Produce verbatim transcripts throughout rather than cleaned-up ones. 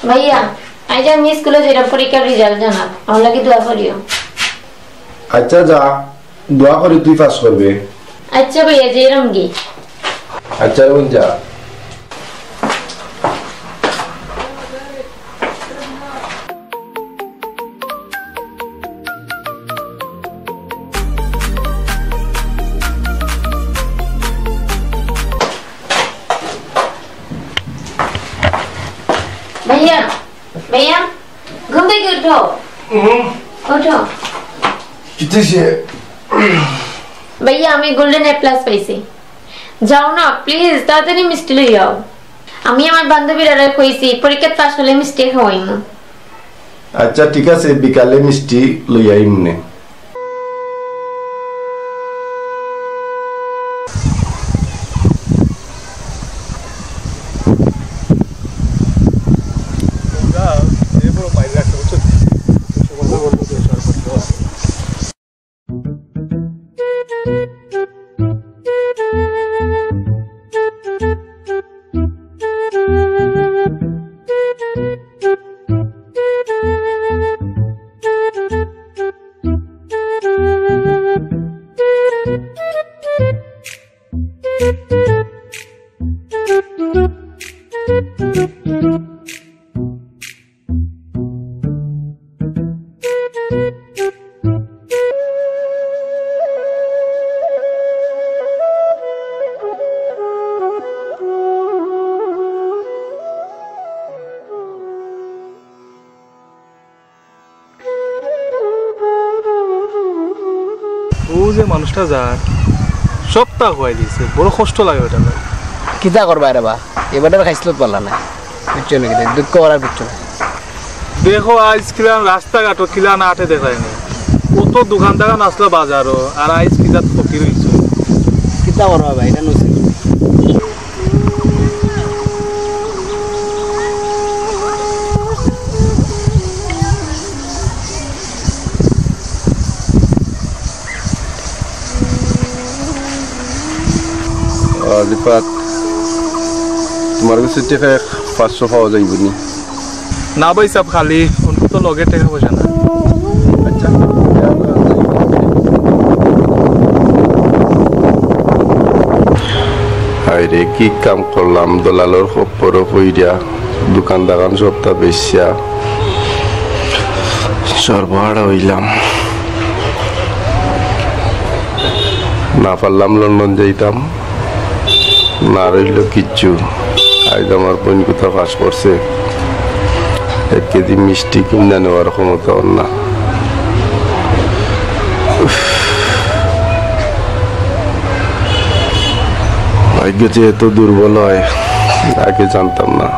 ভাইয়া, আইজ আমি স্কুলো যাইরাম, পরীক্ষার result জানাত, আমার লাগি দোয়া করিও। আচ্ছা যা, দোয়া করি তুই পাস করবে। আচ্ছা ভাইয়া, যাইরাম গি। আচ্ছা রে বোন, যা। ভাইয়া, ভাইয়া, ঘুম থাকি উঠো। হুম। উঠো। কিতা অইছে? ভাইয়া, আমি golden A plus পাইছি। যাও না, please, তাড়াতাড়ি মিষ্টি লই আও। আমি আমার বান্ধবীরারে কইছি, পরীক্ষাত পাস করলে মিষ্টি খাওয়াইমু। আচ্ছা, ঠিক আছে, বিকালে মিষ্টি লই আইমু নে। ও যে মানুষটা যার, সবতা খুয়াই দিছে, বড় কষ্ট লাগে বেটার লাগি। কিতা করবায় রে বা, এ বেটার খাইছলত ভালা নায়, বুঝছো নি? কিতা দুঃখ করার কিচ্ছু নাই। দেখো, আইজ কিলান রাস্তাঘাটো কিলান আটে দেখায় নি, কত দোকান-দাকান আছলা বাজারো, আর আইজ কিতা ফকির অইছে। কিতা করবা ভাই, ইটা নসিব। আহ, রিফাত, তুমার গেছে টেকা এক পাঁচশো পাওয়া যাইবো নি? না ভাইসাব, খালি অনকু তো লগে টেকা পয়সা না। আচ্ছা। হায়রে, কি কাম করলাম, দলালর খপ্পরো পইড়া, দোকান-দাকান সবতা বেচিয়া সর্বহারা অইলাম। না পারলাম লন্ডন যাইতাম, না রইলো কিচ্ছু। আইজ আমার বইন কুতা পাস করছে, এক কেজি মিষ্টি কিনা নেওয়ার ক্ষমতা অর না। উফ। ভাগ্য যে এত দুর্বল অয়, আগে জানতাম না।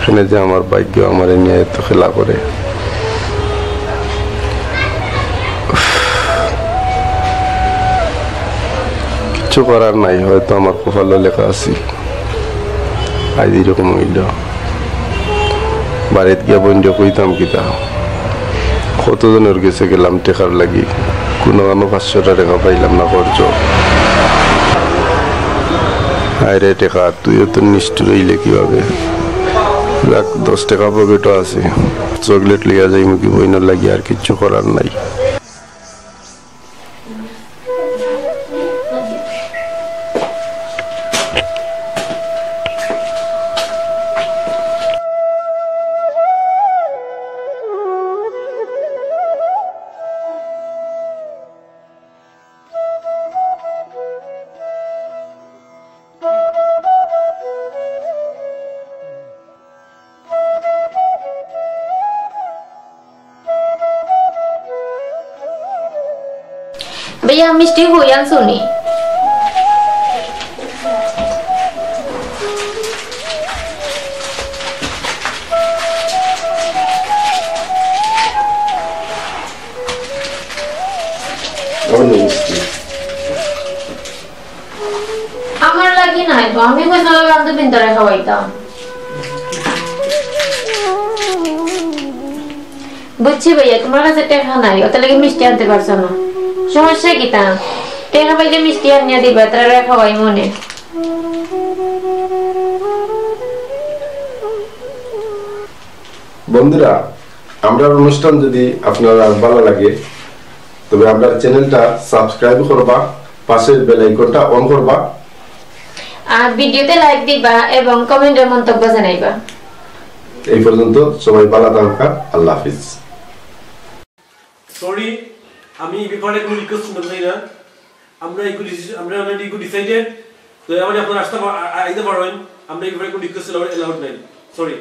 কেনে যে আমার ভাগ্য আমারে নিয়া এত খেলা করে। উফ। কিচ্ছু করার নাই, হয়তো আমার কপালো লেখা আছিল, আইজ ইরকম অইলো। বাড়িত গিয়া বইনরে কইতাম কিতা? কতজনর গেছে গেলাম টেকার লাগি, কুনুখানো পাঁচশোটা টেকা পাইলাম না খরচ। হায়রে টেকা, তুইও তো নিষ্ঠুর অইলে কিভাবে? রাখ, দশ টেকা পকেটো আছে, চকলেট লইয়া যাইমুগি বইনর লাগি, আর কিচ্ছু করার নাই। ভাইয়া, মিষ্টি কই আনছো নি? আমার লাগি নায় তো, আমি কইছি আমার বান্ধবীন্তরে খাওয়াইতাম। বুঝছি ভাইয়া, তুমার কাছে টেকা নাই, অতার লাগি মিষ্টি আনতে পারছো না। সমস্যা কিতা? টেকা পাইলে মিষ্টি আনিয়া দিবা, তারারে খাওয়াইমু নে। বন্ধুরা, আমরার অনুষ্ঠান যদি আপনারার ভালা লাগে, তবে আমরার চ্যানেলটা সাবস্ক্রাইব করবা, পাশের বেল আইকনটা অন করবা। আর ভিডিওতে লাইক দিবা এবং কমেন্টে মন্তব্য জানাইবা। এই পর্যন্ত, সবাই ভালা থাকবা, আল্লাহ হাফিজ। সরি, আমি এই ব্যাপারে কোনো রিকোয়েস্ট শুনতে চাই না। আমরা এগুলো ডিসি-, আমরা অলরেডি এগুলো ডিসাইডেড। তো এবার আপনারা আসতে পা-, আ-, আ-, আইতে পারবেন। আমরা এই ব্যাপারে কোনো রিকোয়েস্ট অ্যালাউড নাই। সরি।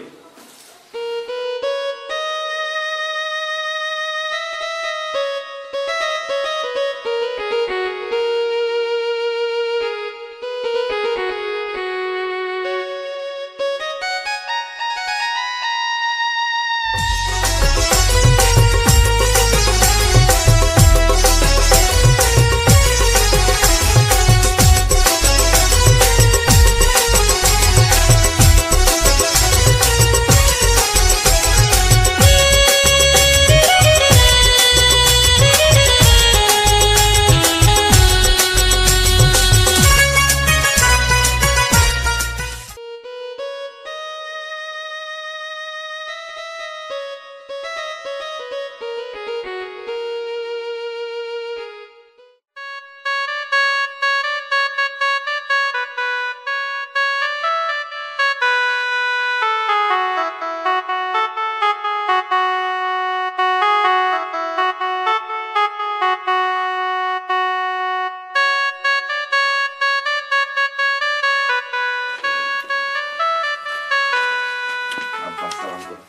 আব্বা, সালাম করো।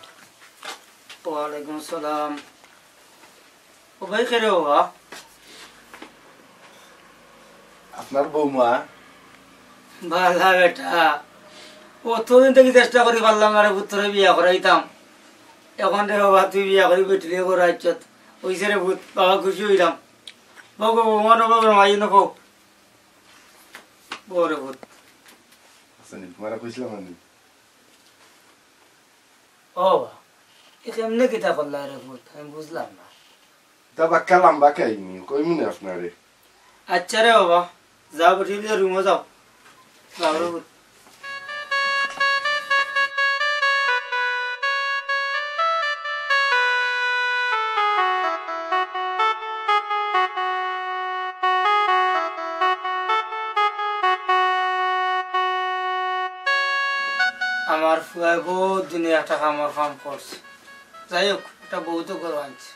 ওয়ালাইকুম আসসালাম। ও ভাই, কে রে বাবা? আপনার বৌমা। বালা বেটা, অতদিন থাকি চেষ্টা করি পারলাম না রে পুত, তোরে বিয়া করাইতাম। এখন রে বাবা, তুই বিয়া করি বেটিরে করাইছত। অইছে রে পুত, বাবা খুশি অইলাম। বউ গো, বৌমা নবো, মাই নবো। বউ রে পুত। আচ্ছা, নি, তোমারে কইছিলাম আমি। ও বাবা, এ কেমনে কিতা করলা রে পুত? আমি বুঝলাম না। তা বাক্কা লম্বা কাহিনী, কইমু নে আপনারে। আচ্ছা রে বাবা, যাও বেটি, রুমো যাও। যাও রে পুত। আমার ফুয়ায় বহুত দিনে একটা কামর কাম করছে। যাই হোক, একটা বউ তো ঘরো আনছে।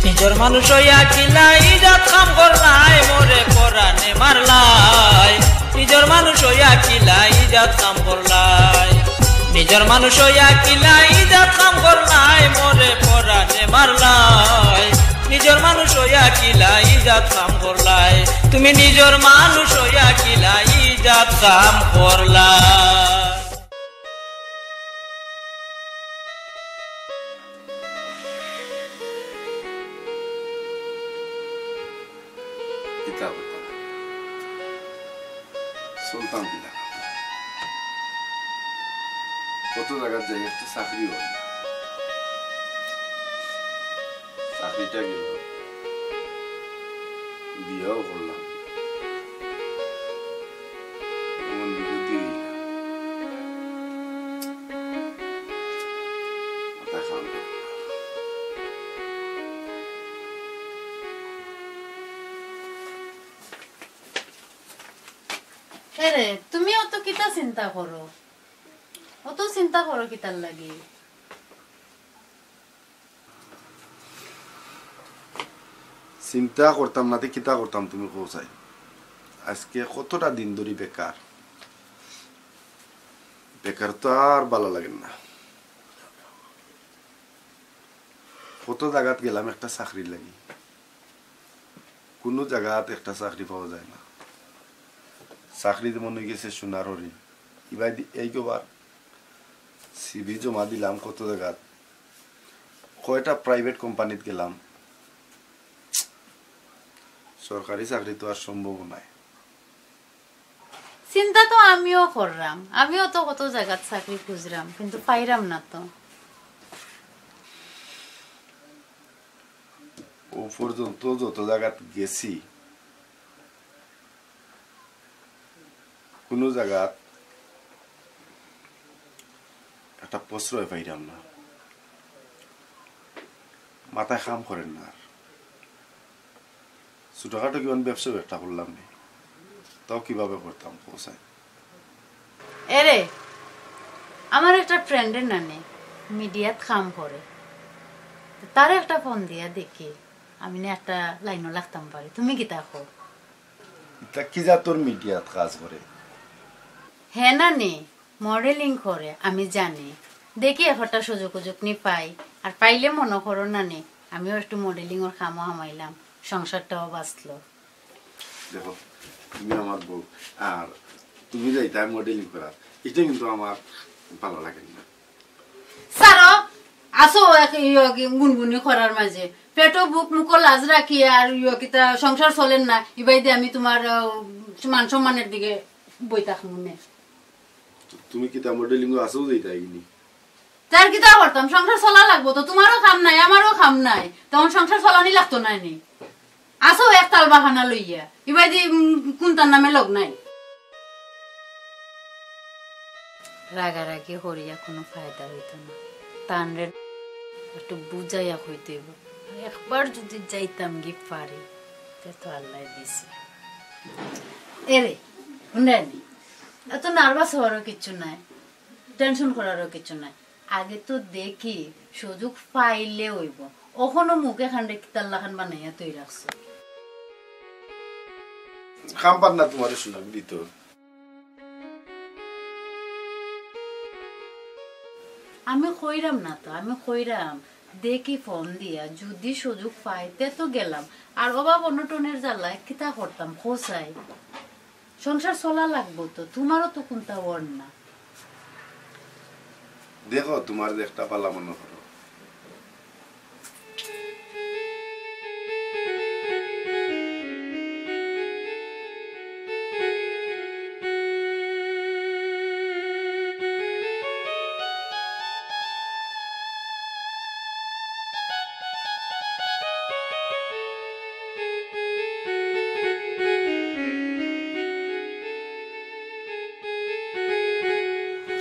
নিজর মানুষ অইয়া কিলা ইজাত কাম করলায়, মোরে পরানে মারলায়। নিজর মানুষ অইয়া কিলা ইজাত কাম করলায়। নিজর মানুষ অইয়া কিলা ইজাত কাম করলায়, মোরে পরানে মারলায়। নিজর মানুষ অইয়া কিলা ইজাত কাম করলায়। তুমি নিজর মানুষ অইয়া কিলা ইজাত কাম করলায়। কিতা করতাম? চলতাম কিলা? কত জাগাত যাই, একটা চাকরি অয় না। চাকরিটা গেল, বিয়াও করলাম, এমন বিপদে অইলাম। মাথা খারাপ। এরে, তুমি অত কিতা চিন্তা করো? অত চিন্তা করো কিতার লাগি? চিন্তা করতাম না তে কিতা করতাম, তুমি কও চাই। আজকে কতটা দিন ধরি বেকার, বেকার তো আর ভালা লাগে না। কত জাগাত গেলাম একটা চাকরির লাগি, কুনু জাগাত একটা চাকরি পাওয়া যায় না। চাকরি যেমন অইগেছে সোনার হরিণ। ইবায় দি-, এইকবার সিভি জমা দিলাম কত জাগাত, কয়টা প্রাইভেট কোম্পানিত গেলাম, সরকারি চাকরি তো আর সম্ভব নায়। চিন্তা তো আমিও কররাম, আমিও তো কত জাগাত চাকরি খুঁজরাম, কিন্তু পাইরাম না তো। পর্যন্ত যত জাগাত গেছি, কুনু জাগাত একটা প্রশ্রয় পাইরাম না, মাথায় কাম করের না। আর ছোটখাটো কিমান ব্যবসা একটা করলাম নি, তাও কিভাবে করতাম, কও চাই। এরে, আমার একটা ফ্রেন্ডর নানি মিডিয়াত কাম করে, তারে একটা ফোন দিয়া দেখি, আমি নে একটা লাইনো লাগতাম পারি। তুমি কিতা কও? ইতা কি জাতর মিডিয়াত কাজ করে? হে নানি, মডেলিং করে, আমি জানি। দেখি একটা সুযোগ উজুক নি পাই, আর পাইলে মনো করো নানি, আমিও একটু মডেলিংর কামো হামাইলাম, সংসারটাও বাঁচলো। দেখো, তুমি আমার বউ, আর তুমি যাইতায় মডেলিং করাত, ইটা কিন্তু আমার ভালা লাগের না। ছাড়ো, আছো এক ইয়ে কি গুনগুনি করার মাঝে, পেটো বুক মুখো লাজ রাখি আর ইয়ে কিতা সংসার চলের না, ইবাইদি আমি তুমার, আহ, মান সম্মানর দিকে বই থাকমু নে। তো তুমি কিতা মডেলিংও আছো যাইতায় গি নি? তার কিতা করতাম, সংসার চলা লাগবো তো, তুমারও কাম নাই, আমারও কাম নাই, তখন সংসার চলানি লাগতো নায় নি? আছো এক তাল বাহানা লইয়া, ইবাইদি, উম, কুনটার নামে লগ নাই। রাগারাগি করিয়া কুনু ফায়দা অইতো না, তানরে একটু বুঝাইয়া কইতে অইবো। আর একবার যুদি যাইতাম গি পারি, তে তো আল্লায় দিছে। এরে, হুনরায়নি, এত নার্ভাস অওয়ারও কিচ্ছু নাই, টেনশন করারও কিচ্ছু নাই। আগে তো দেখি, সুযোগ পাইলে অইবো। অখনো মুখ এখানরে কিতার লাখান বানাইয়া তুই রাখছো। কাম পার না তুমারে শুনাবি তো। আমি কইরাম না তো, আমি কইরাম। দেখি ফোন দিয়া, যুদি সুযোগ পাই, তে তো গেলাম। আর অভাব অনটনর জ্বালায় কিতা করতাম, কও চাই। সংসার চলা লাগবো তো, তুমারও তো কুনতা অর না। দেখো, তুমার যেটা ভালা মনো করো।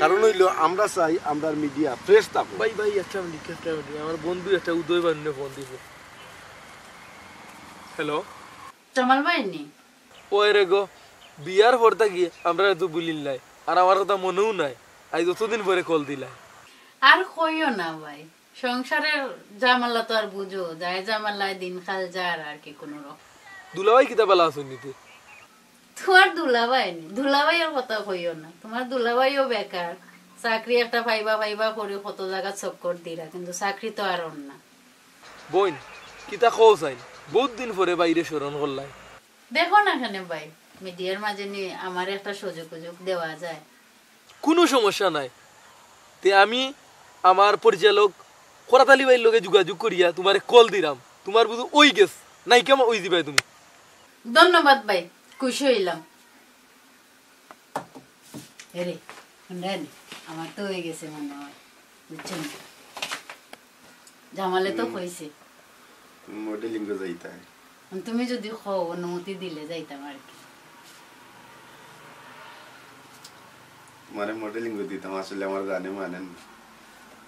কারণ অইলো আমরা চাই আমরার মিডিয়া ফ্রেশ থাকউক। ভাই, ভাই, একটা মিনিট, একটা মিনিট, আমার বন্ধু একটা উদয় বান্নে ফোন দিছে। হ্যালো। জামাল ভাই নি? ওই রে গো, বিয়ার পর থাকি আমরারে তো ভুলিল নায়, আর আমার কথা মনেও নাই। আইজ অতদিন পরে কল দিলা। আর কইও না ভাই, সংসারর ঝামেলা তো আর বুঝো, যায় ঝামেলায় দিনকাল যার আর কি কুনু রকম। দুলাভাই কিতা ভালা আছইন নি তে? তুমার দুলাভাই নি, দুলাভাইর কথা কইও না, তুমার দুলাভাইও বেকার, চাকরি একটা পাইবা পাইবা করি কত জাগা চক্কর দিরা, কিন্তু চাকরি তো আর অর না। বইন, কিতা কও চাইন? বউত দিন পরে ভাইরে স্মরণ করলায়। দেখো না কেনে ভাই, মিডিয়ার মাঝে নি আমারে একটা সুযোগ উজুগ দেওয়া যায়। কুনু সমস্যা নাই। তে আমি আমার পরিচালক করাত আলী ভাইর লগে যোগাযোগ করিয়া তুমারে কল দিরাম। তুমার বুঝো অই গেছে, নায়িকা অই যিবায় তুমি। ধন্যবাদ ভাই, খুশি অইলাম। এরে, হুনরায়নি, আমার তো অই গেছে মনে অয়, বুঝছো নি? জামালে তো হুম। কইছে। মডেলিংও যাইতায়। তুমি যুদি কও, অনুমতি দিলে যাইতাম আর কি। মানে মডেলিংও দিতাম, আসলে আমার জানে মানের না।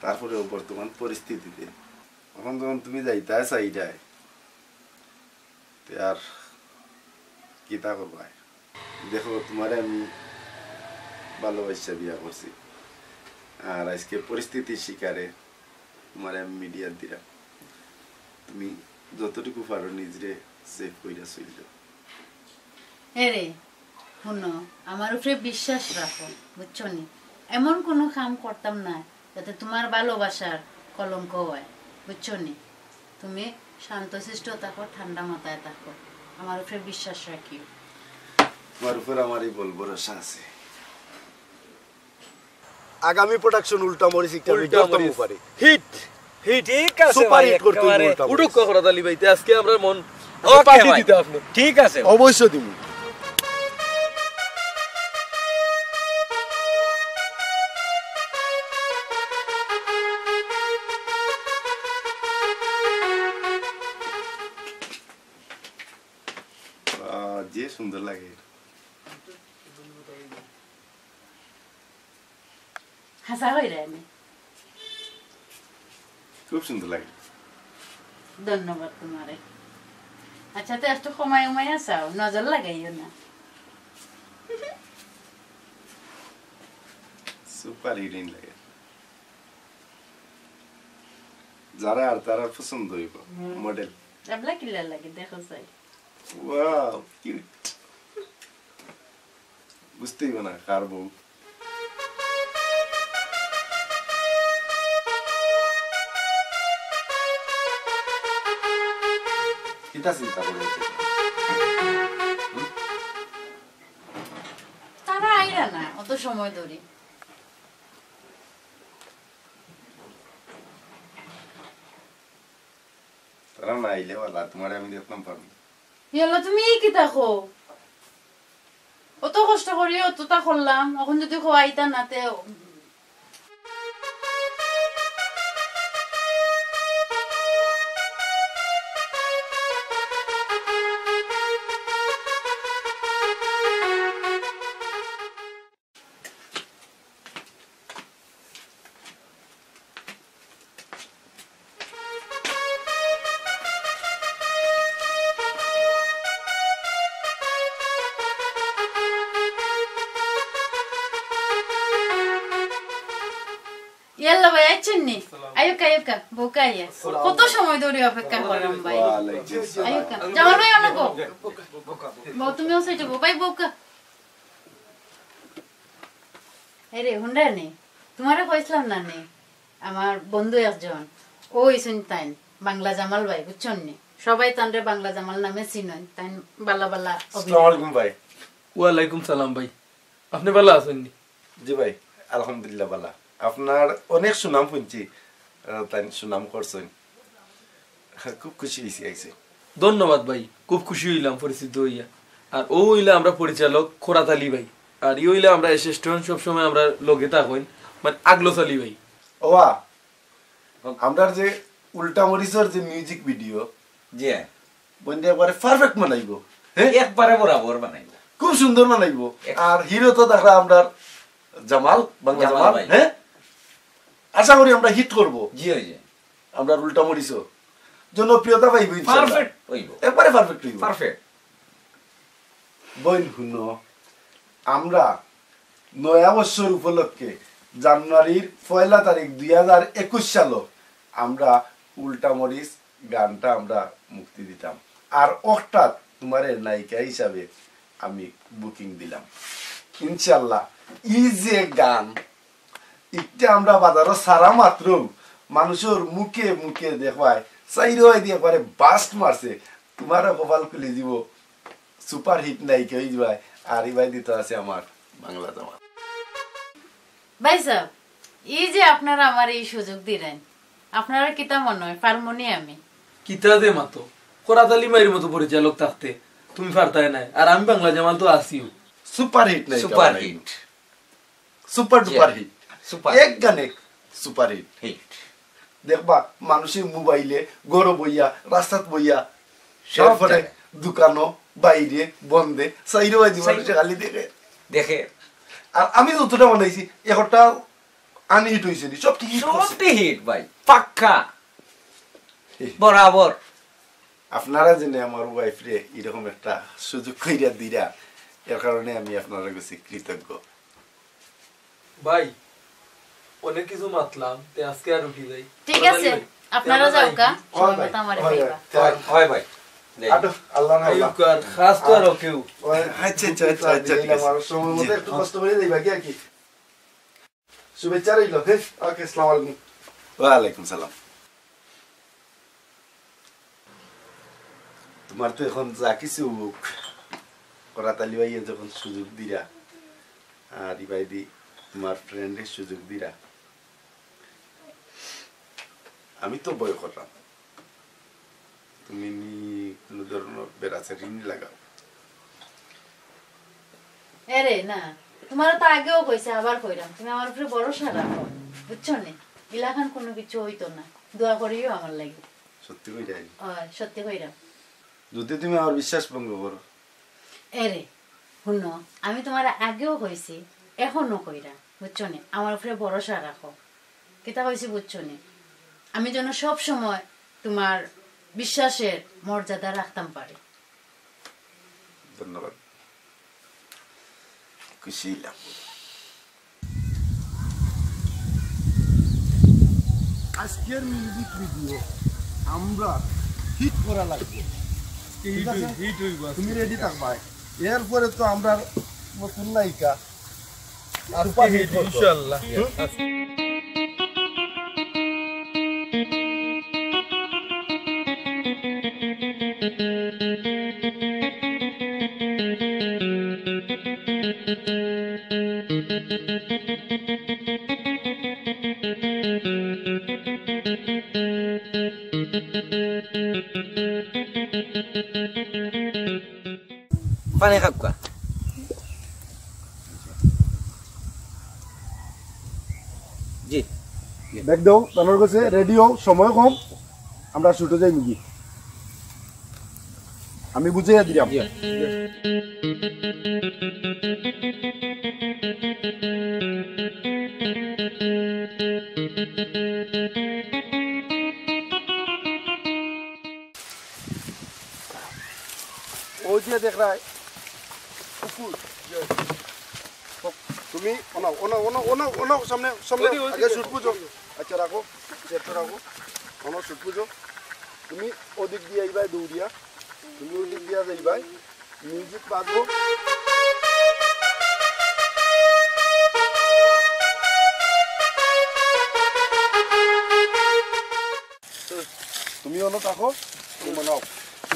তারপরেও বর্তমান পরিস্থিতিতে অখন যখন তুমি যাইতায় চাইরায়, তে আর কিতা করবায়? দেখো, তুমারে আমি ভালোবাসিয়া বিয়া করছি, আর আইজকে পরিস্থিতির শিকারে তুমারে আমি মিডিয়াত দিরাম। তুমি যতটুকু পারো নিজরে সেভ কইরা চইলো। এরে, হুনো, আমার উপরে বিশ্বাস রাখো, বুঝছো নি? এমন কুনু কাম করতাম না যাতে তুমার ভালোবাসার কলঙ্ক অয়, বুঝছো নি? তুমি শান্তশিষ্ট থাকো, ঠান্ডা মাথায় থাকো, আমার উপরে বিশ্বাস রাখিও। তুমার উপর আমার এই বল ভরসা আছে। আগামী প্রোডাকশন উল্টা মরিচ একটা উল্টা মরিচ। হিট। হিট। ঠিক আছে সুপার ভাই, হিট করতে একেবারে। উল্টা মরিচ। উঠুক করাত আলী ভাই, তে আজকে আমরার মন আচ্ছা, পার্টি ভাই। দিতে আপনি। ঠিক আছে। অবশ্যই দিমু। আহ, যে সুন্দর লাগে। হাছা কইরায়নি? খুব সুন্দর লাগে। ধন্যবাদ তুমারে। আচ্ছা, তে একটু কমাই উমাই আছাও, নজর লাগাইও না। সুপার হিরোইন লাগে। যারা আর তারা পছন্দ অইবো, হুম। মডেল। এবলা কিলা লাগে, দেখো চাই। Wow, cute. বুঝতে অইবো না, কার বউ। কিতা চিন্তা করো? তারা আইরা না, অত সময় ধরি। তারা না আইলে বালা, তুমারে আমি দেখতাম পারমু। ইয়াল্লা, তুমি ই কিতা কও? অত কষ্ট করি অতটা করলাম, অখন যুদি কও আইতা না তে। ইয়াল্লা ভাই, আইছইন নি? আইউক্কা, আইউক্কা, বউক্কা আইয়া। কত সময় ধরি অপেক্ষা করলাম ভাই। ওয়ালাইকুম আসসালাম। আইউক্কা। জামাল ভাই, অনো বও। বও, তুমিও সাইডে বও। ভাই, বউক্কা। এরে, হুনরায় নি? তুমারে কইছলাম না নি? আমার বন্ধু একজন, অউ অইছইন তাইন, বাংলা জামাল ভাই, বুঝছইন নি? সবাই তানরে বাংলা জামাল নামে চিনইন, তাইন বালা বালা অভিনয়। আসসালামু আলাইকুম ভাই। ওয়ালাইকুম সালাম ভাই, আপনে বালা আছইন নি? জি ভাই, আলহামদুলিল্লাহ বালা। আপনার অনেক সুনাম হুনছি, আহ, তাইন সুনাম করছইন। খুব খুশি অইছি আইছি। ধন্যবাদ ভাই, খুব খুশি অইলাম পরিচিত অইয়া। আর অউ অইলা আমরার পরিচালক খোরাত আলী ভাই, আর ই অইলা আমরার অ্যাসিস্ট্যান্ট, সবসময় আমরার লগে থাকইন, মানে আগলস আলী ভাই। ওয়া, আমরার যে উল্টা মরিচর যে মিউজিক ভিডিও, জি। বইনটা একবারে পারফেক্ট বানাইবো। হ্যাঁ? একবারে বরাবর বানাইবো। খুব সুন্দর বানাইবো। এক- আর হিরো তো দেখরা আমরার জামাল, বাংলা জামাল জামাল, ভাই। হ্যাঁ? আশা করি আমরা হিট করবো। জি, জি। আমরার উল্টা মরিচও জনপ্রিয়তা পাইবো ইনশাআল্লাহ। পারফেক্ট অইবো। একবারে পারফেক্ট অইবো। পারফেক্ট। বইন হুনো, আমরা নয়া বছর উপলক্ষে জানুয়ারির পয়লা তারিখ দুই হাজার একুশ সালো আমরা উল্টা মরিচ গানটা আমরা মুক্তি দিতাম। আর অর্থাৎ তুমারে নায়িকা হিসাবে আমি বুকিং দিলাম। ইনশাআল্লাহ, ই যে গান, ইটা আমরা বাজারো ছাড়া মাত্র মানুষর মুখে মুখে দেখবায়, চাইরোবায়দি একবারে বাস্ট মারছে। তুমারও কপাল খুলি যিবো, সুপার হিট নায়িকা অইযিবায়। আর ইবায়দি তো আছে আমার বাংলা জামাল। ভাইসাব, ই যে আপনারা আমারে ই সুযোগ দিরাইন, আপনারার কিতা মনো অয়, পারমুনি আমি? কিতা যে মাতো, খোরাত আলী ভাইর মতো পরিচালক থাকতে তুমি পারতায় নায়, আর আমি বাংলা জামাল তো আছিউ। সুপার হিট নায়িকা সুপার বানাইবো। হিট। সুপার জি। Duper hit. সুপার। এক গানে সুপার হিট। হিট। দেখবা, মানুষে মোবাইলে, ঘরো বইয়া, রাস্তাত বইয়া, সব তারপরে জায়গায়। দোকানো, বাইরে, বন্দে, চাইরোবায়দি চাইরো- মানুষে খালি দেখে। দেখে। আর আমি যতটা বানাইছি, একটা আনহিট অইছে নি, সবটি হিট করছে। সবটি হিট ভাই, পাক্কা। হিট। বরাবর। আপনারা যেনে আমার ওয়াইফরে এরকম একটা সুযোগ কইরা দিরা, এর কারণে আমি আপনারার কাছে কৃতজ্ঞ। ভাই, অনেক কিছু মাতলাম, তে আজকে আর উঠি যাই। ঠিক আছে, ভাই, আপনারা যাও গা, সময় মতো আমারে কইবা। হয়, হয় ভাই। যাই। আটো, আল্লাহ না আল্লাহ। আইউক্কা, খাস তো আর ওকেউ। ওই, আচ্ছা, আচ্ছা, আচ্ছা, আচ্ছা, ঠিক আছে। আমার সময় মতো জি। একটু কষ্ট করে যাইবা কি আর কি? শুভেচ্ছা রইল, হ্যাঁ? ওকে, আসসালামু আলাইকুম। ওয়ালাইকুম সালাম। তুমার তো এখন যা কিছু হোক, খোরাত আলী ভাইয়ে যখন সুযোগ দিরা, আর ইবায়দি তুমার ফ্রেন্ডে সুযোগ দিরা, আমি তো ভয় করলাম। তুমি নি কুনু ধরনর বেড়াচেরি নি লাগাও। এরে না, তুমারে তো আগেও কইছি, আবার কইরাম, তুমি আমার উপরে ভরসা রাখো, বুঝছো নি? ইলাখান কুনু কিছু অইতো না, দোয়া করিও আমার লাগি। সত্যি কইরায়? অয়, সত্যি কইরাম। যুদি তুমি আমার বিশ্বাস ভঙ্গ করো, এরে, হুনো, আমি তুমারে আগেও কইছি, এখনো কইরাম, বুঝছো নি? আমার উপরে ভরসা রাখো। কিতা কইছি বুঝছো নি? আমি যেন সব সময় তুমার বিশ্বাসের মর্যাদা রাখতাম পারি। ধন্যবাদ। খুশি অইলাম। আজকের মিউজিক ভিডিও আমরা হিট করা লাগবে। আজকে ঠিক হিট আছে? হইব, হিট হইব আজকে। তুমি রেডি থাকবায়। এরপরে তো আমরা নতুন নায়িকা আজকে সুপার হিট হিট করবো। ইনশাআল্লাহ। হুম? পানি খাউক্কা। জি। ব্যাগ দাও, তানোর কাছে রেডি হও, সময় কম, আমরা শুটে যাইমুগি। আমি বুঝাইয়া দিলাম। জি। ওই যে দেখরায়, কুকুর। তুমি ওনাও, ওনাও, ওনাও, ওনাও, ওনাও, সামনে, সামনে, ওদিকে, আগে ওদিকে। শুট বুঝো। আচ্ছা, রাখো, চেয়ারটা রাখো। ওনাও শুট বুঝো। তুমি ওদিক দিয়া আইবায় দৌড়িয়া, তুমি ওদিক দিয়া যাইবায়। মিউজিক বাজবো। তুমি অনো থাকো, তুমি নাও।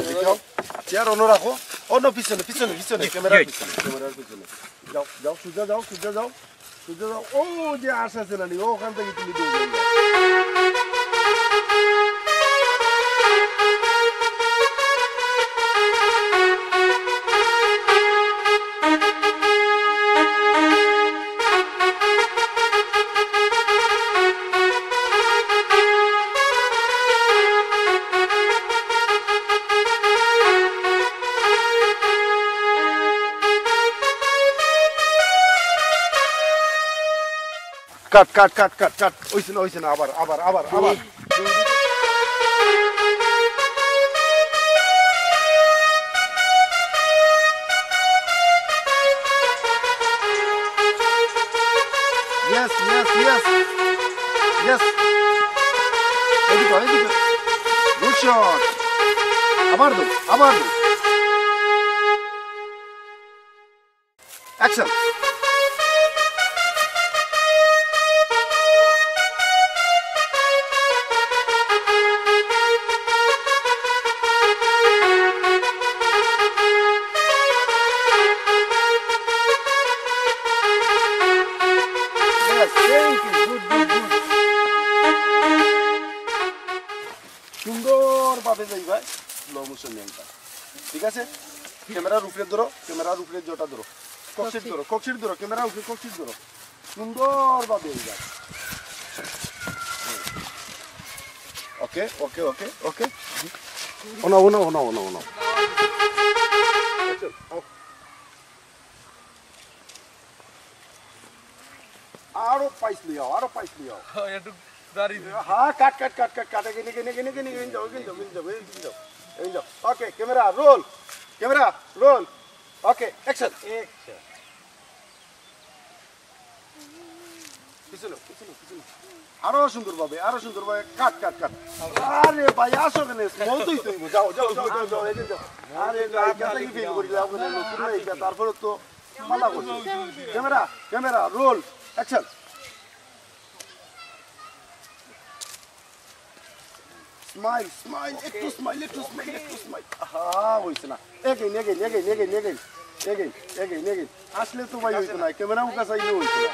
দেখো, চেয়ার অনো রাখো। অনো পিছনে, পিছনে, পিছনে, জি, ক্যামেরার জি। পিছনে, ক্যামেরার পিছনে। যাও, যাও, সোজা যাও, সোজা যাও, সোজা যাও। ও যে আশ আছে না নি, ও ওখান থেকে তুমি দৌড়ে যাও। কাট, কাট, কাট, কাট, কাট। অইছে না, অইছে না, আবার, আবার, আবার, আবার। Yes, yes, yes. Yes. এদিকে, এদিকে। Good shot. আবার দাও, আবার দাও। Action. Yes, thank you. Good, good, good. সুন্দরভাবে যাইবা slow motion নিয়া। ঠিক আছে? ক্যামেরার উপরে ধরো, ক্যামেরার উপরে যেটা ধরো। ককশিট ধরো, ককশিট ধরো, ক্যামেরার উপরে ককশিট ধরো। সুন্দরভাবে এই যাও। ওকে, ওকে, ওকে, ওকে। ওনা, ওনা, ওনা, ওনা, ওনা। আরো পাইছ লইয়াও, আরো পাইছ লইয়াও। হ্যাঁ, একটু দাঁড়িয়ে দিন। হ্যাঁ, কাট, কাট, কাট, কাট, কাট। এগিন, এগিন, এগিন, এগিন, এগিন যাও, এগিন যাও, এগিন যাও, এগিন যাও, এগিন যাও। Okay, camera, roll. Camera, roll. Okay, action. Action. পিছনে, পিছনে, পিছনে। আরো সুন্দরভাবে, আরো সুন্দরভাবে। কাট, কাট, কাট। আরে ভাই, আসো কেনে? স্মল তো অইতো অইবো। যাও, যাও, যাও, যাও, যাও, এগিন যাও। আরে ভাই, এটা কি ফিল করি? যাও, ওখানে নতুন না এটা। তারপরে তো মালা করছি। Camera, camera, roll, action. Smile, smile, একটু স্মাইল, একটু স্মাইল, একটু স্মাইল। আহা, অইছে না। এগিন, এগিন, এগিন, এগিন, এগিন। এগিন, এগিন, এগিন। আসলে তো ভাই অইতো না, ক্যামেরা মুখা চাইলে অইতো না।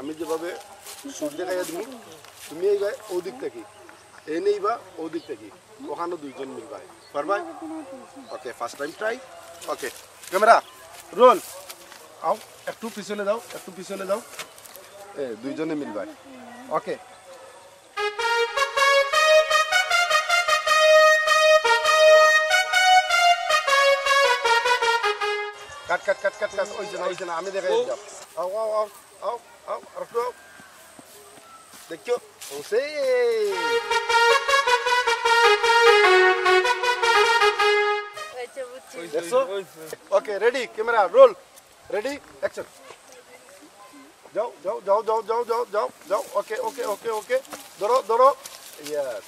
আমি যেভাবে সুর দেখাইয়া দিমু, তুমি এইবা ওদিক থাকি, এই নেইবা ওদিক থাকি, ওখানো দুইজন মিলবায়। পারবায়? ওকে, ফার্স্ট টাইম ট্রাই। ওকে, ক্যামেরা, রোল। আও, একটু পিছনে যাও, একটু পিছনে যাও। এ, দুইজনে মিলবায়। ওকে। কাট, কাট, কাট, কাট, কাট। ওই যে না, ওই যে না, আমি দেখাই দিলাম। আও, আও, আও, আও, আও, আর একটু আও। দেখছো? ওসে। আচ্ছা, বুঝছি। দেখছো? Okay, ready, camera, roll. Ready, action. যাও, যাও, যাও। ওকে, ওকে, ওকে, ওকে। ধরো, ধরো। ইয়েস।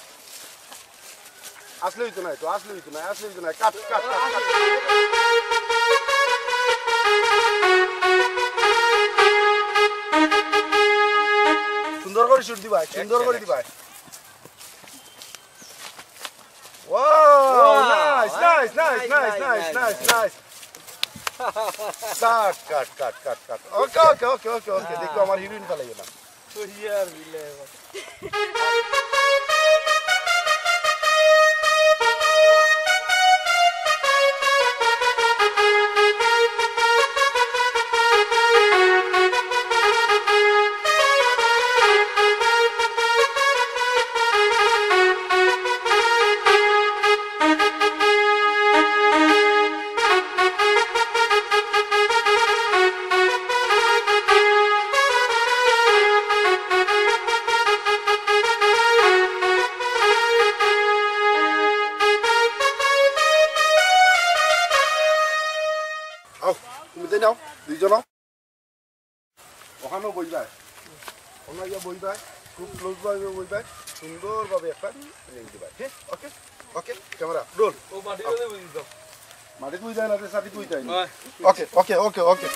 আসলে হইতো না, তো আসলে হইতো না, আসলে হইতো না। কাট, কাট, কাট, কাট। সুন্দর করে শুট দিবা, সুন্দর করে দিবা। Wow, wow, nice, nice, nice, nice, nice, nice, nice. কাট, কাট, কাট, কাট, কাট। ওকে, ওকে, ওকে, ওকে, ওকে। দেখো, আমার হিরোইন পালাইও না। ওই আর বিলে। আও, তুমি তাই নাও, দুইজন আও। ওখানেও বইবায়, ওখানে গিয়া বইবায়, খুব ক্লোজ ভাবে বইবায়, সুন্দরভাবে একটা রেঞ্জ দিবায়। ঠিক, ওকে, ওকে, ক্যামেরা রোল। ও মাটি দিয়ে বই দিতাম। মাটি তুই যায় না, সাথে তুই যায় না। ওকে, ওকে, ওকে, ওকে।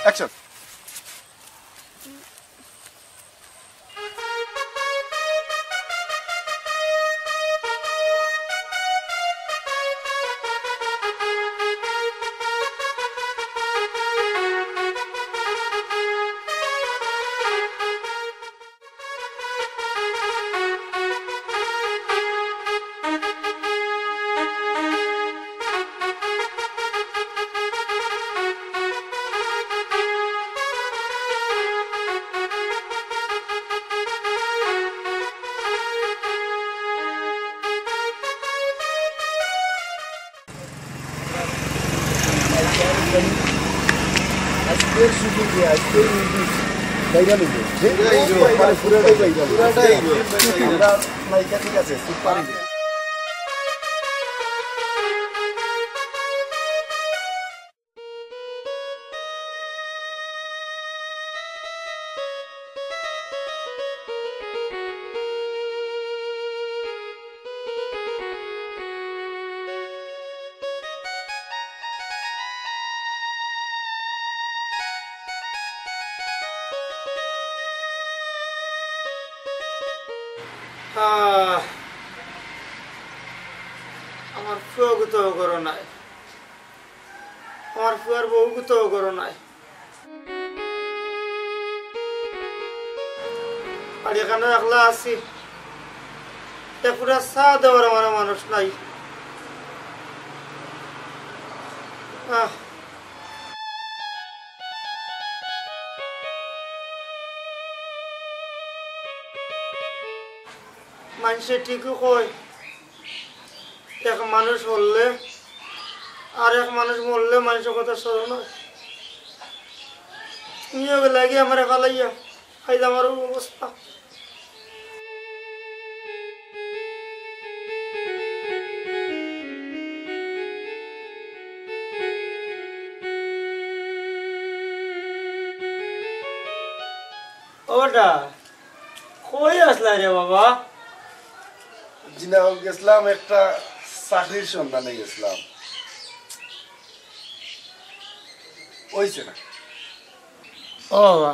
অ্যাকশন। আজকের শুটিং, আজকের মিউজিক ভাইরাল হইব। যে পুরাটাই ভাইরাল। পুরাটাই। আমরা নায়িকা ঠিক আছে, সুপার হিট। আহ, আমার ফুয়াগু তো ঘরো নাই, আমার ফুয়ার বউগু তো ঘরো নাই। আর এখানো একলা আছি, এ পুরা চা দেওয়ার আমার মানুষ নাই। আহ। মানষে ঠিকউ কয়, এক মানুষ হরলে আর এক মানুষ মরলে মানষর কথা স্মরণ অয়। তুমিও গেলাগি আমারে ফালাইয়া, আইজ আমার অউ অবস্থা। ওটা কই আছলায় রে বাবা? জি না, গেছলাম একটা চাকরির সন্ধানে গেছলাম, অইছে না। ও বাবা,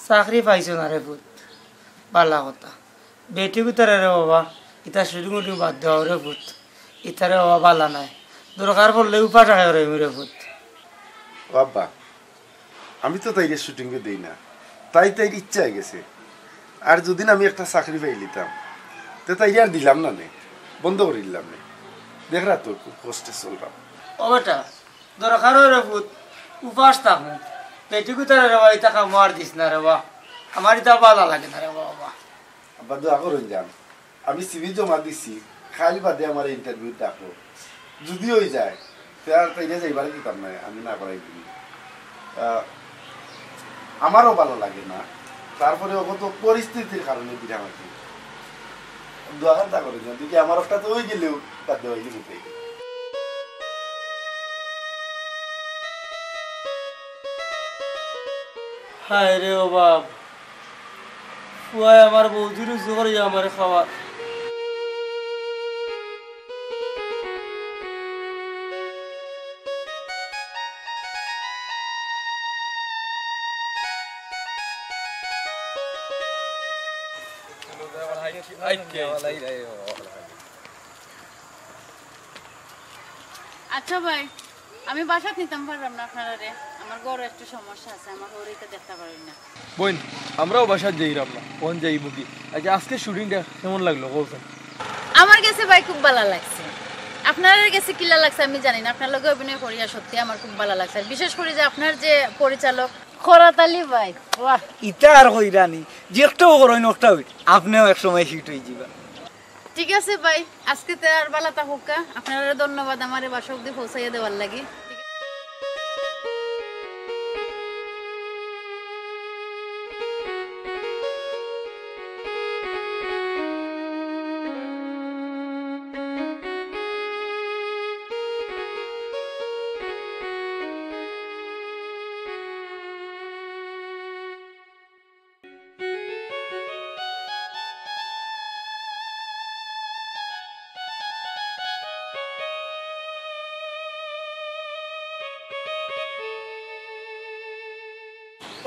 চাকরি পাইছো না রে পুত, বালা কথা। বেটি গুতারে রে বাবা, ইতা শুটিং উটিং বাদ দেও রে পুত, ইতারে বাবা বালা নায়। দরকার পড়লে উপাস আয় রে মুরে পুত। ও আব্বা, আমি তো তাইরে শুটিংয়ে দেই না, তাই তাইর ইচ্ছায় গেছে। আর যদি আমি একটা চাকরি পাইলিতাম, তে তাইরে আর দিলাম না নে, বন্ধ করি দিলাম নে। দেখরা তো খুব কষ্টে চলরাম। ও বেটা, দরকার অয় রে পুত, উপাস থাকমু। বেটি গুতারে রে বা, ইতা কামো আর দিস না রে বা। আমার ইতা বালা লাগে না রে বাবা। আব্বা, দোয়া করইন যান। আমি সিভি জমা দিছি, কাইল বাদে আমারে ইন্টারভিউ ডাকো। যদি অই যায়, তে আর তাইরে যাইবার দিতাম নায়, আমি না করাই দিমু। আহ, আমারও বালা লাগে না, তারপরে অগত পরিস্থিতির কারণে দিরাম আর কি। দোয়া খান তা করে দিলাম, দেখি আমার একটা তো অই গেলেও বাদ দেওয়া অই গেলে। হায় রে ও বাপ, পুয়ায় আমার বৌদির উজু করিয়া আমারে খাওয়ার। আচ্ছা ভাই, আমি বাসাত নিতাম পাররাম না আপনারারে। আমার ঘরো একটু সমস্যা আছে, আমার হউরে ইতা দেখতা পারইন না। বইন, আমরাও বাসাত যাইরাম না, অন যাইমু কি? আচ্ছা, আজকে শুটিংটা কেমন লাগলো কও চাই? আমার গেছে ভাই খুব বালা লাগছে। আপনারার গেছে কিলা লাগছে আমি জানি না, আপনার লগে অভিনয় করিয়া সত্যি আমার খুব বালা লাগছে। আর বিশেষ করি যে আপনার যে পরিচালক খরাত আলী ভাই, ওয়াহ। ইতা আর কইরানি, যে একটাও করইন, ওটাও আপনেও এক সময় হিট অই যিবা। ঠিক আছে ভাই, আজকে তে আর বালা থাকউক্কা। আপনারারে ধন্যবাদ আমারে বাসা অবধি পৌঁছাইয়া দেওয়ার লাগি।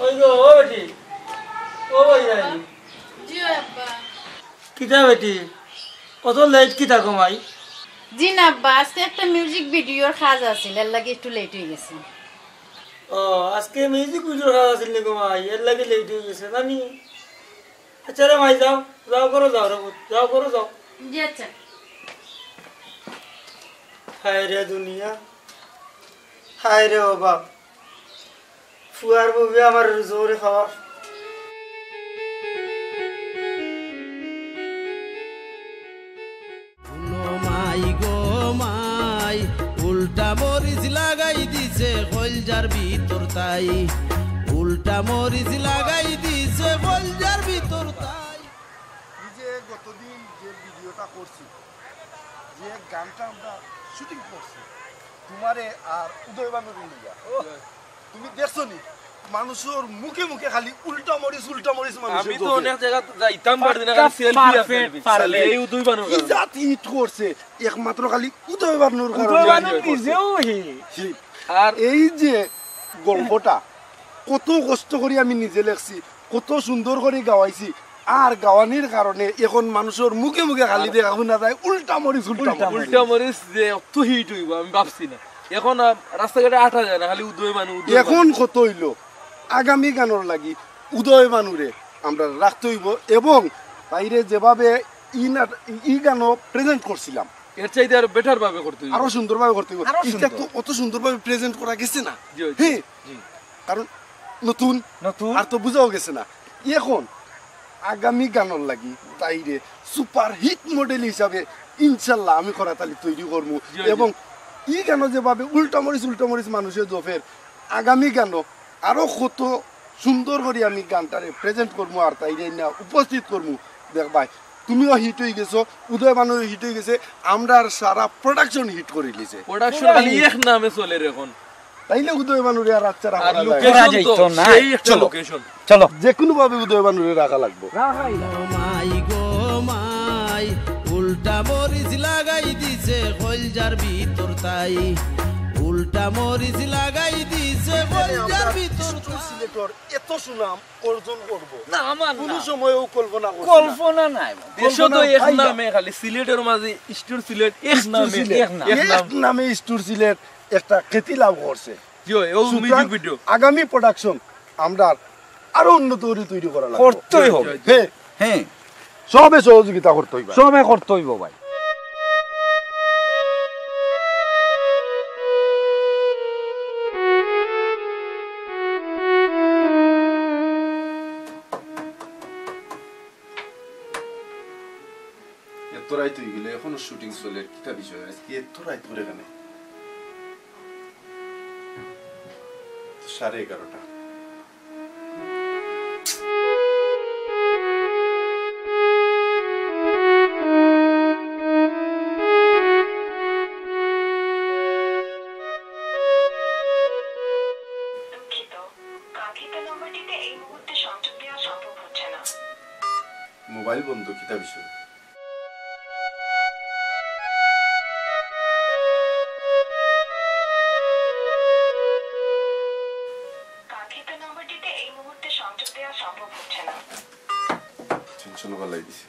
ওই গো, ও বেটি, ও ভাই, জি আব্বা। কিতা বেটি, অত লেট কিতা গো মাই? জি না আব্বা, আজকে একটা মিউজিক ভিডিওর কাজ আছিল, এর লাগি একটু লেট অই গেছে। ও, আজকে মিউজিক ভিডিওর কাজ আছিল নি গো মাই, এর লাগি লেট অই গেছে, জানি। আচ্ছা রে মাই, যাও, যাও ঘরো যাও রে পুত, যাও ঘরো যাও। জি আচ্ছা। হায় রে দুনিয়া, হায় রে ও বাপ, ফুয়ার বউয়ে আমার জোরে খাওয়া। হুনো মাই গো মাই, উল্টা মরিচ লাগাই দিছে কইলজার ভিতর তাই। উল্টা মরিচ লাগাই দিছে কইলজার ভিতর তাই। এই যে গতদিন যে ভিডিওটা করছি, যে গানটা আমরা শুটিং করছি, তোমারে আর উদয় বানুরে লইয়া, তুমি দেখছো নি? মানুষর মুখে মুখে খালি উল্টা মরিচ, উল্টা মরিচ মানুষে আমি তো দোষে। অনেক জায়গা যাইতাম পারি না, খালি সেলফি আর পারফেক্ট, সেলফি। পারফেক্ট। এই উদয় বানুর কি কারণে। জাত হিট করছে, একমাত্র খালি উদয় বানুর কারণে। উদয় বানু নিজেও হিট। হিট। আর এই যে গল্পটা কত কষ্ট করি আমি নিজে লেখছি, কত সুন্দর করি গাওয়াইছি, আর গাওয়ানির কারণে এখন মানুষর মুখে মুখে খালি দেখা হুনা যায় উল্টা মরিচ, উল্টা মরিচ। উল্টা মরিচ যে অত হিট অইবো আমি ভাবছি না। এখন আর রাস্তাঘাটে আটা যায় না, খালি উদয় বানু, উদয় বানু। এখন কত অইলো, আগামী গানর লাগি উদয় বানুরে আমরা রাখতে অইবো, এবং বাইরে যেভাবে ই নাট-, ই গানও প্রেজেন্ট করছিলাম, এর চাইতে আরো বেটার ভাবে করতে অইবো। আরো সুন্দরভাবে করতে অইবো। আরো ইটা সুন্দর। তো অত সুন্দরভাবে প্রেজেন্ট করা গেছে না। জি, জি, হ্যাঁ। জি। কারণ নতুন, নতুন। আর তো বুঝাও গেছে না। এখন আগামী গানর লাগি তাইরে সুপার হিট মডেল হিসাবে ইনশাল্লাহ আমি খরাত আলী তৈরি করমু। জি, জি। এবং ই গানও যেভাবে উল্টা মরিচ, উল্টা মরিচ মানুষে জফের, আগামী গানও আরো কত সুন্দর করি আমি গানটারে প্রেজেন্ট করমু আর তাইরে না উপস্থিত করমু। দেখবায়, তুমিও হিট অই গেছো, উদয় বানুও হিট অই গেছে, আমরার সারা প্রোডাকশন হিট করি লিছে। প্রোডাকশন খালি এক নামে চলের এখন। তাইলে উদয় বানুরে আর আচ্ছা রাখা যায় না। লোকেশন তো করা যাইতো না। সেই একটা চলো। লোকেশন। চলো। যে কোনো ভাবে উদয় বানুরে রাখা লাগবো। মাই গো মাই, উল্টা মরিচ লাগাই দিছে কইলজার ভিতর তাই। উল্টা মরিচ লাগাই দিছে কলজার ভিতর স্টুর সিলেটর এত সুনাম অর্জন করব, না, আমার কোনো না। সময়ও কল্পনা করছি না। কল্পনা নাই। দেশো তো কল্পনা এক পাই না। নামে, খালি সিলেটর মাঝে স্টুর সিলেট এক স্টুর নামে, সিলেট। এক নাম। এক নামে স্টুর সিলেট একটা খ্যাতি লাভ করছে। জি, ও সুতরাং মিউজিক ভিডিও। আগামী প্রোডাকশন আমরা আরো উন্নত করে তৈরি করা লাগবে। করতেই হবে। হ্যাঁ। হ্যাঁ। সবে সহযোগিতা করতে হইবে। সবে করতে হইব ভাই। এত রাইত হয়ে গেলে এখনো শুটিং চলে, কিতা বিষয়? আজকে এত রাইত করে কেনে? সাড়ে এগারোটা। দুঃখিত, কাঙ্ক্ষিত নম্বরটিতে এই মুহূর্তে সংযোগ দেওয়া সম্ভব হচ্ছে না। মোবাইল বন্ধ, কিতা বিষয়? কাঙ্ক্ষিত নম্বরটিতে এই মুহূর্তে সংযোগ দেওয়া সম্ভব হচ্ছে না। টেনশন গলাই দিছে।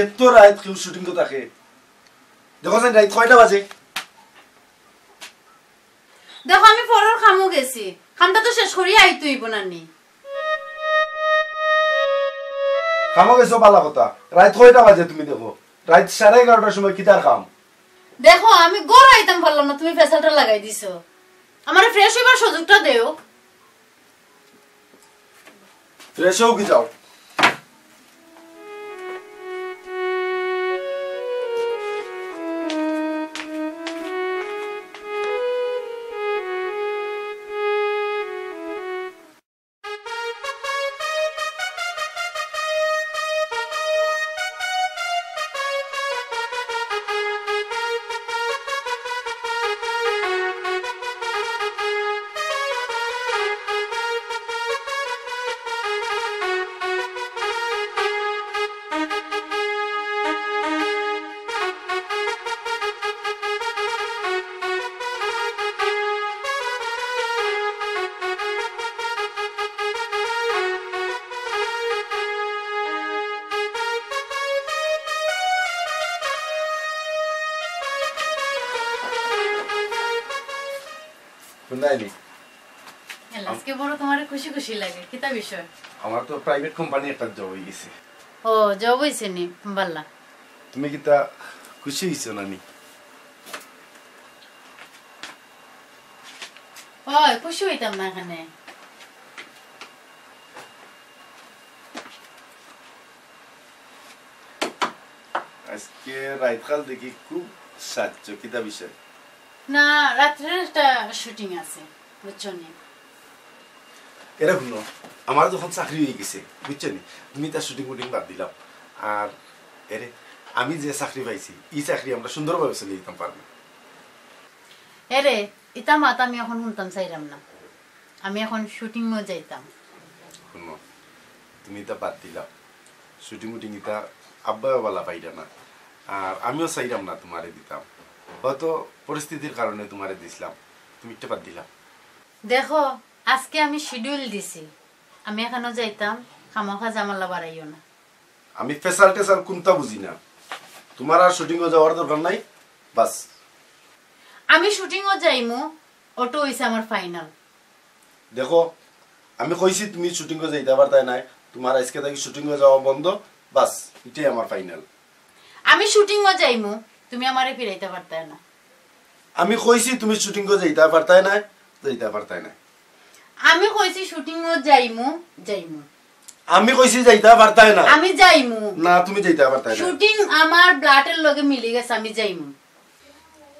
এত রাইত কেউ শুটিং তো থাকে। দেখো যেন রাইত কয়টা বাজে? দেখো, আমি পরর কামো গেছি, কামটা তো শেষ করিয়া আইতে অইবো না নি? কামো গেছো, বালা কথা। রাইত কয়টা বাজে তুমি দেখো? রাইত সাড়ে এগারোটার সময় কিতার কাম? দেখো, আমি ঘর আইতাম পারলাম না, তুমি পেশালটা লাগাই দিছো। আমারে ফ্রেশ হইবার সুযোগটা দেও। ফ্রেশ হও কি যাও। হুন্দাইনি। এলা, আজকে বড় তোমারে খুশি খুশি লাগে, কিতা বিষয়? আমার তো প্রাইভেট কোম্পানি একটা জব হয়ে গেছে। ও, জব হইছে নি? বাল্লা। তুমি কিতা খুশি হইছো না নি? ওই, খুশি হইতাম না এখানে। আজকে রাইতকাল দেখি খুব সাজছো, কিতা বিষয়? না, রাত্রে একটা শুটিং আছে, বুঝছো নি? এরে হুনো, আমার যখন চাকরি হয়ে গেছে, বুঝছো নি, তুমি তার শুটিং উটিং বাদ দিলাও। আর এরে, আমি যে চাকরি পাইছি, এই চাকরি আমরা সুন্দরভাবে চলে যেতাম পারবো। এরে, ইতা মাত আমি এখন শুনতাম চাইরাম না। আমি এখন শুটিংও যাইতাম। হুনো, তুমি ইতা বাদ দিলাও। শুটিং উটিং ইতা আব্বায়ও বালা পাইরা না। আর আমিও চাইরাম না তোমারে দিতাম। হয়তো পরিস্থিতির কারণে তোমারে দিছিলাম। তুমি ইটা বাদ দিলাও। দেখো, আজকে আমি শিডিউল দিছি। আমি এখানো যাইতাম, খামোখা ঝামেলা বাড়াইও না। আমি ফেসাল টেসাল কুন্তা বুঝি না। তোমার আর শুটিংও যাওয়ার দরকার নাই, বাস। আমি শুটিংও যাইমু, ওটা হইছে আমার ফাইনাল। দেখো, আমি কইছি তুমি শুটিংও যাইতা পারতায় নায়, তোমার আজকে থাকি শুটিংও যাওয়া বন্ধ, বাস, ইটাই আমার ফাইনাল। আমি শুটিংও যাইমু, তুমি আমারে ফিরাইতা পারতায় না। আমি কইছি তুমি শুটিংও যাইতা পারতায় নায়, যাইতা পারতায় নায়। আমি কইছি শুটিংও যাইমু, যাইমু। আমি কইছি যাইতা পারতায় না। আমি যাইমু। না, তুমি যাইতা পারতায় না। শুটিং আমার ব্লাডের লগে মিলি গেছে, আমি যাইমু।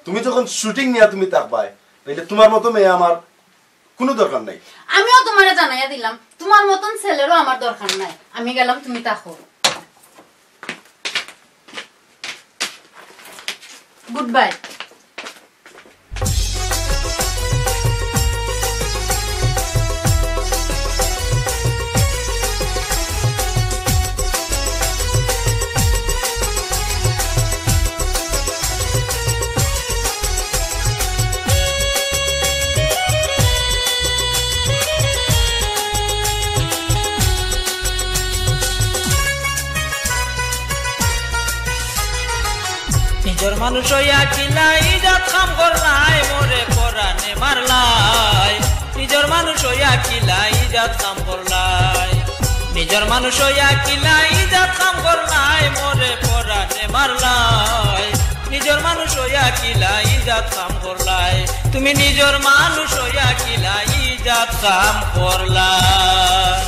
তুমি যখন শুটিং নিয়া তুমি থাকবায়, তাইলে তোমার মতো মেয়ে আমার কোনো দরকার নাই। আমিও তোমারে জানাইয়া দিলাম, তোমার মতন ছেলেরও আমার দরকার নাই। আমি গেলাম, তুমি থাকো। Good bye. নিজর মানুষ অইয়া কিলা ইজাত কাম করলায়, মোরে পরানে মারলায়। নিজর মানুষ অইয়া কিলা ইজাত কাম করলায়। নিজর মানুষ অইয়া কিলা ইজাত কাম করলায়, মোরে পরানে মারলায়। নিজর মানুষ অইয়া কিলা ইজাত কাম করলায়। তুমি নিজর মানুষ অইয়া কিলা ইজাত কাম করলায়।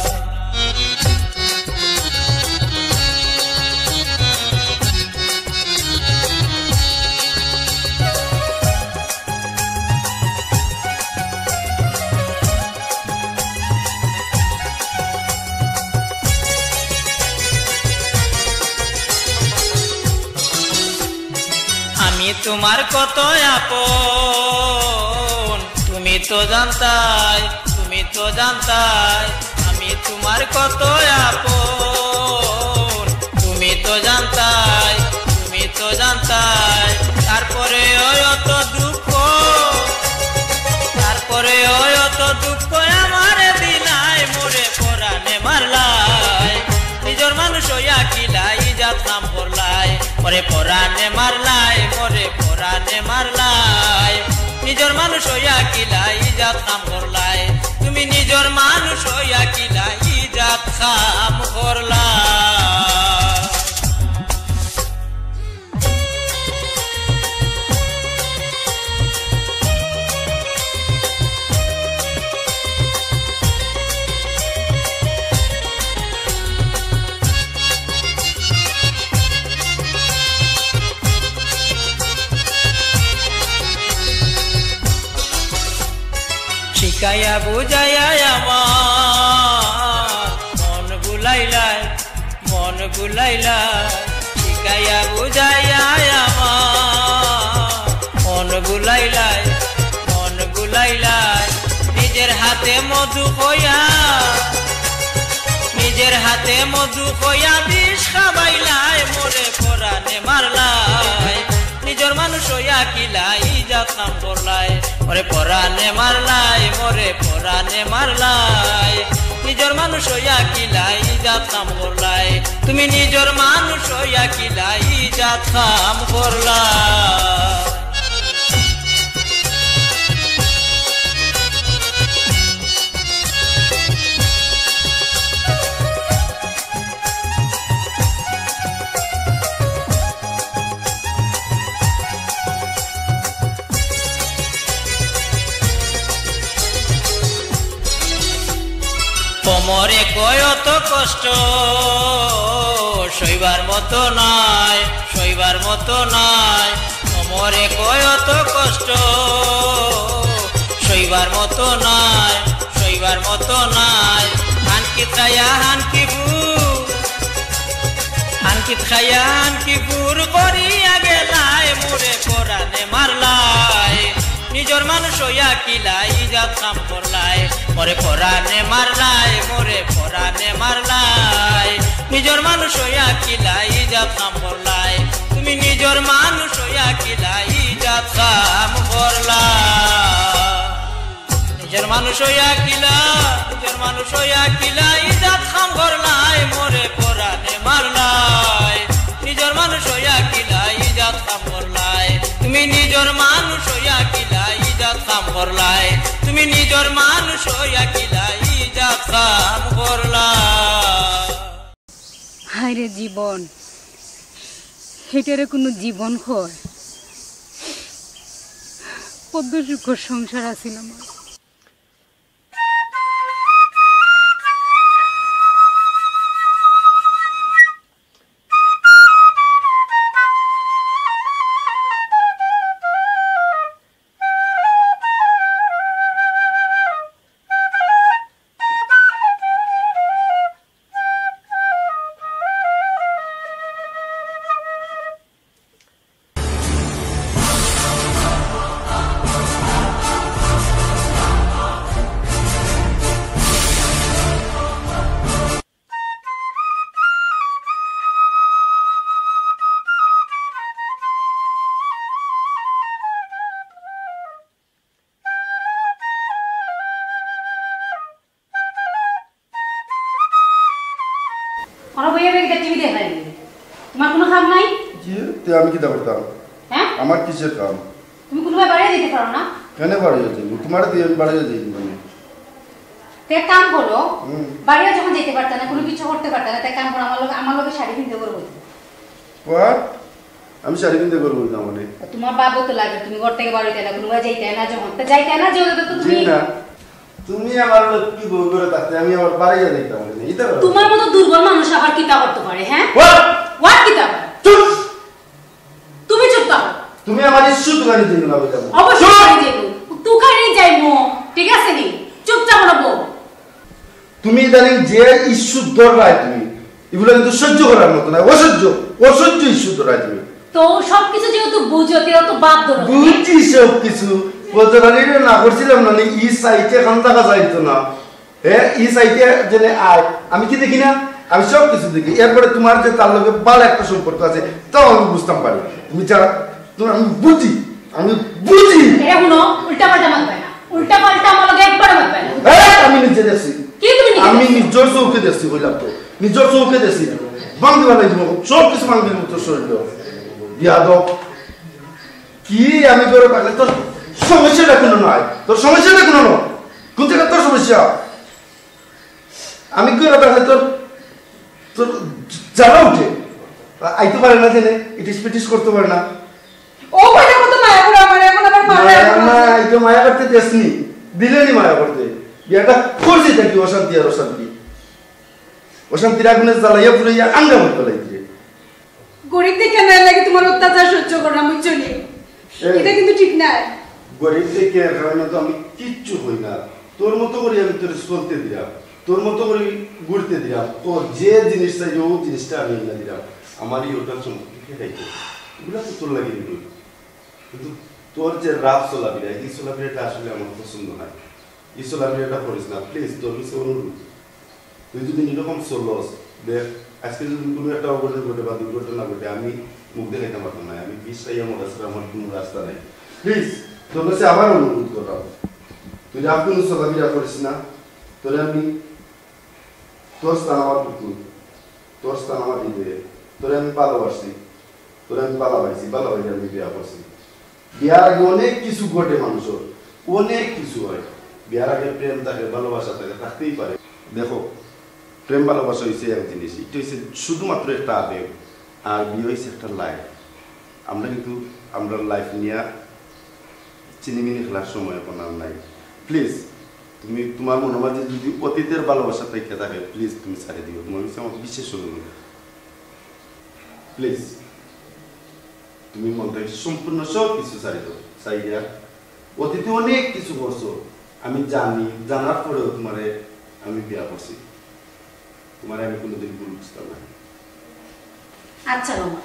আমি তুমার কত আপন, তুমি তো জানতায়, তুমি তো জানতায়। আমি তুমার কত আপন, তুমি তো জানতায়, তুমি তো জানতায়। তারপরেও অত দুঃখ, তারপরেও অত দুঃখ আমারে দিলায়, মোরে পরানে মারলায়। নিজর মানুষ অইয়া কিলা ইজাত কাম করলায়, মোরে পরানে মারলায়, মোরে পরানে মারলায়। নিজর মানুষ অইয়া কিলা ইজাত কাম করলায়, তুমি নিজর মানুষ অইয়া কিলা ইজাত কাম করলায়। শিখাইয়া বুঝাইয়া আমার মন ভুলাইলায়, মন ভুলাইলায়। শিখাইয়া বুঝাইয়া আমার মন ভুলাইলায়, মন ভুলাইলায়। নিজর হাতে মধু খইয়া, নিজর হাতে মধু খইয়া বিষ খাবাইলায়, মোরে পরানে মারলায়। নিজর মানুষ অইয়া কিলা ইজাত কাম করলায়, মোরে পরানে মারলায়, মোরে পরানে মারলায়। নিজর মানুষ অইয়া কিলা ইজাত কাম করলায়, তুমি নিজর মানুষ অইয়া কিলা ইজাত কাম করলায়। কমরে কয় অত কষ্ট, সইবার মতো নায়, সইবার মতো নায়। কমরে কয় অত কষ্ট, সইবার মতো নায়, সইবার মতো নায়। হানকি খায়া হানকি ফুর, হানকিত খায়া হানকি ফুর করিয়া গেলায়, মোরে পরানে মারলায়। নিজর মানুষ অইয়া কিলা ইজাত কাম করলায়, মোরে পরানে মারলায়, মোরে পরানে মারলায়। নিজর মানুষ অইয়া কিলা ইজাত কাম করলায়, তুমি নিজর মানুষ অইয়া কিলা ইজাত কাম করলায়। নিজর মানুষ অইয়া কিলা, নিজর মানুষ অইয়া কিলা ইজাত কাম করলায়, মোরে পরানে মারলায়। নিজর মানুষ অইয়া কিলা ইজাত কাম করলায়, তুমি নিজর মানুষ অইয়া কিলা ইজাত কাম করলায়, তুমি নিজর মানুষ অইয়া কিলা ইজাত কাম করলায়। হায় রে জীবন, হেটারে কুনু জীবন কয়? কত সুখর সংসার আছিল আমার। তোমার কোনো কাম নাই? জি, তে আমি কিতা করতাম? হ্যাঁ? আমার কিসের কাম? তুমি কোনোবায় বাড়িয়ে দিতে পারো না? কেন বাড়িয়ে যাইব? তোমার দিয়ে আমি বাড়িয়ে যাইব মানে? তো এক কাম করো, হুম। বাড়িয়ে যখন যেতে পারতে না, কোনো কিছু করতে পারতে না, তো এক কাম করো, আমার লগে আমার লগে শাড়ি কিনতে করবো। What? আমি শাড়ি কিনতে করবো না মানে? তোমার বাবু তো লাগে, তুমি ঘর থেকে বাড়িতে না, কোনোবায় যাইতে না যখন, তো যাইতে না যে তো জি তুমি না। তুমি আমার লক্ষ্মী বউ করে থাকতে আমি আবার বাড়িয়ে যাইতাম মানে? এটা তোমার মতো দুর্বল মানুষ আবার কিতা করতে পারে, হ্যাঁ? What? ওয়াট কিতা পারে? চুপ! তুমি চুপ থাকো। তুমি আমার ইস্যু দোকানে দিও না বললাম। অবশ্যই বাড়ি যাইব, দোকানে যাইব, ঠিক আছে নি? চুপচাপ বলো। তুমি ইদানিং যে ইস্যু ধরলায় তুমি, এগুলো কিন্তু সহ্য করার মতো না, অসহ্য, অসহ্য ইস্যু ধরলায় তুমি। তো সবকিছু যেহেতু বুঝো, তেও তো বাদ ধরো। বুঝছি সব কিছু। বলতে পারি রে, না করছিলাম না, ই সাইটে এখন থাকা যাইতো না। হ্যাঁ, ই সাইটে জেনে আয়, আমি কি দেখি না? আমি সব কিছু দেখি। এরপরে তোমার যে তার লগে ভালো একটা সম্পর্ক আছে, তাও আমি বুঝতাম পারি। তুমি যারা, তুমি, আমি বুঝি, আমি বুঝি। এরা কোনো উল্টা পাল্টা মাত পায় না, উল্টা পাল্টা আমার লগে একবার মাত পায় না। হ্যাঁ, আমি নিজে দেখছি। কি তুমি নিজে আমি দেখছো? নিজের চোখে দেখছি, কইলাম তো, নিজের চোখে দেখছি। ভাঙ দিবা লাগি তোমাকে, সব কিছু ভাঙ দিল তোর শরীর। বিয়াদব। কি আমি করে পারলে তোর সমস্যাটা কোনো নয়, তোর সমস্যাটা কোনো নয়। কোন জায়গা তোর সমস্যা? আমি করে পারলে তোর, তোর জ্বালা উঠে। আইতে পারে না জেনে, ইটিস পিটিস করতে পারে না। ও কইলে কত মায়া করে আমার, এখন আবার মায়া মায়া করে। না, এই তো মায়া করতে দেসনি, দিলেনি মায়া করতে। বিয়াটা করছি দেখি অশান্তি আর অশান্তি। অশান্তির আগুনে জ্বালাইয়া পুড়াইয়া আঙ্গা মতো লাগছে। গরিব দেখে না লাগে তোমার অত্যাচার সহ্য করা, বুঝছো নি? এই। এটা কিন্তু ঠিক না। গরিব দেখে এর কারণে তো আমি কিচ্ছু হই না। তোর মতো করে আমি তোর চলতে দিলাম, তোর মতো করে ঘুরতে দিলাম, ও যে জিনিস চাই ও জিনিসটা আমি এনে দিলাম। আমারই ওটার সম্পর্কে খাইতে এগুলা তো তোর লাগে নিবই। কিন্তু তোর যে রাফ চলাফেরা, এই চলাফেরাটা আসলে আমার পছন্দ নয়। এই চলাফেরাটা করিস না প্লিজ, তোর কাছে অনুরোধ। তুই যদি এরকম চলস, দেখ, আজকে যদি কোনো একটা অঘটন ঘটে বা দুর্ঘটনা ঘটে, আমি মুখ দেখাইতে পারতাম না। আমি বিষ খাইয়া মরা ছাড়া আমার কোনো রাস্তা নাই। প্লিজ, তোর কাছে আবার অনুরোধ করলাম, তুই রাফ কোনো চলাফেরা করিস না। তোরে আমি, তোর স্থান আমার বুকে, তোর স্থান আমার হৃদয়ে। তোরে আমি ভালোবাসি, তোরে আমি ভালোবাসি, ভালোবাসি আমি বিয়া করছি। বিয়ার আগে অনেক কিছু ঘটে মানুষের, অনেক কিছু হয়। বিয়ার আগে প্রেম থাকে, ভালোবাসা থাকে, থাকতেই পারে। দেখো, প্রেম ভালোবাসা হইছে এক জিনিস, এটা হইছে শুধুমাত্র একটা আবেগ, আর বিয়ে হইছে একটা লাইফ। আমরা কিন্তু আমরা লাইফ নিয়ে চিনিমিনি খেলার সময় এখন আর নাই। প্লিজ, তুমি তোমার মনের মাঝে যদি অতীতের ভালোবাসা থেকে থাকে, প্লিজ তুমি ছাড়ি দিও। তোমার কাছে আমার বিশেষ অনুরোধ, প্লিজ। তুমি মন থেকে সম্পূর্ণ সব কিছু ছাড়ি দাও। ছাড়িয়া অতীতে অনেক কিছু করছো, আমি জানি, জানার পরেও তোমারে আমি বিয়া করছি। তোমারে আমি কোনোদিন ভুল বুঝতাম না। আচ্ছা রোমা।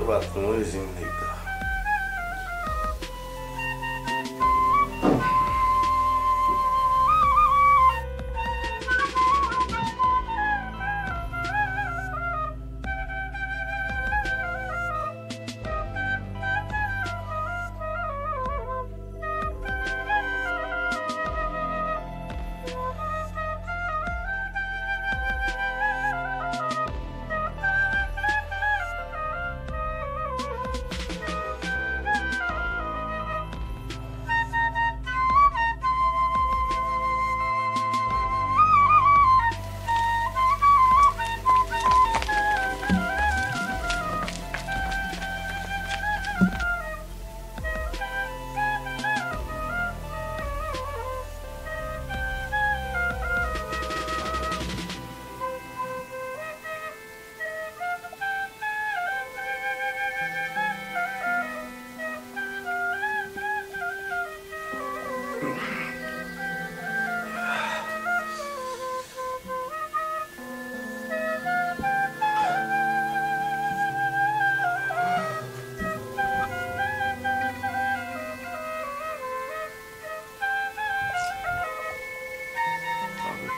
বাথরুমে গেছি মনে হয়।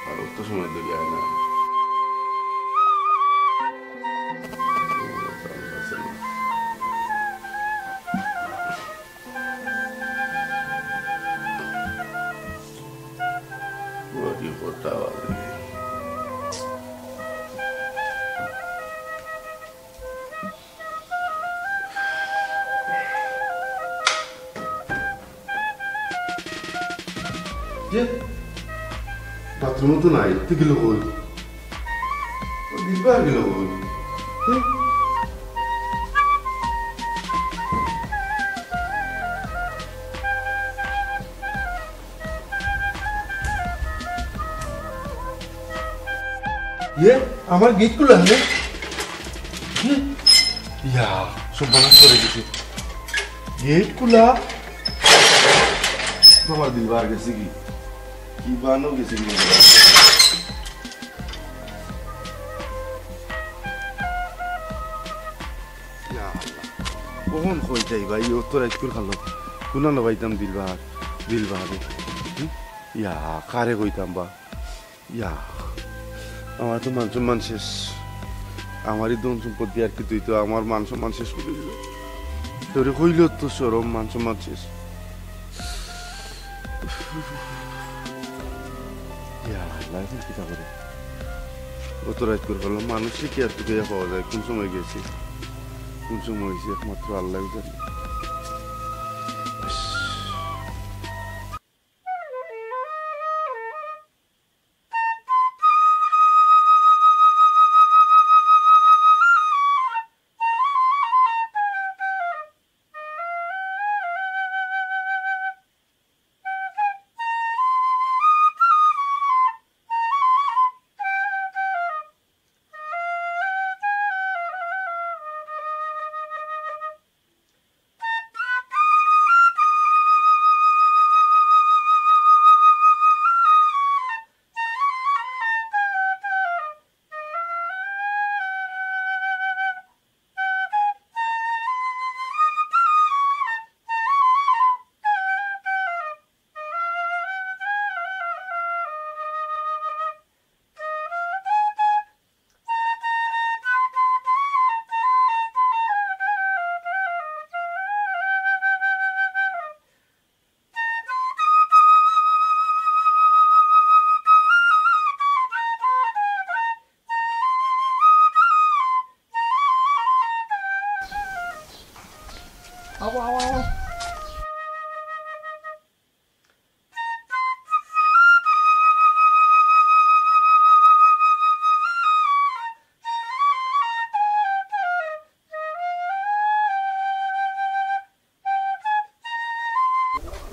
আর অত সময় ধরে আয় না। বডি কথা বলে। যে বাথরুমে তো নাই, তো গেল কই? ও দিলবার গেল কই? হুম? ইয়ে, আমার গেট খুলা হলে? ইয়ে, ইয়া, সব বানাস করে গেছে। গেট খুলা। আমার দিলবার গেছে কি? কি বানো গেছে কি? ইয়া আল্লাহ। কখন কইতাই ভাই, ও তো রাইত করে খালো। কুনা না পাইতাম দিলবার, দিলবারে। হুম? ইয়া, কারে কইতাম বা? ইয়া, আমার তো মান সম্মান শেষ। আমারই ধন সম্পত্তি আর কি, তুই তো আমার মান সম্মান শেষ করে দিল। তোরে কইলেও তো শরম, মান সম্মান শেষ। ইয়া আল্লাহ, এখন কিতা করি? অত রাইত করে ফেললাম, মানুষে কি আর তুকে পাওয়া যায়? কোন সময় গেছে, কোন সময় হয়েছে, একমাত্র আল্লাহ জানে।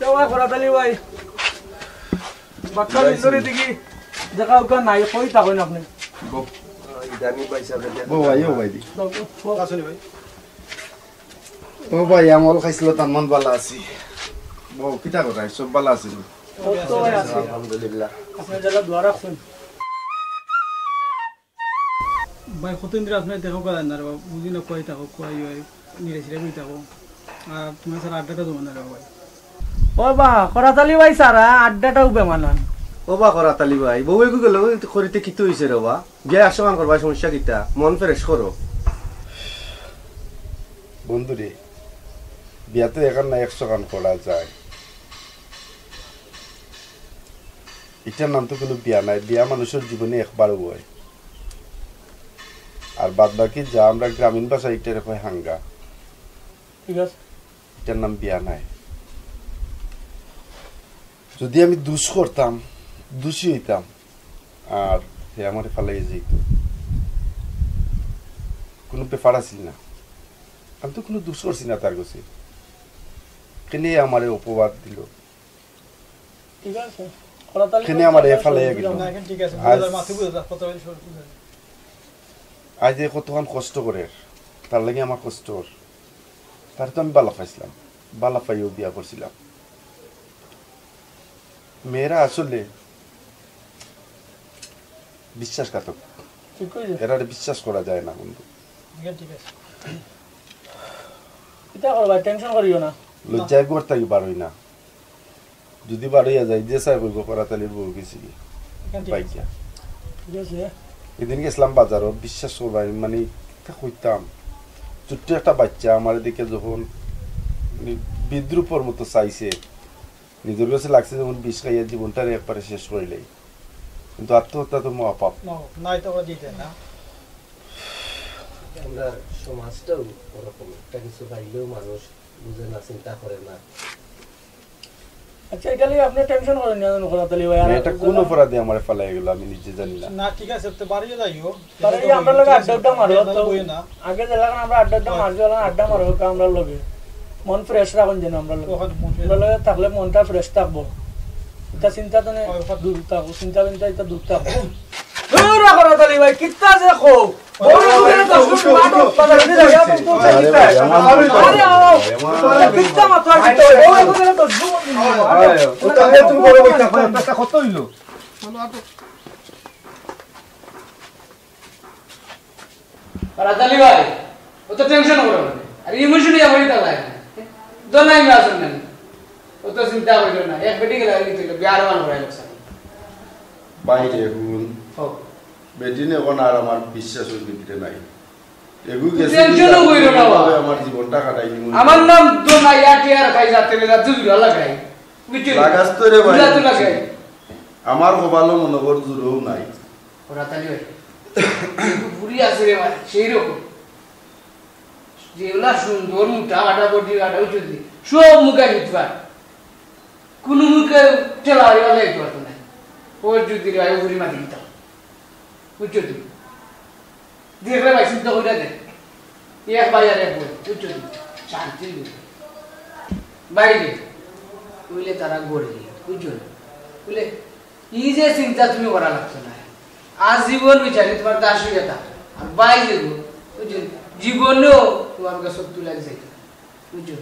দেওয়া করা তালি ভাই। বাক্কা ভাই, সুন্দরী দেখি। দেখা উকা নাই, কই থাকইন আপনি? বউ। ইদানি ভাই সাহেব, বউ ভাই, ও ভাই দি। আসুন ভাই। ও ভাই, আমল খাইছিল, তার মন ভালা আছি। বউ, কিতা কথা, সব ভালা আছিল? ও তো ভাই আছে। আলহামদুলিল্লাহ। আপনি যারা দোয়া রাখছেন। ভাই, কতদিন ধরে আপনার দেখা করা যায় না রে বাবা, বুঝি না, কই থাকো, কই হয়, নিরে ছিরে কই থাকো, আর তোমার স্যার আড্ডাটা জমে না রে বাবা। ও বা, করাতালি ভাই সারা আড্ডাটাও বেমানান। ও বা করাতালি ভাই, বউ এগু গেল করিতে কিতা হইছে রে বা? গিয়া একশো গান করবা, সমস্যা কিতা? মন ফ্রেশ করো। বন্ধুরে, বিয়া তো এখান না একশো গান করা যায়। ইটার নাম তো কোনো বিয়া নাই, বিয়া মানুষের জীবনে একবারও হয়। আর বাদ বাকি যা আমরা গ্রামীণ ভাষায় ইটারে কয় হাঙ্গা। ঠিক আছে। ইটার নাম বিয়া নাই। যদি আমি দুষ করতাম, দুষী হইতাম, আর হে আমারে ফালাইয়া যাইত, কোনো ব্যাপার আছিল না। আমি তো কোনো দুষ করছি না তার কাছে, কেনে আমারে অপবাদ দিল? ঠিক আছে। কেনে আমারে ফালাইয়া গেল? না, এখন ঠিক আছে, আজ বুঝা যায়, মাথা বুঝা যায়, কথা বলে সব বুঝা যায়। আজ যে কতক্ষণ কষ্ট করে, তার লাগি আমার কষ্ট অর। তার তো আমি বালা পাইছিলাম, বালা পাইও বিয়া করছিলাম। মেয়েরা আসলে বিশ্বাসঘাতক। ঠিক কইছো। এরারে বিশ্বাস করা যায় না, বন্ধু। ঠিক আছে, ঠিক আছে। কিতা করবা, টেনশন করিও না। লজ্জায় ঘর থাকি বারই না। যদি বারইয়া যাই, যে সাহেব কইব, করাতালির বউ গেছি কি? ঠিক আছে। বাইক গিয়া। ঠিক আছে। এদিন গেছিলাম বাজারো, বিশ্বাস করবা, মানে, কিতা কইতাম, ছোট্ট একটা বাচ্চা আমার দিকে যখন, মানে, বিদ্রূপর মতো চাইছে, নিজের কাছে লাগছে যেমন বিষ খাইয়া জীবনটারে একবারে শেষ করিলাই, কিন্তু আত্মহত্যা তো মহাপাপ। না, না, এটা ওরা দিতে না। আমরা সমাজটাও ওরকম, একটা কিছু পাইলেও মানুষ বুঝে না, চিন্তা করে না। আচ্ছা, এটা নিয়ে আপনি টেনশন করেন না, জানো, খোলা তালি ভাই, আর না, এটা কোন অপরাধে আমার ফালাই গেল, আমি নিজে জানি না। না, ঠিক আছে, তো বাড়িও যাইও। তারা এই আমরা লগে আড্ডা আড্ডা মারো, তো বই না। আগে যেলাখান আমরা আড্ডা আড্ডা মারছি, ওলাখান আড্ডা মারো, কা আমরা লগে। মন ফ্রেশ রাখুন যেন আমরা লগে। ওখানে মন ফ্রেশ। আমরা লগে থাকলে মনটা ফ্রেশ থাকবো। এটা চিন্তা তো নেই, ওই ওখানে দূর থাকবো, চিন্তা চিন্তা এটা দূর থাকবো। দূর রাখো না তালি ভাই, কিত্তা যে খো। বড় বড় তো শুধু মাঠো, বাজারে দিয়ে যাবে, তো আরে ভাই, আমার আরে আও। আমার কিত্তা মাত্র আর কিত্তা, বড় বড় তো জুম। আরে, ও তো আগে তুমি বড় বড় থাকো, একটা কত হইলো? আর আতালি ভাই, ও তো টেনশন করো না। আর ইমোশনাল ইয়া হয়ে গেল। দোনাই মে আসুন না। ও তো চিন্তা করিও না। এক বেটি গেলে আর কি তুই বিয়ার মান করাই লোকসান। বাইরে হুন। হোক। বেটি নে কোন আর আমার বিশ্বাস ওই ভিতরে নাই। এগু গেছে টেনশনও করিও না বাবা। আমার জীবনটা কাটাই নিমু। আমার নাম দোনাই আটি আর খাই যাতে বেলা জুজুরা লাগাই। বুঝছো? লাগাস তো রে ভাই। বুঝা তো লাগাই। আমার কপালও মনে কর জুড়েও নাই। ওরা তালি ভাই। একটু বুড়ি আছে রে ভাই, সেই রকম। যেগুলা সুন্দর, মোটা, আটা, বডি, আটা, উঁচু দি। সব মুখে নিতে পারে। কোনো মুখে ঠেলা হারিয়ে যাইতে পারতো না। ওর যদি রে ভাই, বুড়ি মাটি দিতাম। বুঝছো তুই? দেখলে ভাই, চিন্তা করে দেখ। এক ভাই আর এক বোন, বুঝছো তুই? শান্তি বুঝ। বাইরে, বুঝলে তারা গড়ে, বুঝছো? বুঝলে, এই যে চিন্তা তুমি করা লাগতো না। আজীবন বিচারি তোমার দাস হইয়া থাকো। আর বাইরে গো, বুঝছো? জীবনেও তোমার কাছে তুলে যাইতো না। বুঝছো?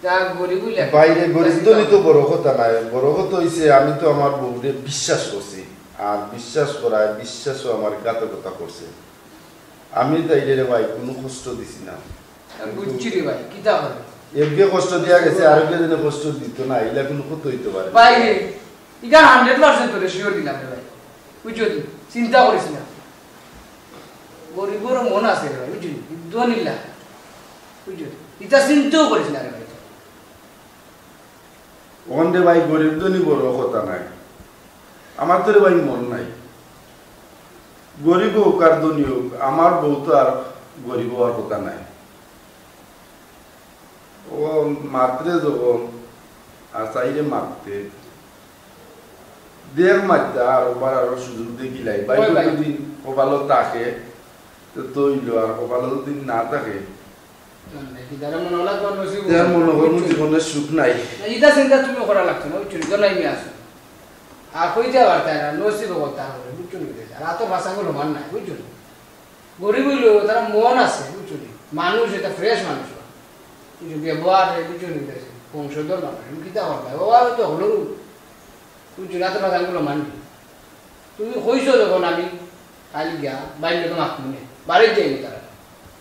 যা গরিব হইলে বাইরে গরিব ধনী তো বড় কথা নাই, বড় কথা হইছে আমি তো আমার বউরে বিশ্বাস করছি, আর বিশ্বাস করায় বিশ্বাসও আমার ঘাতকতা করছে। আমি তাইলে রে ভাই কোনো কষ্ট দিছি না। বুঝছি রে ভাই, কিতা করে? একগে কষ্ট দিয়া গেছে, আরেকগে যেন কষ্ট দিত না, ইলা কোনো কত হইতে পারে না। বাইরে, ইটা হান্ড্রেড পার্সেন্ট তোরে শিওর দিলাম রে ভাই। বুঝছো তুই? চিন্তা করিস না। গরিবরও মন আছে রে ভাই, বুঝলি? ধনীলা। বুঝছো? ইটা চিন্তাও করিস না রে ভাই। ওখান রে ভাই, গরিব ধনী বড় কথা নাই। আমার তো রে ভাই মন নাই। গরিব হোক আর ধনী হোক, আমার বউ তো আর গরিব হওয়ার কথা নাই। ও মাতরে যখন আর চাইরে মাততে, দেখ মাততা আর ওবার আরো সুযোগ দেখিলাই। ভাই ওই ভাই। যদি কপালো থাকে, তো, তো হইলো, আর কপালো যদি না থাকে, মানে, কি তারা মনে হলো তোমার নসিব তে আর মনে হয় জীবনে সুখ নাই। না, ইটা চিন্তা তুমি করা লাগতো না, বুঝছো নি? তো নাই মি আছো। আর কইতে পারতায় না, নসিব কথা হবে, বুঝছো নি? আর এত ভাষাগুলো মান নাই, বুঝছো নি? গরিব হইলেও তারা মন আছে, বুঝছো নি? মানুষ, এটা ফ্রেশ মানুষ। বুঝছো? ব্যবহার, বুঝছো নি? বংশধর মানুষ, আমি কিতা করতাম? ও আর তো হলো, বুঝছো নি? এত ভাষাগুলো মানবি। তুমি কইছো যখন আমি কাল গিয়া বাইরে তো মাতমু নে। বাড়িত যাইবো তারা।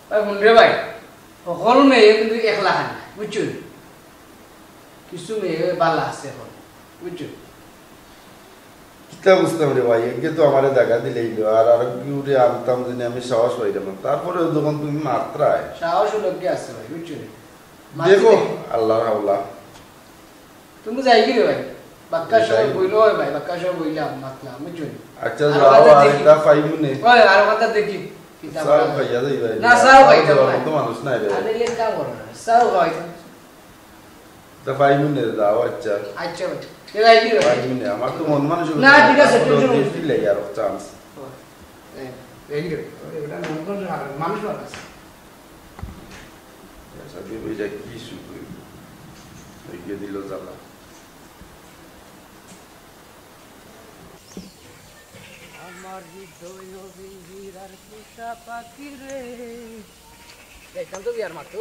ভাই, হুন রে ভাই, হকল মেয়ে কিন্তু একলা খান না, বুঝছো? কিছু মেয়ে বালা আছে এখন, বুঝছো? কিতা বুঝতাম রে ভাই, একে তো আমারে জাগা দিলাইলো, আর আরো কেউরে আনতাম যদি আমি সাহস পাইতাম না। তারপরেও যখন তুমি মাতরায়। সাহস অইলো কি আছে ভাই, বুঝছো? দেখো, আল্লাহর হাওলা। তুমি যাইগি রে ভাই? বাক্কা সময় বইলো অয় ভাই, বাক্কা সময় বইলাম, মাতলাম, বুঝছো? আচ্ছা, আর যাও, কথা আর দেখি। এটা পাইমু নে। ওই, আর কথা দেখি। কিতা চাও বলা যায়? খাইয়া যাই ভাই। না, চাও খাইতাম না। মতো মানুষ নাই রে। আরে, লেট কাম করো না। চাও খাওয়াইতাম। তা পাইমু নে, যাও, আচ্ছা। আচ্ছা ভাই। এ ভাই, কি ভাই? পাইমু নে, আমার তো মন মানসিকতা না, নাই। ঠিক আছে, তারপরে টেনশন ওই করো না। ফিল লাগে আর চান্স। ও, এই, এই রে, ওই, ওটা মন করে আর মানুষ ভালো আছে। আচ্ছা, তুই ওই যা কি শুরু হইল? এই গিয়ে দিল জ্বালা। আমার হৃদয় অবিহির আর পোষা পাখি রে। যাইতাম তো বিয়ার মাতো।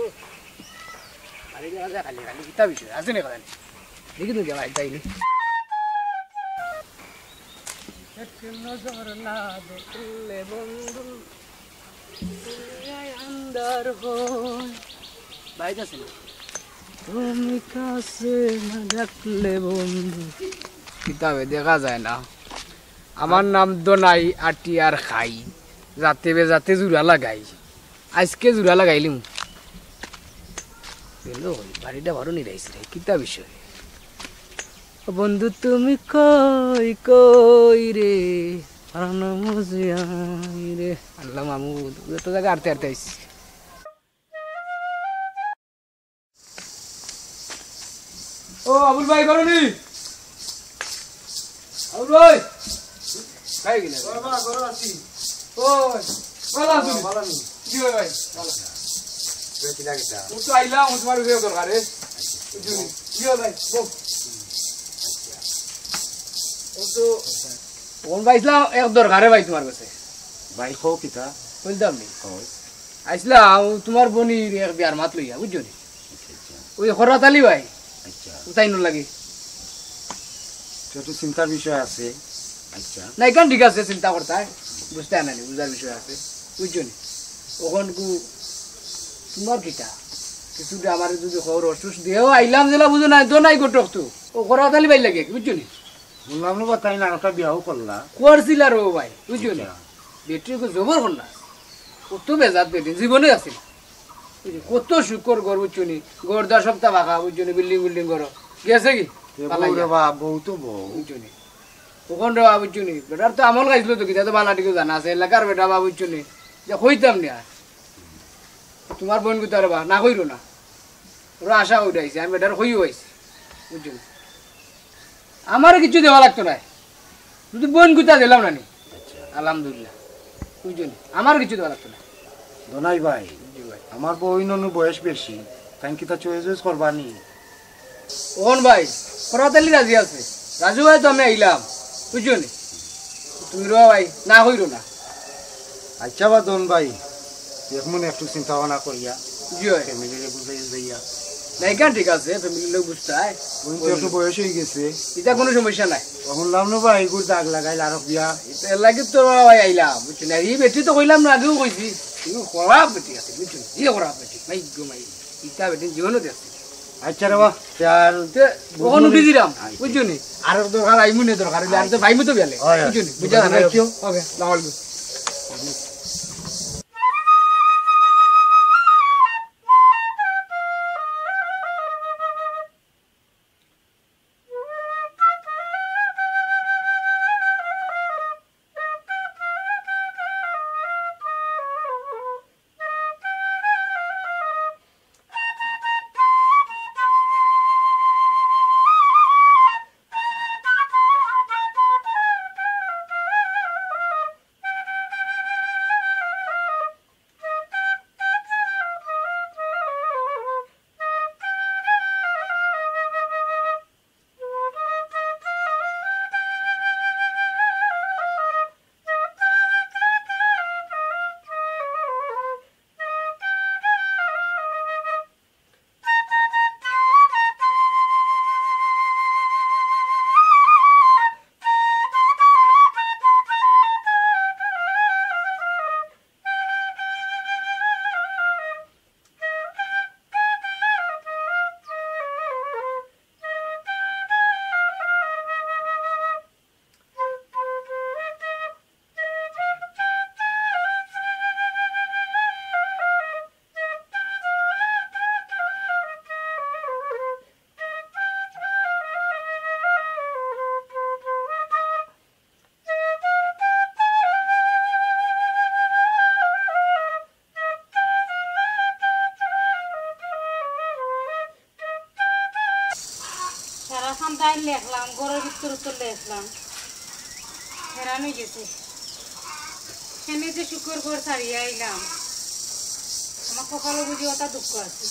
খালি দেখা যায়, খালি, খালি কিতা বিষয়? আছে নি কথা নি? দেখি তো যাওয়া, যাইনি। এক নজর না দেখলে বন্ধু, দুনিয়ায় আন্ধার হয়। বাইরে আছে না? তুমি কাছে না ডাকলে বন্ধু। কিতাবে দেখা যায় না। আমার নাম দোনাই আটি আর খাই। জাতে বেজাতে জুড়া লাগাই। আজকে জুড়া লাগাইলিম। গেল ওই বাড়িটা বারো নিরাইছে রে। কিতা বিষয়? ও বন্ধু তুমি কই, কই রে? আর না বুঝিয়াই রে। আল্লাহ মামু, যত জায়গা আটতে আটতে আইছি। ও আবুল ভাই, করো নি? আবুল ভাই। ভাই গেলে। বাবা, ঘরে আছি। ও, ভালো আছো? ভালো আছি। জি ভাই, ভাই। ভালো। বে, কি লাগে তা? ও তো আইলাম, ও তোমার বিয়ে দরকারে। জি ভাই। জি ভাই, বল। ও তো, কোন ভাই ইসলাম, এক দরকারে ভাই তোমার কাছে। ভাই, কও কিতা? বলতাম নি। কও। আইসলাম, ও তোমার বনির এক বিয়ার মাত লইয়া, বুঝছো নি? আচ্ছা, আচ্ছা। ওই খরাত আলী ভাই। আচ্ছা। উতাই নু লাগি। তো একটু চিন্তার বিষয় আছে। আচ্ছা। না, এখান ঠিক আছে, চিন্তা করতে হয়। বুঝতে হয় না নি, বুঝার বিষয় আছে। বুঝছো নি? ওখান কু তোমার কিতা? কিছু দে আমারে যদি খবর অসুস দেও, আইলাম যেলা বুঝো না, তো নাই ঘটক তো। ও খরাত আলী ভাই লাগে, বুঝছো নি? শুনলাম না বা তাই না, একটা বিয়াও করলা। করছিল আর ও ভাই, বুঝছো নি? আচ্ছা। বেটি কো জবর কন্যা। কত বেজাত বেটি, জীবনে আছে না। বুঝছো? কত শুকর ঘর, বুঝছো নি? ঘর দা সপ্তাহ বাঁকা, বুঝছো নি? বিল্ডিং বিল্ডিং ঘর। গেছে কি? এ পালাই বউ রে যা। বাপ, বউ তো বউ। বুঝছো নি? তখন রে বাবা, বুঝছো নি? বেটার তো আমল গাইছিল তো, কিতা তো বালা ঠিক জানা আছে। এলাকার বেটা বাবা, বুঝছো নি? যে কইতাম নি আর। তোমার বোন গুতারে বা, না কইরো না। ওরা আশা উঠাইছে, আমি বেটার কইও আইছি। বুঝছো নি? আমারে কিচ্ছু দেওয়া লাগতো নায়। শুধু বোন গুতা দিলাম না নি। আচ্ছা। আলহামদুলিল্লাহ। বুঝছো নি? আমার কিচ্ছু দেওয়া লাগতো না। দোনাই ভাই, জি ভাই। আমার বউ ইননু বয়স বেশি, তাই কিতা চয়েস চয়েস করবা নি? ওহন ভাই, খরাত আলী রাজি আছে। রাজু ভাই তো আমি আইলাম। বুঝছো নি? তুমি রো ভাই, না কইরো না। আচ্ছা বা দন ভাই, এখন একটু চিন্তা ভাবনা করিয়া জি ভাই। ফ্যামিলিরে বুঝাই যাইয়া। না, এখান ঠিক আছে, ফ্যামিলির লোক বুঝতে হয়। ওই তো একটু বয়স হয়ে গেছে। এটা কোনো সমস্যা নাই। শুনলাম না ভাই, এগুর দাগ লাগাইল আরক বিয়া। এটা এর লাগি তো ভাই আইলাম, বুঝছো না? এই বেটি তো কইলাম না, আগেও কইছি। কিন্তু খারাপ বেটি আছে, বুঝছো না? এই খারাপ বেটি, মাই গো মাই। ইটা বেটি জীবনও দেখছি। আচ্ছা রে বা, তে আর তে, ওখানে উঠি দিলাম, আচ্ছা। বুঝছো নি? আর দরকার, আইমু নে দরকার, আর তো আচ্ছা। ভাইমু তো বেলে, হয়, হয়। বুঝছো নি? বুঝা না, রাখিও। ওকে, আসসালামু আলাইকুম। খান্দাইন লেখলাম, ঘরর ভিতর উত্তর লেখলাম, হেরান অই গেছি। এনে যে শুকর ঘর ছাড়িয়া আইলাম, আমার কপালো বুঝি অতা দুঃখ আছে।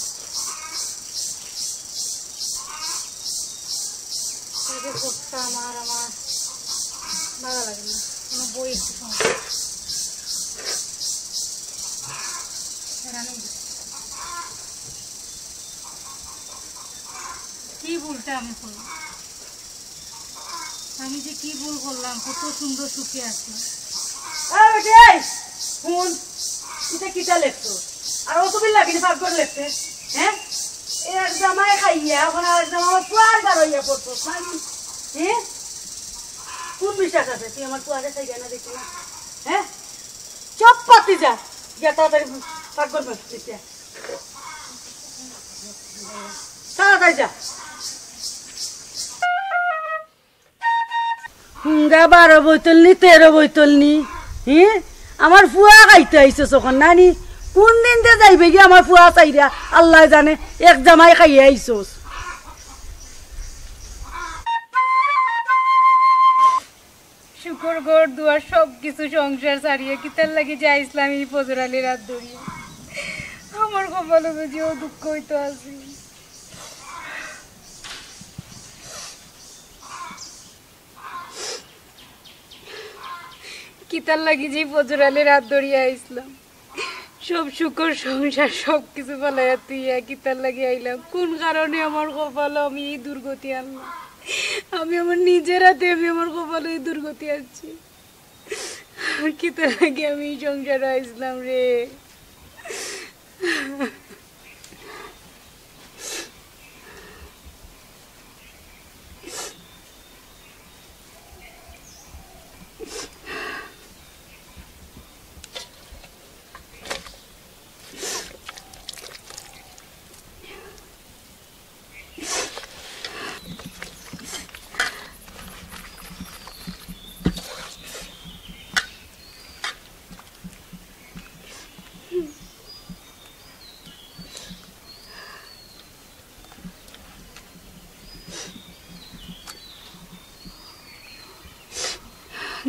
এই যে ঘরটা আমার, আমার ভালা লাগে না, কোনো বই একটু সময়। হেরান অই গেছি। কি ভুলটা আমি করলাম? আমি যে কি ভুল করলাম, কত সুন্দর সুখে আছি। এই বেটি, এই, হুন, ইটা কিতা লেখছো? আর অত বিল লাগি নি পাক করে লেখতে? হ্যাঁ? এক জামাই খাইয়া, অখন আর এক জামাই আমার পুয়ার বার অইয়া পড়ছো, খালি, হ্যাঁ? কোন বিশ্বাস আছে তুই আমার পুয়ারে খাইয়া না দেখি না? হ্যাঁ? চুপ পাতি যা, গিয়া তাড়াতাড়ি পাক করবে, দেখতে। তাড়াতাড়ি যা। হুঙ্গা বারো বোতল নি, তেরো বোতল নি, হি? আমার ফুয়া খাইতে আইছস অখন নানি? কোন দিন যে যাইবে গি আমার ফুয়া চাইরা, আল্লায় জানে, এক জামাই খাইয়া আইছস। শুকর ঘর দুয়ার সব কিছু সংসার ছাড়িয়া কিতার লাগি যে আইছলাম ই ফজর আলীর আত ধরিয়া। আমার কপালো বুঝি অউ দুঃখ অইতো আছে। কিতার লাগি যে ফজর আলীর আত ধরিয়া আইছলাম। সব শুকর সংসার সব কিছু ফালাইয়া থুইয়া কিতার লাগি আইলাম? কোন কারণে আমার কপালো আমি ই দুর্গতি আনলাম? আমি আমার নিজের আতে আমি আমার কপালো ই দুর্গতি আনছি। কিতার লাগি আমি ই সংসারো আইছলাম রে?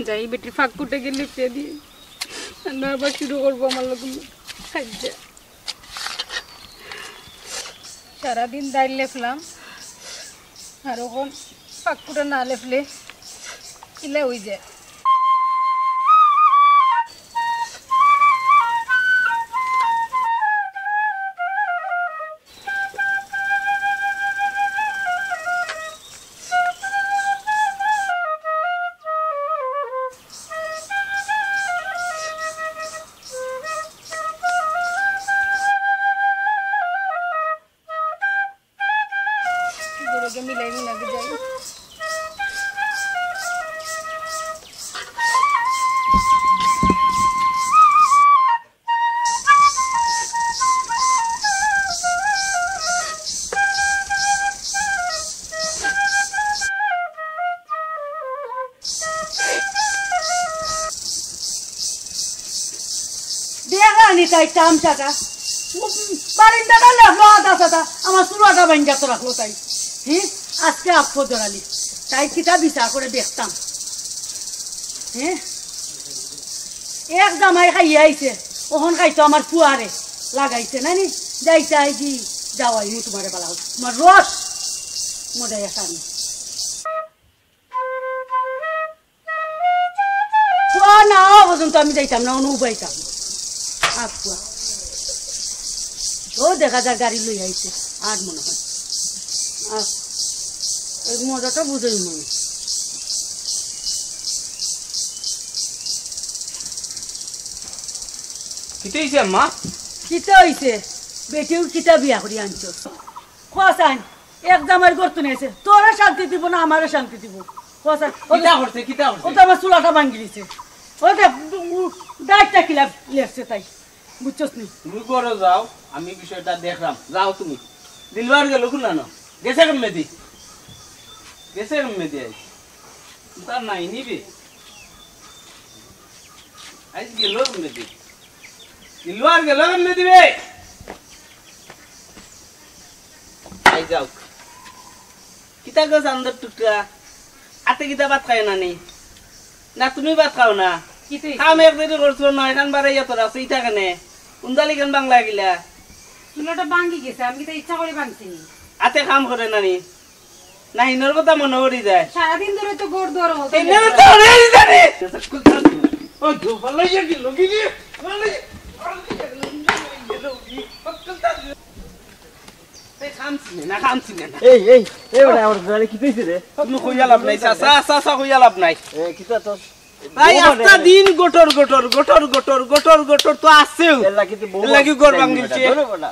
যাই, বেটির ফাঁক কুটে গেলে ফিরে দিয়ে। আমরা আবার শুরু করবো আমার লগে কাইজ্জা। সারাদিন দাইল লেফলাম, আর অখন ফাঁক কুটা না লেফলে কিলা অই যায়। দেখা নি তাই তামশাটা। বারিন্দাটা লেখলো আধা সাদা, আমার চুলাটা ভাঙ্গা তো রাখলো তাই। হি? আজকে আফো জড়ালি। তাই কিতা বিচার করে দেখতাম। হে? এক জামাই খাইয়া আইছে, অখন খাইতো আমার ফুয়ারে লাগাইছে না নি? যাই তাই কি যাওয়াই নি তোমারে বালা হল। তোমার রস মজাই আসানি। ফুয়া না হওয়া পর্যন্ত আমি যাইতাম না, অনু উবাইতাম। আফুয়া। ও দেখা যার গাড়ি লই আইছে, আর মনে হয়। আহ, এই মজাটা বুঝই মনে। কিতা অইছে আম্মা? কিতা অইছে? বেটিও কিতা বিয়া করি আনছো? খোয়াসান, এক জামাইর ঘর তো নিয়েছে, তোরে শান্তি দিব না, আমারে শান্তি দিব। খোয়াসান, ও কিতা করছে, কিতা করছে? ও তো আমার চুলাটা ভাঙ্গি দিছে। ও দে, উ, দায়িত্বটা কিলা লেখছে তাই, বুঝছস নি? তুমি ঘরো যাও, আমি বিষয়টা দেখলাম। যাও তুমি। দিলবার গেল কুনানো? গেছে কেমনে দি? গেছে কেমনে দি আইজ? তার নাই নিবে। আইজ গেল কেমনে দি? দিলবার গেল কেমনে দিবে? আই যাও। কি তা গো চান্দর টুকরা, আতে কিতা ভাত খায় না নি? না তুমি ভাত খাও না? কিতা অইছে? কাম এক দেরি করছো, নয়খান বাড়াইয়া তো রাখছো, ইটা কেনে? উন্দালি কেন বাংলা গিলা? চুলাটা ভাঙ্গি গেছে, আমি কিতা ইচ্ছা করি ভাঙছি নি? আতে কাম করে না নি? না, হিনর কথা মনো করি যায়। সারাদিন ধরে তো ঘর দুয়ার হতে ইনর তো হরে জানি। ওই ধোপা লইয়া গেল কি রে? এই, খামছি না, খামছি না। এই, এই, এই, ওটা আমার জানি কি কইছে রে? তুমি কইয়া লাভ নাই, চাচা, চাচা, কইয়া লাভ নাই। এ, কিতা তোর? ভাই, বউ আস্তা মানে দিন গটর, গটর, গটর, গটর, গটর, গটর তো আছেও। এর লাগি তো বউ এর লাগি ঘর ভাঙিলছে। ধরো বেটা।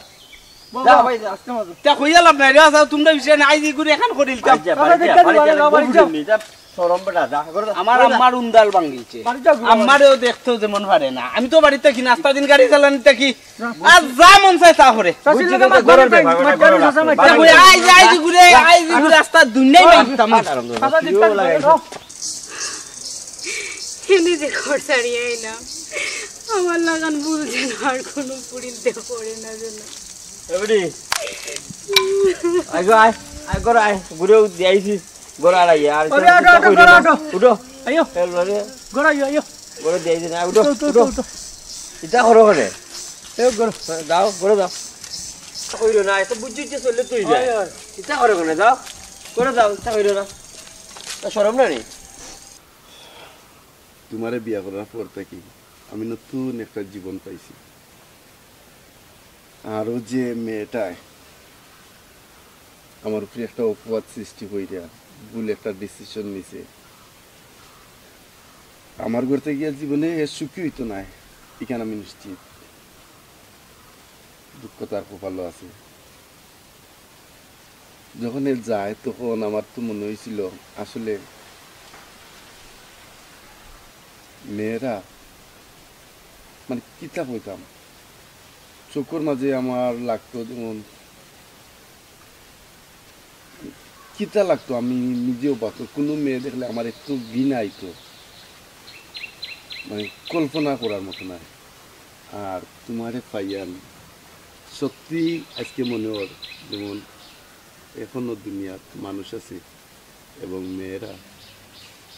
যা ভাই, যা, আস্তে মাঝে। তা কইয়া লাভ নাই রে, আচ্ছা, তোমরা বিষয় না, আইজ ইগুরে এখান করিল তা। আচ্ছা, বাড়ি যা, বাড়ি যা, বাড়ি যা, বউ যা। শুনবি, যা, শরম বেটা, যা, করে যা। আমার আম্মার উন্দাল ভাঙিলছে। বাড়ি যা, ঘুরে। আম্মারেও দেখতেও যেমন পারে না। আমি তো বাড়িত থাকি না, আস্তা দিন গাড়ি চালানিত থাকি। আর যা মন চায় তা করে। চাচি বুঝছি লোকে তো, মাত ঘরের মারে, ব্যাপার, মাত ঘরের মারে, ব্যাপার। চাচা মাত যা মারে। কই, আইজ, আইজ ইগুরে, আইজ ইগুরে আস্তা দুনিয়াই মারতাম। চাচা দিকটা ধরো। এনে যে ঘর ছাড়িয়া আইলাম, আমার লাখান ভুল যেন আর কোনো পুরিন্তে করে না যেন। এ বেটি, আয় গো, আয়, আয় গো, আয়, ঘুরেও দিয়াইছি, ঘরে আড়াইয়া, আর আরে, আটো, আটো, ঘরে আটো। উঠো। আইও। এ, ঘরে। ঘরে আইও, আইও। ঘরে দিয়াইছি না, উঠো, উঠো, উঠো, উঠো। উঠো। ইটা করো কেনে? এ, ঘরে। যাও, ঘরে যাও। কইরো না, এত বুঝছি যে চললে তুই যায়। হয়, হয়। ইটা করো কেনে? যাও, ঘরে যাও, ইটা কইরো না। তা শরম না নি? তোমারে বিয়া করার পর থাকি আমি নতুন একটা জীবন পাইছি। আর ও যে মেয়েটায় আমার উপরে একটা অপবাদ সৃষ্টি কইরা ভুল একটা ডিসিশন নিছে, আমার ঘর থাকি আর জীবনে এ সুখী অইতো নায়, ইখান আমি নিশ্চিত। দুঃখ তার কপালো আছে। যখন এ যায়, তখন আমার তো মনে অইছিল, আসলে মেয়েরা, মানে, কিতা কইতাম, চকুর মাঝে আমার লাগতো যেমন, কিতা লাগতো, আমি নিজেও বাঁচো, কোনো মেয়ে দেখলে আমার একটু ঘৃণা আইতো, মানে, কল্পনা করার মতো নায়। আর তোমারে পাইয়া আমি সত্যি আজকে মনে অর, যেমন এখনো দুনিয়াত মানুষ আছে এবং মেয়েরা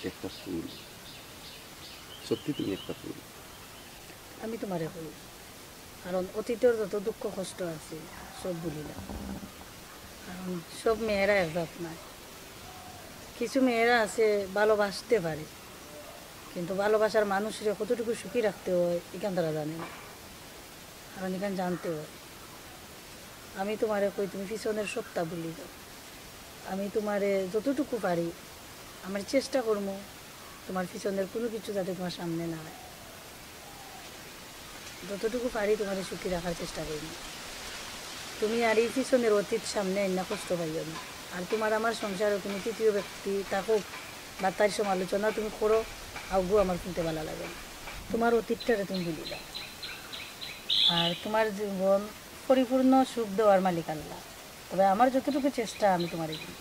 একটা ফুল। সত্যি তুমি একটা ফুল। আমি তোমারে কই, কারণ অতীতর যত দুঃখ কষ্ট আছে, সব ভুলিলাম। কারণ সব মেয়েরা এক জাত নায়। কিছু মেয়েরা আছে ভালোবাসতে পারে, কিন্তু ভালোবাসার মানুষরে কতটুকু সুখী রাখতে হয়, ইখান তারা জানে না। কারণ ইখান জানতে হয়। আমি তোমারে কই, তুমি পিছনের সবটা ভুলি যাও। আমি তোমারে যতটুকু পারি, আমার চেষ্টা করমু তোমার পিছনের কোনো কিছু যাতে তোমার সামনে না হয়। যতটুকু পারি তোমারে সুখী রাখার চেষ্টা করমু। তুমি আর এই পিছনের অতীত সামনে আইনা কষ্ট পাইও না। আর তোমার আমার সংসারে কোনো তৃতীয় ব্যক্তি থাকুক বা তার সমালোচনা তুমি করো, অগু আমার শুনতে ভালা লাগে না। তোমার অতীতটারে তুমি ভুলি যাও। আর তোমার জীবন পরিপূর্ণ সুখ দেওয়ার মালিক আল্লাহ। তবে আমার যতটুকু চেষ্টা আমি তোমারে দিই।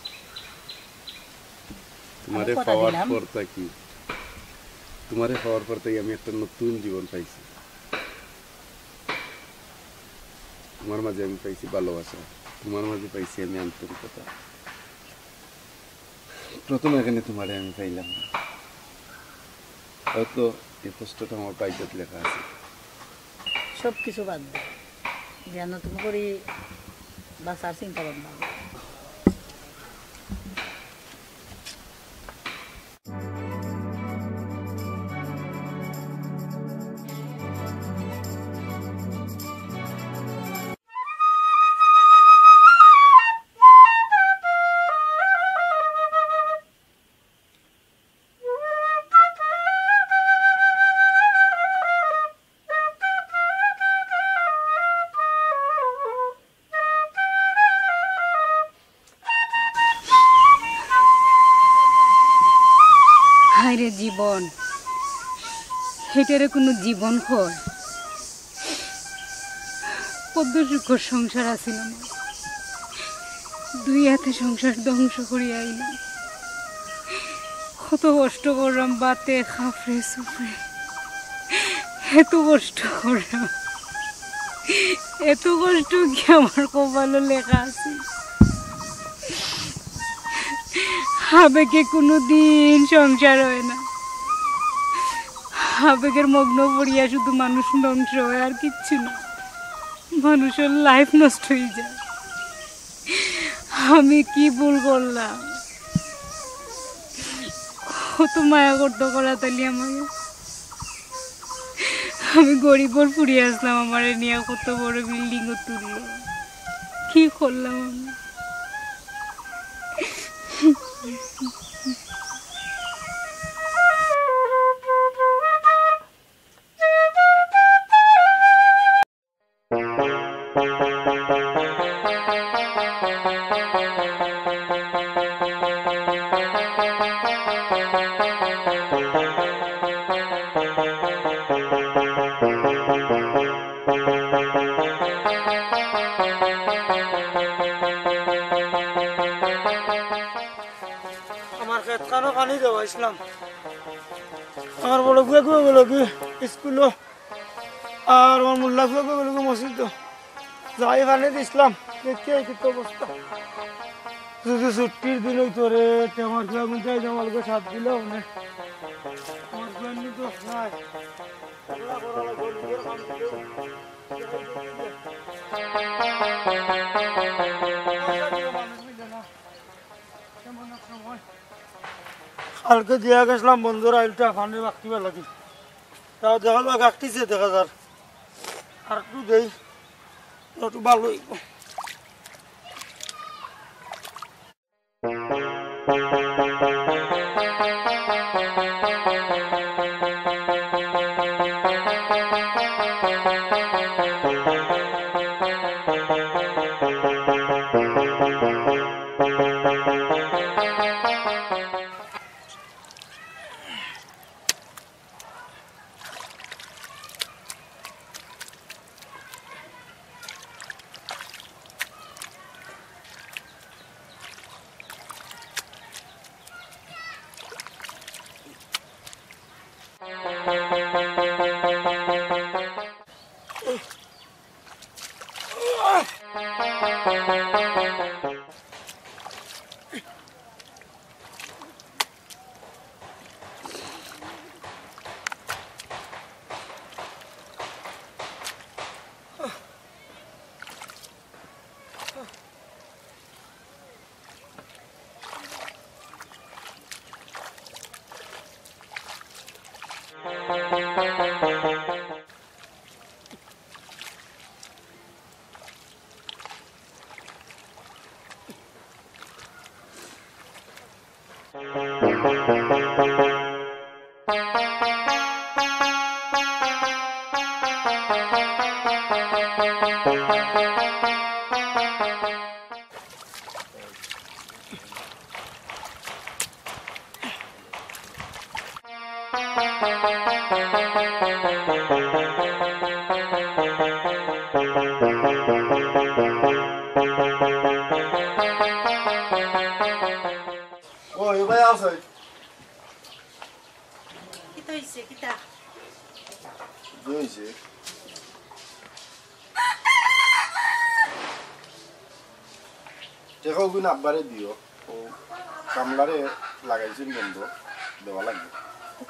তোমারে আমি কথা পাওয়ার দিলাম। পর থাকি, তোমারে পাওয়ার পর থাকি আমি একটা নতুন জীবন পাইছি। তোমার মাঝে আমি পাইছি ভালোবাসা, তোমার মাঝে পাইছি আমি আন্তরিকতা। প্রথম এখানে তোমারে আমি পাইলাম না। হয়তো এই কষ্টটা আমার ভাগ্যত লেখা আছে। সব কিছু বাদ দাও, দিয়া নতুন করি বাঁচার চিন্তা ভাবনা করো। হায় রে জীবন, হেটারে কোনো জীবন কয়? কত সুখর সংসার আছিল আমার, দুই হাতে সংসার ধ্বংস করিয়া আইলাম। কত কষ্ট করলাম, বাতে খাফরে সুফরে, এত কষ্ট করলাম, এত কষ্ট কি আমার কপালো লেখা আছে? আবেগে কোনো দিন সংসার হয় না। আবেগের মগ্ন পড়িয়া শুধু মানুষ ধ্বংস হয়, আর কিচ্ছু না। মানুষের লাইফ নষ্ট হয়ে যায়। আমি কি ভুল করলাম? কত মায়া করতো করাতালি আমারে। আমি গরিবর ফুড়ি আসলাম, আমারে নিয়া কত বড় বিল্ডিং তুললো। কি করলাম আমি? আমার খেতখানো পানি দেওয়াইছিলাম। আমার বড় ফুয়া গেলো গি স্কুলো, আর আমার মোল্লা ফুয়া গেলো গি মসজিদো। যাই পানি দিছিলাম, দেখি এই কিতা অবস্থা। যদি ছুটির দিন অইতো রে, তে আমার ফুয়া গুনতে আইজ আমার লগে সাথ দিলা অনে। আমার ফুয়া এমনি দোষ নাই। কালকে দিয়া গেছিলাম বন্ধুর আইলটা পানি রাখিবার লাগি। তাও দেখা যাক, আটকিছে দেখা যার। আর একটু দেই, একটু ভালো অইবো। ও, এ ভাই আছে। কিতা অইছে? কিতা? কি অইছে? টেকা অগুন আব্বারে দিও, ও কামলারে লাগাইছইন বন্ধ, দেওয়া লাগবো।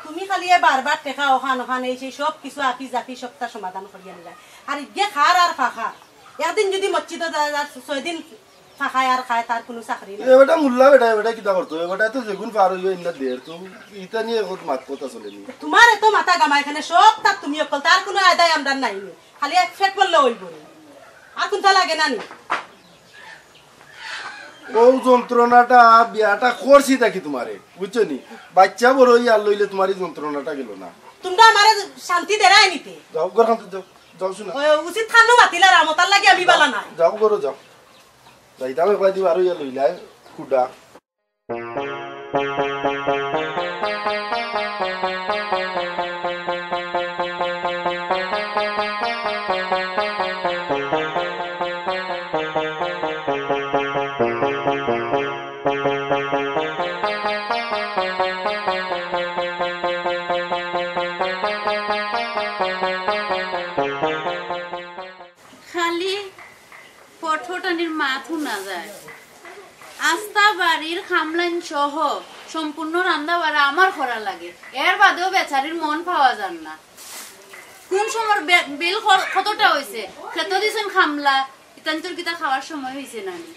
তুমি খালি এ বারবার টেকা অখান অখান এই সেই সব কিছু আকি জাকি সবতা সমাধান করিয়া নিলায়। আর ইগে খার আর ফাখার, একদিন যদি মসজিদো যায়, আর ছয় দিন ফাখায় আর খায়, তার কুনু চাকরি নাই। এ বেটা মোল্লা বেটা, এ বেটা কিতা করতো? এ বেটা তো যেগুন পার অইবো ইন্না দের, তো ইতা নিয়ে এখন মাত কথা চলেনি। তোমার এত মাথা গামাই কেনে, সবতা তুমি অকল, তার কুনু আদায় আমরার নাই নি। খালি এক ফেট পড়লে অইবো নি। আর কুনতা লাগে না নি? ও যন্ত্রণাটা, বিয়াটা করছি দেখি তোমারে, বুঝছো নি? বাচ্চা বড় ইয়ার লইলে তোমার এই যন্ত্রণাটা গেল না। তোমরা আমারে শান্তি দেরায় নিতে। যাও, ঘর খান যাও, যাও শোনা। ওই উচিত খান্নু মাতিলা রামতার লাগি আমি বালা নাই। যাও, ঘরো যাও। যাইতাম একবার দিবার ইয়া লইলাই, কুডা। খালি ফটফটানির মাত হুনা যায়। আস্তা বাড়ির খামলাইন সহ সম্পূর্ণ রান্দা বাড়া আমার করা লাগে, এর বাদেও বেচারির মন পাওয়া যার না। কোন সময় বে-, বিল ক-, কতটা অইছে, খেতো দিছইন খামলা, ইতান তোর কিতা খাওয়ার সময় অইছে না নি?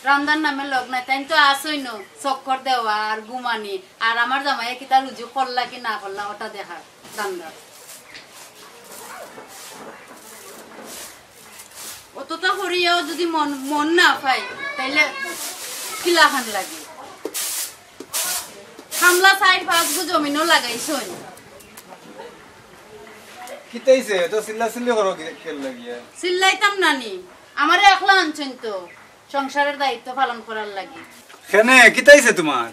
রান্দার নামে লগ নাই, তাইন তো আসইন চক্কর দেওয়া আর ঘুমানি। আর আমার জামাইয়ে কিতা রুজি করলা কি না করলা, ওটা দেখার ধান্দা। অতটা করিয়াও যদি মন, মন না পাই, তাইলে কিলাখান লাগে? খামলা চাইর পাঁচ গু জমিনও লাগাইছইন। কিতা অইছে? এত চিল্লাচিল্লি করো কি, কেন লাগিয়া? চিল্লাইতাম না নি, আমারে একলা আনছইন তো সংসারের দায়িত্ব পালন করার লাগি। কেনে, কিতা অইছে তোমার?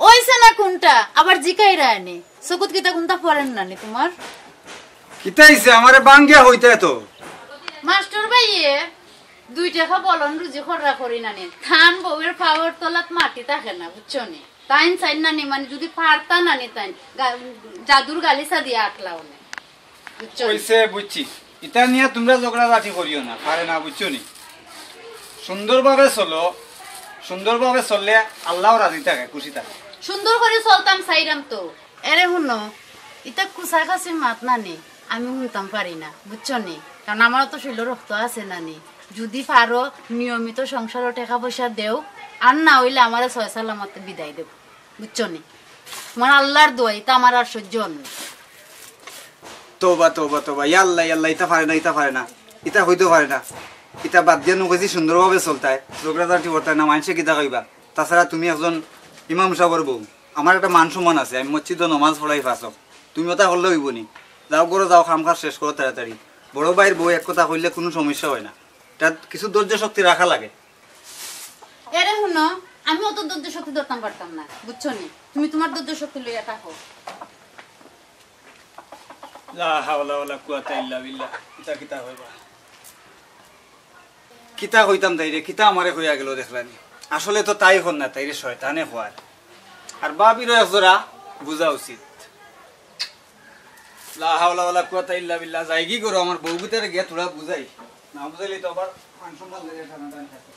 অইছে না কোনটা, আবার জিকাইরায় নি? চকুত কিতা কোনটা পড়ের না নি তোমার? কিতা অইছে? আমারে বাঙ্গিয়া কইতায় তো। মাস্টর ভাইয়ে দুই টেকা বলন রুজি কররা করি না নি, তান বউয়ের পাওর তলাত মাটি থাকে না, বুঝছো নি? তাইন চাইন না নি, মানে, যদি পারতা না নি তাইন, গা-, জাদুর গালিচা দিয়া আটলাও নে। বুঝছো নি? অইছে, বুঝছি। ইতা নিয়া তুমরা ঝগড়াঝাটি করিও না, পারে না, বুঝছো নি? সুন্দরভাবে চলো, সুন্দরভাবে চললে আল্লাও রাজি থাকে, খুশি থাকে। সুন্দর করি চলতাম চাইরাম তো। এরে হুনো, ইতা কুচাকাচির মাত না নি, আমি হুনতাম পারি না, বুঝছো নি? কারণ আমারও তো শইল্লো রক্ত আছে না নি। যদি পারো, নিয়মিত সংসারো টেকা পয়সা দেও, আর না অইলে আমারে সয় সালামতে বিদায় দেও। বুঝছো নি? তোমার আল্লার দোয়াই, ইতা আমার আর সহ্য অর না। তওবা, তওবা, তওবা। ইয়া আল্লা, ইয়া আল্লা, ইতা পারে না, ইতা পারে না। ইতা কইতো পারে না। ইতা বাদ দিয়া নু কইছি সুন্দরভাবে চলতায়, ঝগড়াঝাটি করতায় না, মানষে কিতা কইবা? তাছাড়া তুমি একজন ইমাম সাবর বউ, আমার একটা মান সম্মান আছে, আমি মসজিদো নমাজ পড়াই পাঁচ ওয়াক্ত। তুমি ওটা করলে অইবো নি? যাও ঘরো যাও, কাম কাজ শেষ করো তাড়াতাড়ি। বড় ভাইর বউ এক কথা কইলে কুনু সমস্যা অয় না, ইতা কিছু ধৈর্য শক্তি রাখা লাগে। এরে হুনো, আমি অত ধৈর্য শক্তি ধরতাম পারতাম না, বুঝছো নি? তুমি তোমার ধৈর্য শক্তি লইয়া থাকো। লা হাওলা ওয়ালা কুওয়াতা ইল্লা বিল্লাহ। কিতা, কিতা কইবা? কিতা কইতাম তাইরে, কিতা আমারে কইয়া গেল দেখলানি। আসলে তো তাই কর না, তাইরে শয়তানে কওয়ার। আর ভাবিরও একজোড়া বুঝা উচিত। লা হাওলা ওয়ালা কুওয়াতা ইল্লা বিল্লাহ। যাইগি ঘরো, আমার বউগুতারে গিয়া থুড়া বুঝাই। না বুঝাইলে তো আবার মান সম্মান লইয়া টানাটানি থাকে।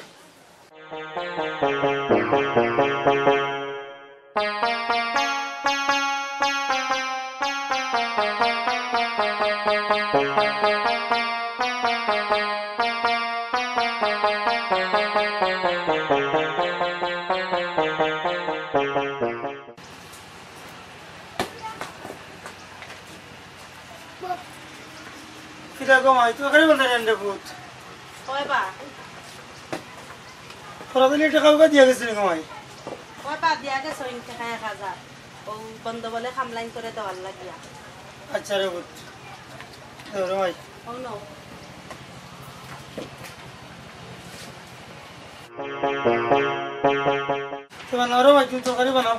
কিতা গো মাই, তুই এখানে বলতে নেন রে পুত? কয় বা? তোরা দিলে টেকা উকা দিয়া গেছিলি গো মাই? কয় বা দিয়া গেছে ওই টেকা এক হাজার। ও বন্ধ বলে খামলাইন করে দেওয়ার লাগিয়া। আচ্ছা রে পুত। ধরো মাই। ও নো। তো বানাও রে ভাই, তুমি তরকারি বানাও।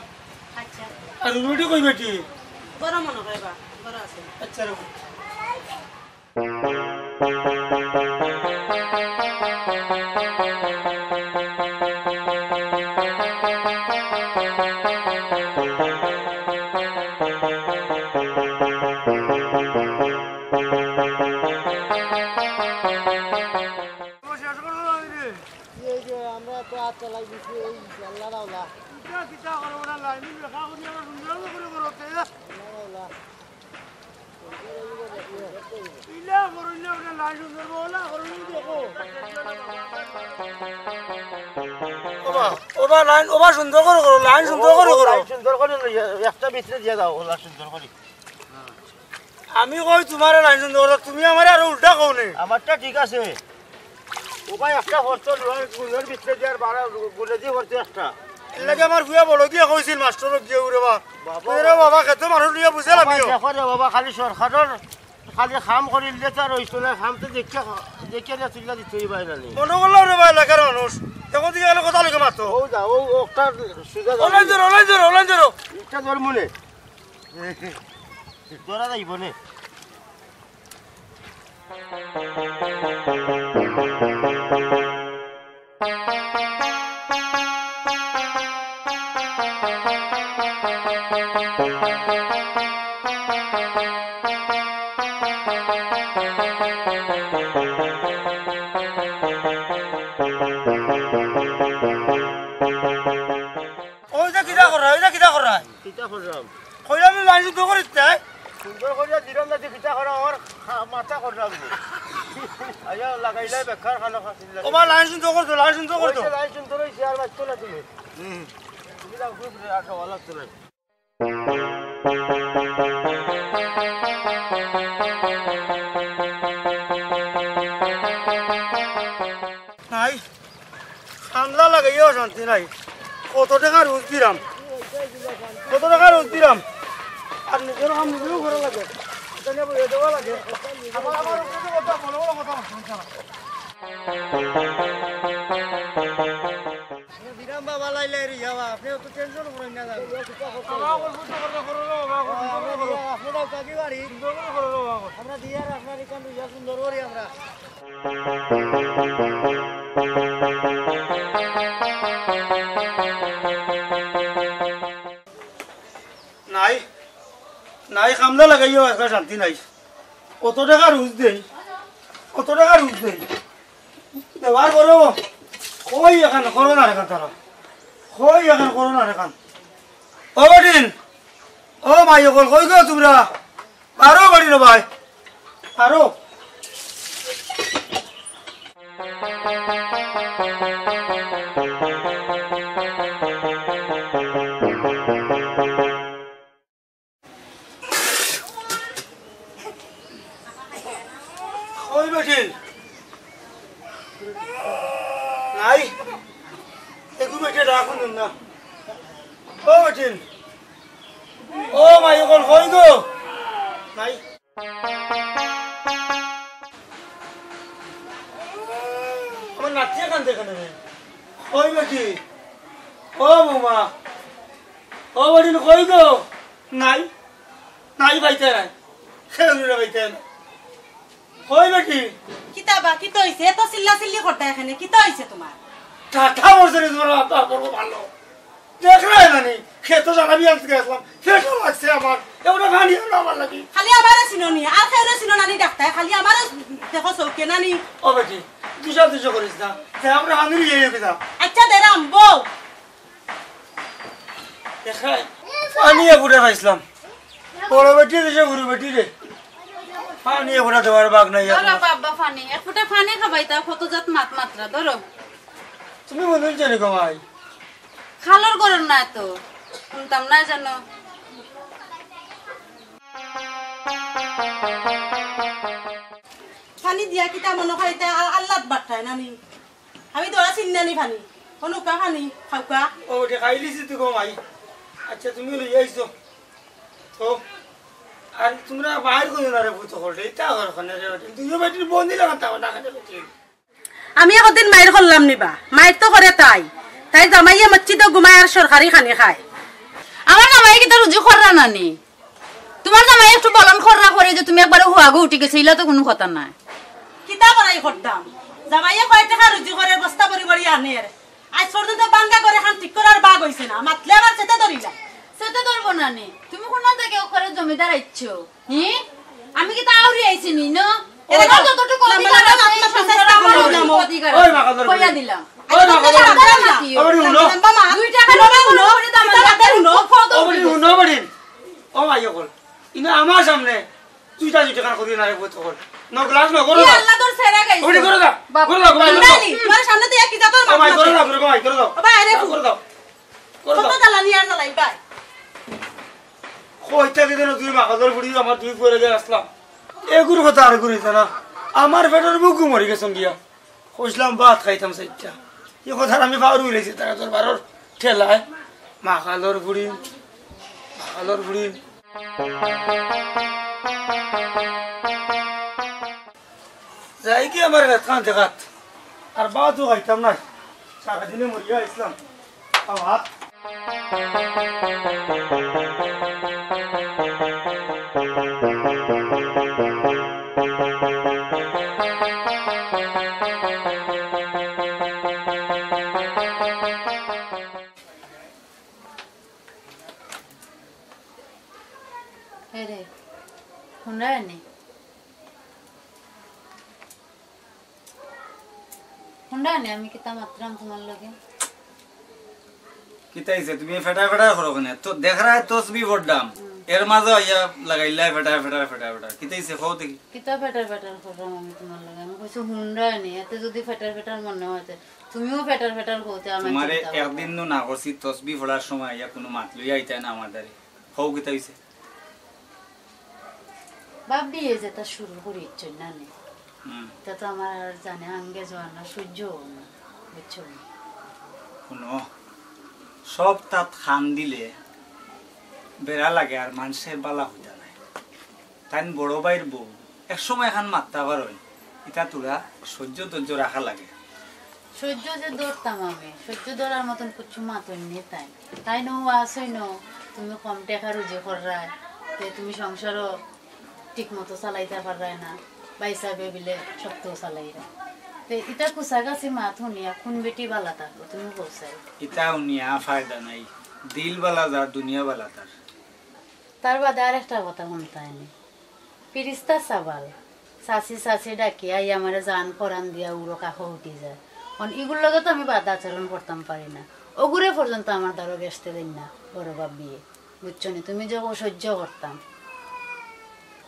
আচ্ছা। আর রুটি কই বেটি? গরম মনে হয় বা, গরম আছে। আচ্ছা রে ভাই। শেষ করে দাও রে। এই যে আমরা তো আট চালাই দিছি, এই আল্লাহ রাওলা। কিতা, কিতা করো ওরা লাইন দেখা করি আমরা সুন্দর করে করো, তে। আল্লাহ রাওলা। ইলা করো না, ওটা লাইন সুন্দর বলা করো নি দেখো। ওবা, ওবা লাইন, ওবা সুন্দর করে করো, লাইন সুন্দর করে করো। লাইন সুন্দর করে লইয়া, একটা ভিতরে দিয়া দাও, ওলা সুন্দর করে। আমি কই তোমারে লাইন সুন্দর করো, তুমি আমারে আরো উল্টা কও নি। আমারটা ঠিক আছে। ও ভাই, একটা ফটো লয়, গুলের ভিতরে দিয়ে আর বাড়া, গুলে দিয়ে ভরতে একটা। এর লাগি আমার ফুয়া বড় গিয়া কইছিল মাস্টর গিয়া উরে বা। বাবা, ওরে বাবা, খেতে মানুষ নিয়ে বুঝে বাবা, লামিও। দেখো রে বাবা, খালি সরকারের, খালি কাম করিলে তো আর ওই চলে, কাম তো দেখে, দেখে না তুইলা দিতে হইবে না নি। মনে করলাম রে ভাই, এলাকার মানুষ। এখন থেকে গেলে কথা লিখে মারতো। ও যা, ও, ও একটা সুজা যাবে। অনলাইন ধরো, অনলাইন ধরো, অনলাইন ধরো। একটা ধর মনে। ধরা যাইব নে। আইয়া লাগাইলে বেকার খানো খাসিল লাগে। ওবা লাইন শুনতে করতো, লাইন শুনতে করতো। ওই যে লাইন শুনতে রইছে, আর বাঁচতো না তুমি। হুম। তুমি যাও, ঘুরে ঘুরে রাখো, ভালো লাগতো না। নাই, কামলা লাগাইয়াও শান্তি নাই। কত টেকা রোজ দিলাম, কত টেকা রোজ দিলাম, আর নিজের কাম নিজেও করা লাগে। এটা নিয়ে বইয়া দেওয়া লাগে। আমার, আমার উপরে কথা বলো, বলো কথা বলো, সমস্যা নাই। বিরাম বাবা লাইলাই রে বাবা, আপনি অত টেনশন করেন না, যান। বাবা, অল্প একটু করে করো, বাবা, অল্প একটু করে করো। আপনারা কাকি বাড়ি। সুন্দর করে করো, বাবা। আমরা দিয়ে আর আপনার এখান দিয়া সুন্দর করি আমরা। নাই, নাই, কামলা লাগাইও, একটা শান্তি নাই। কত টেকা রোজ দেই, কত টেকা রোজ দেই। দেওয়ার পরেও কই এখন করো না রেখান তারা, কই এখন করো না রেখান। ও বেটিন, ও মাই অকল, কই গো তোমরা? পারো বাড়ি রে ভাই, পারো। ওই বেটিন। নাই। একটু বেটিন ডাকুন না। ও বেটিন। ও মাই অকল, কই গো? নাই। আমার নাতিয়ে কান্দে কেনে রে? কই বেটি? ও বৌমা, ও বেটি, কই গো? নাই, নাই, পাইতে নাই। কেউ রে পাইতে নাই। কই বেটি? কিতা বা, কিতা অইছে? এত চিল্লা চিল্লি করতা এখানে, কিতা অইছে তোমার? টাটা মরছে রে, তোমার বাপ, বাপ বড় ভালো। দেখরায় নানি, খেতো জানাবি আনতে গেছিলাম, পেটও লাগছে আমার, এগুলো পানি হলো আমার লাগি। খালি আমারে চিনো নি, আর কেউরে চিনো নানি ডাকতায়, খালি আমারে দেখো চউখে নানি। ও বেটি, দুষা দুষা করিস না, তে আমরা হানুরি ইয়ে হয়ে যাও। আচ্ছা, দেরাম, বউ। দেখরায়, পানি এগুলো খাইছিলাম। বড় বেটি দিছে, গুরু বেটি রে। পানি এগুলো দেওয়ার বাগ নাই ধরো এখন। বাবা পানি, এক ফুটা পানি খাবাইতা, কত জাত মাত মাতরা, ধরো। তুমি মনে হচ্ছে রে কমাই। খালর গরম না তো, শুনতাম না জানো। পানি দিয়া কিতা মনে হয় এটা আ-, আল্লাদ বাট্টায় নানি। আমি তো ওরা চিন্না নি পানি। অনুকা পানি, খাউকা। ও, ওটা খাইলিছি তো গো মাই। আচ্ছা, তুমি লই আইছো। তো, আর তোমরা বাইর করো না রে, ভূত হল রে, এটা ঘর খানে রে, ওটা। দুইও বেটির বন্দি লাগান তাও না খানে বেটি। আমি একদিন মাইর করলাম নিবা, মাইর তো করে তাই, তাই জামাইয়ে মসজিদে ঘুমায় আর সরকারি খানি খায়। আমার জামাই কিতা রুজি কররা নানি? তোমার জামাই একটু বলন কররা করে যে তুমি একবারে হুয়াগো উঠি গেছে, ইলা তো কোনো কথা নাই। কিতা করাই করতাম, জামাইয়ে কয় টাকা রুজি করে বস্তা ভরি ভরি আনের, আজ পর্যন্ত বাঙ্গা করে খান ঠিক করার বাগ হইছে না, মাতলে আবার সেটা ধরিলা। সেটা ধরবো নানি, তুমি কোন জায়গায় করে জমিদার আইছো? হি? আমি কিতা আউরি আইছি নি, ন? এরে এবার বাবা, যতটুকু লম্বা অধিকার লম্বা আছে, এই আপনার সংসারে চেষ্টা আমার করো না। অধিকার ওই আছে। মা, কথা কইয়া বলি। দিলাম। ওই মা, কথা বলি। লম্বা মা। দুই টাকা লম্বা মা। করে দাম ওই আছে। মা, কথা হুনো। কত ওই মা, কথা হুনো। ও বলি, হুনো বলি। ও মাই অকল। ইনো আমার সামনে দুইটা দুইটা কান করি না রে, বই তখন। ন গ্লাস ন, করে কি দাও। আল্লাহ তোর সেরা গাইছে। ওই করে দাও। বাপ করে দাও, করে দাও। নানি, তোমার সামনে তো একই জাতর ও মাই, মাত করে মাতে। দাও, করে দাও, করে দাও। ও ভাই, আরে দাও, করে দাও। করে কত দাও। জ্বালানি আর জ্বালাই ভাই। কইতা কি যেন দুই মাকাদর ফুড়ি আমার দুই ফুয়ারে যে আসলাম। এগুর কথা আর ঘুরিস না। আমার পেটর ভুকু মরি গেছন গিয়া। কইছিলাম ভাত খাইতাম চাইটা। এই কথা আমি পাউরি উড়াইছি তারা তোর বারোর ঠেলায়। মাকালর ফুড়ি, মাকালর ফুড়ি। যাই কি আমার বেতখান দেখাত। আর ভাতও খাইতাম না। সারাদিনে মরিয়া আইসলাম। আবার। এরে, হুনরায় নি? হুনরায় নি আমি কিতা মাতরাম তোমার লগে? কিতা অইছে? তুমি ফেটা ফেটা করো কেনে? তো দেখরায় তসবি পড়রাম। হুম। এর মাঝে আইয়া লাগাইলা ফেটার ফেটার ফেটার ফেটার। কিতা অইছে কও দেখি? কিতা ফেটার ফেটার করলাম আমি তুমার লগে? আমি কইছি হুনরায় নি, এতে যুদি ফেটার ফেটার মনে অয় তে তুমিও ফেটার ফেটার কও তে আমার তুমারে চিন্তা অয়। একদিন নু না করছি, তসবি পড়ার সময় আইয়া কুনু মাত লইয়া আইতায় না আমার দ্বারে। কও কিতা অইছে? ভাবিয়ে যেটা শুরু করিছইন না নি, হুম। ইটা তো আমার আর জানে আঙ্গে জোয়ান না, সহ্য অয় না, বুঝছো নি? হুনো, সব তাত খান দিলে বেড়া লাগে আর মানষে বালা অইতা নায়। তাইন বড় ভাইর বউ, এক সময় এখান মাততা পারইন, ইটা থুড়া সহ্য ধৈর্য রাখা লাগে। সহ্য যে ধরতাম আমি, সহ্য ধরার মতন কিচ্ছু মাতইন নি তাইন। তাইন নু আছইন নু, তুমি কম টেকা রুজি কররায়, তে তুমি সংসারও ঠিক মতো চালাইতা পাররায় না, ভাই সাবে বিলে শক্ত চালাইরা। তে ইতা কুছাগাছি মাত হুনিয়া কুন বেটি বালা থাকবো, তুমি কও চাই? ইতা হুনিয়া ফায়দা নাই, দিল বালা যার দুনিয়া বালা তার। তার বাদে আর একটা কথা হুনতায় নি, ফিরিস্তা সাবাল, চাচি চাচি ডাকিয়া ই আমারে জান পরান দিয়া উড়ো কাকো উঠি যায়। অন ইগুর লগে তো আমি বাদ আচরণ করতাম পারি না, অগুরে পর্যন্ত আমার দ্বারো বেসতে দেইন না বড় ভাবিয়ে, বুঝছো নি? তুমি যে কও সহ্য করতাম।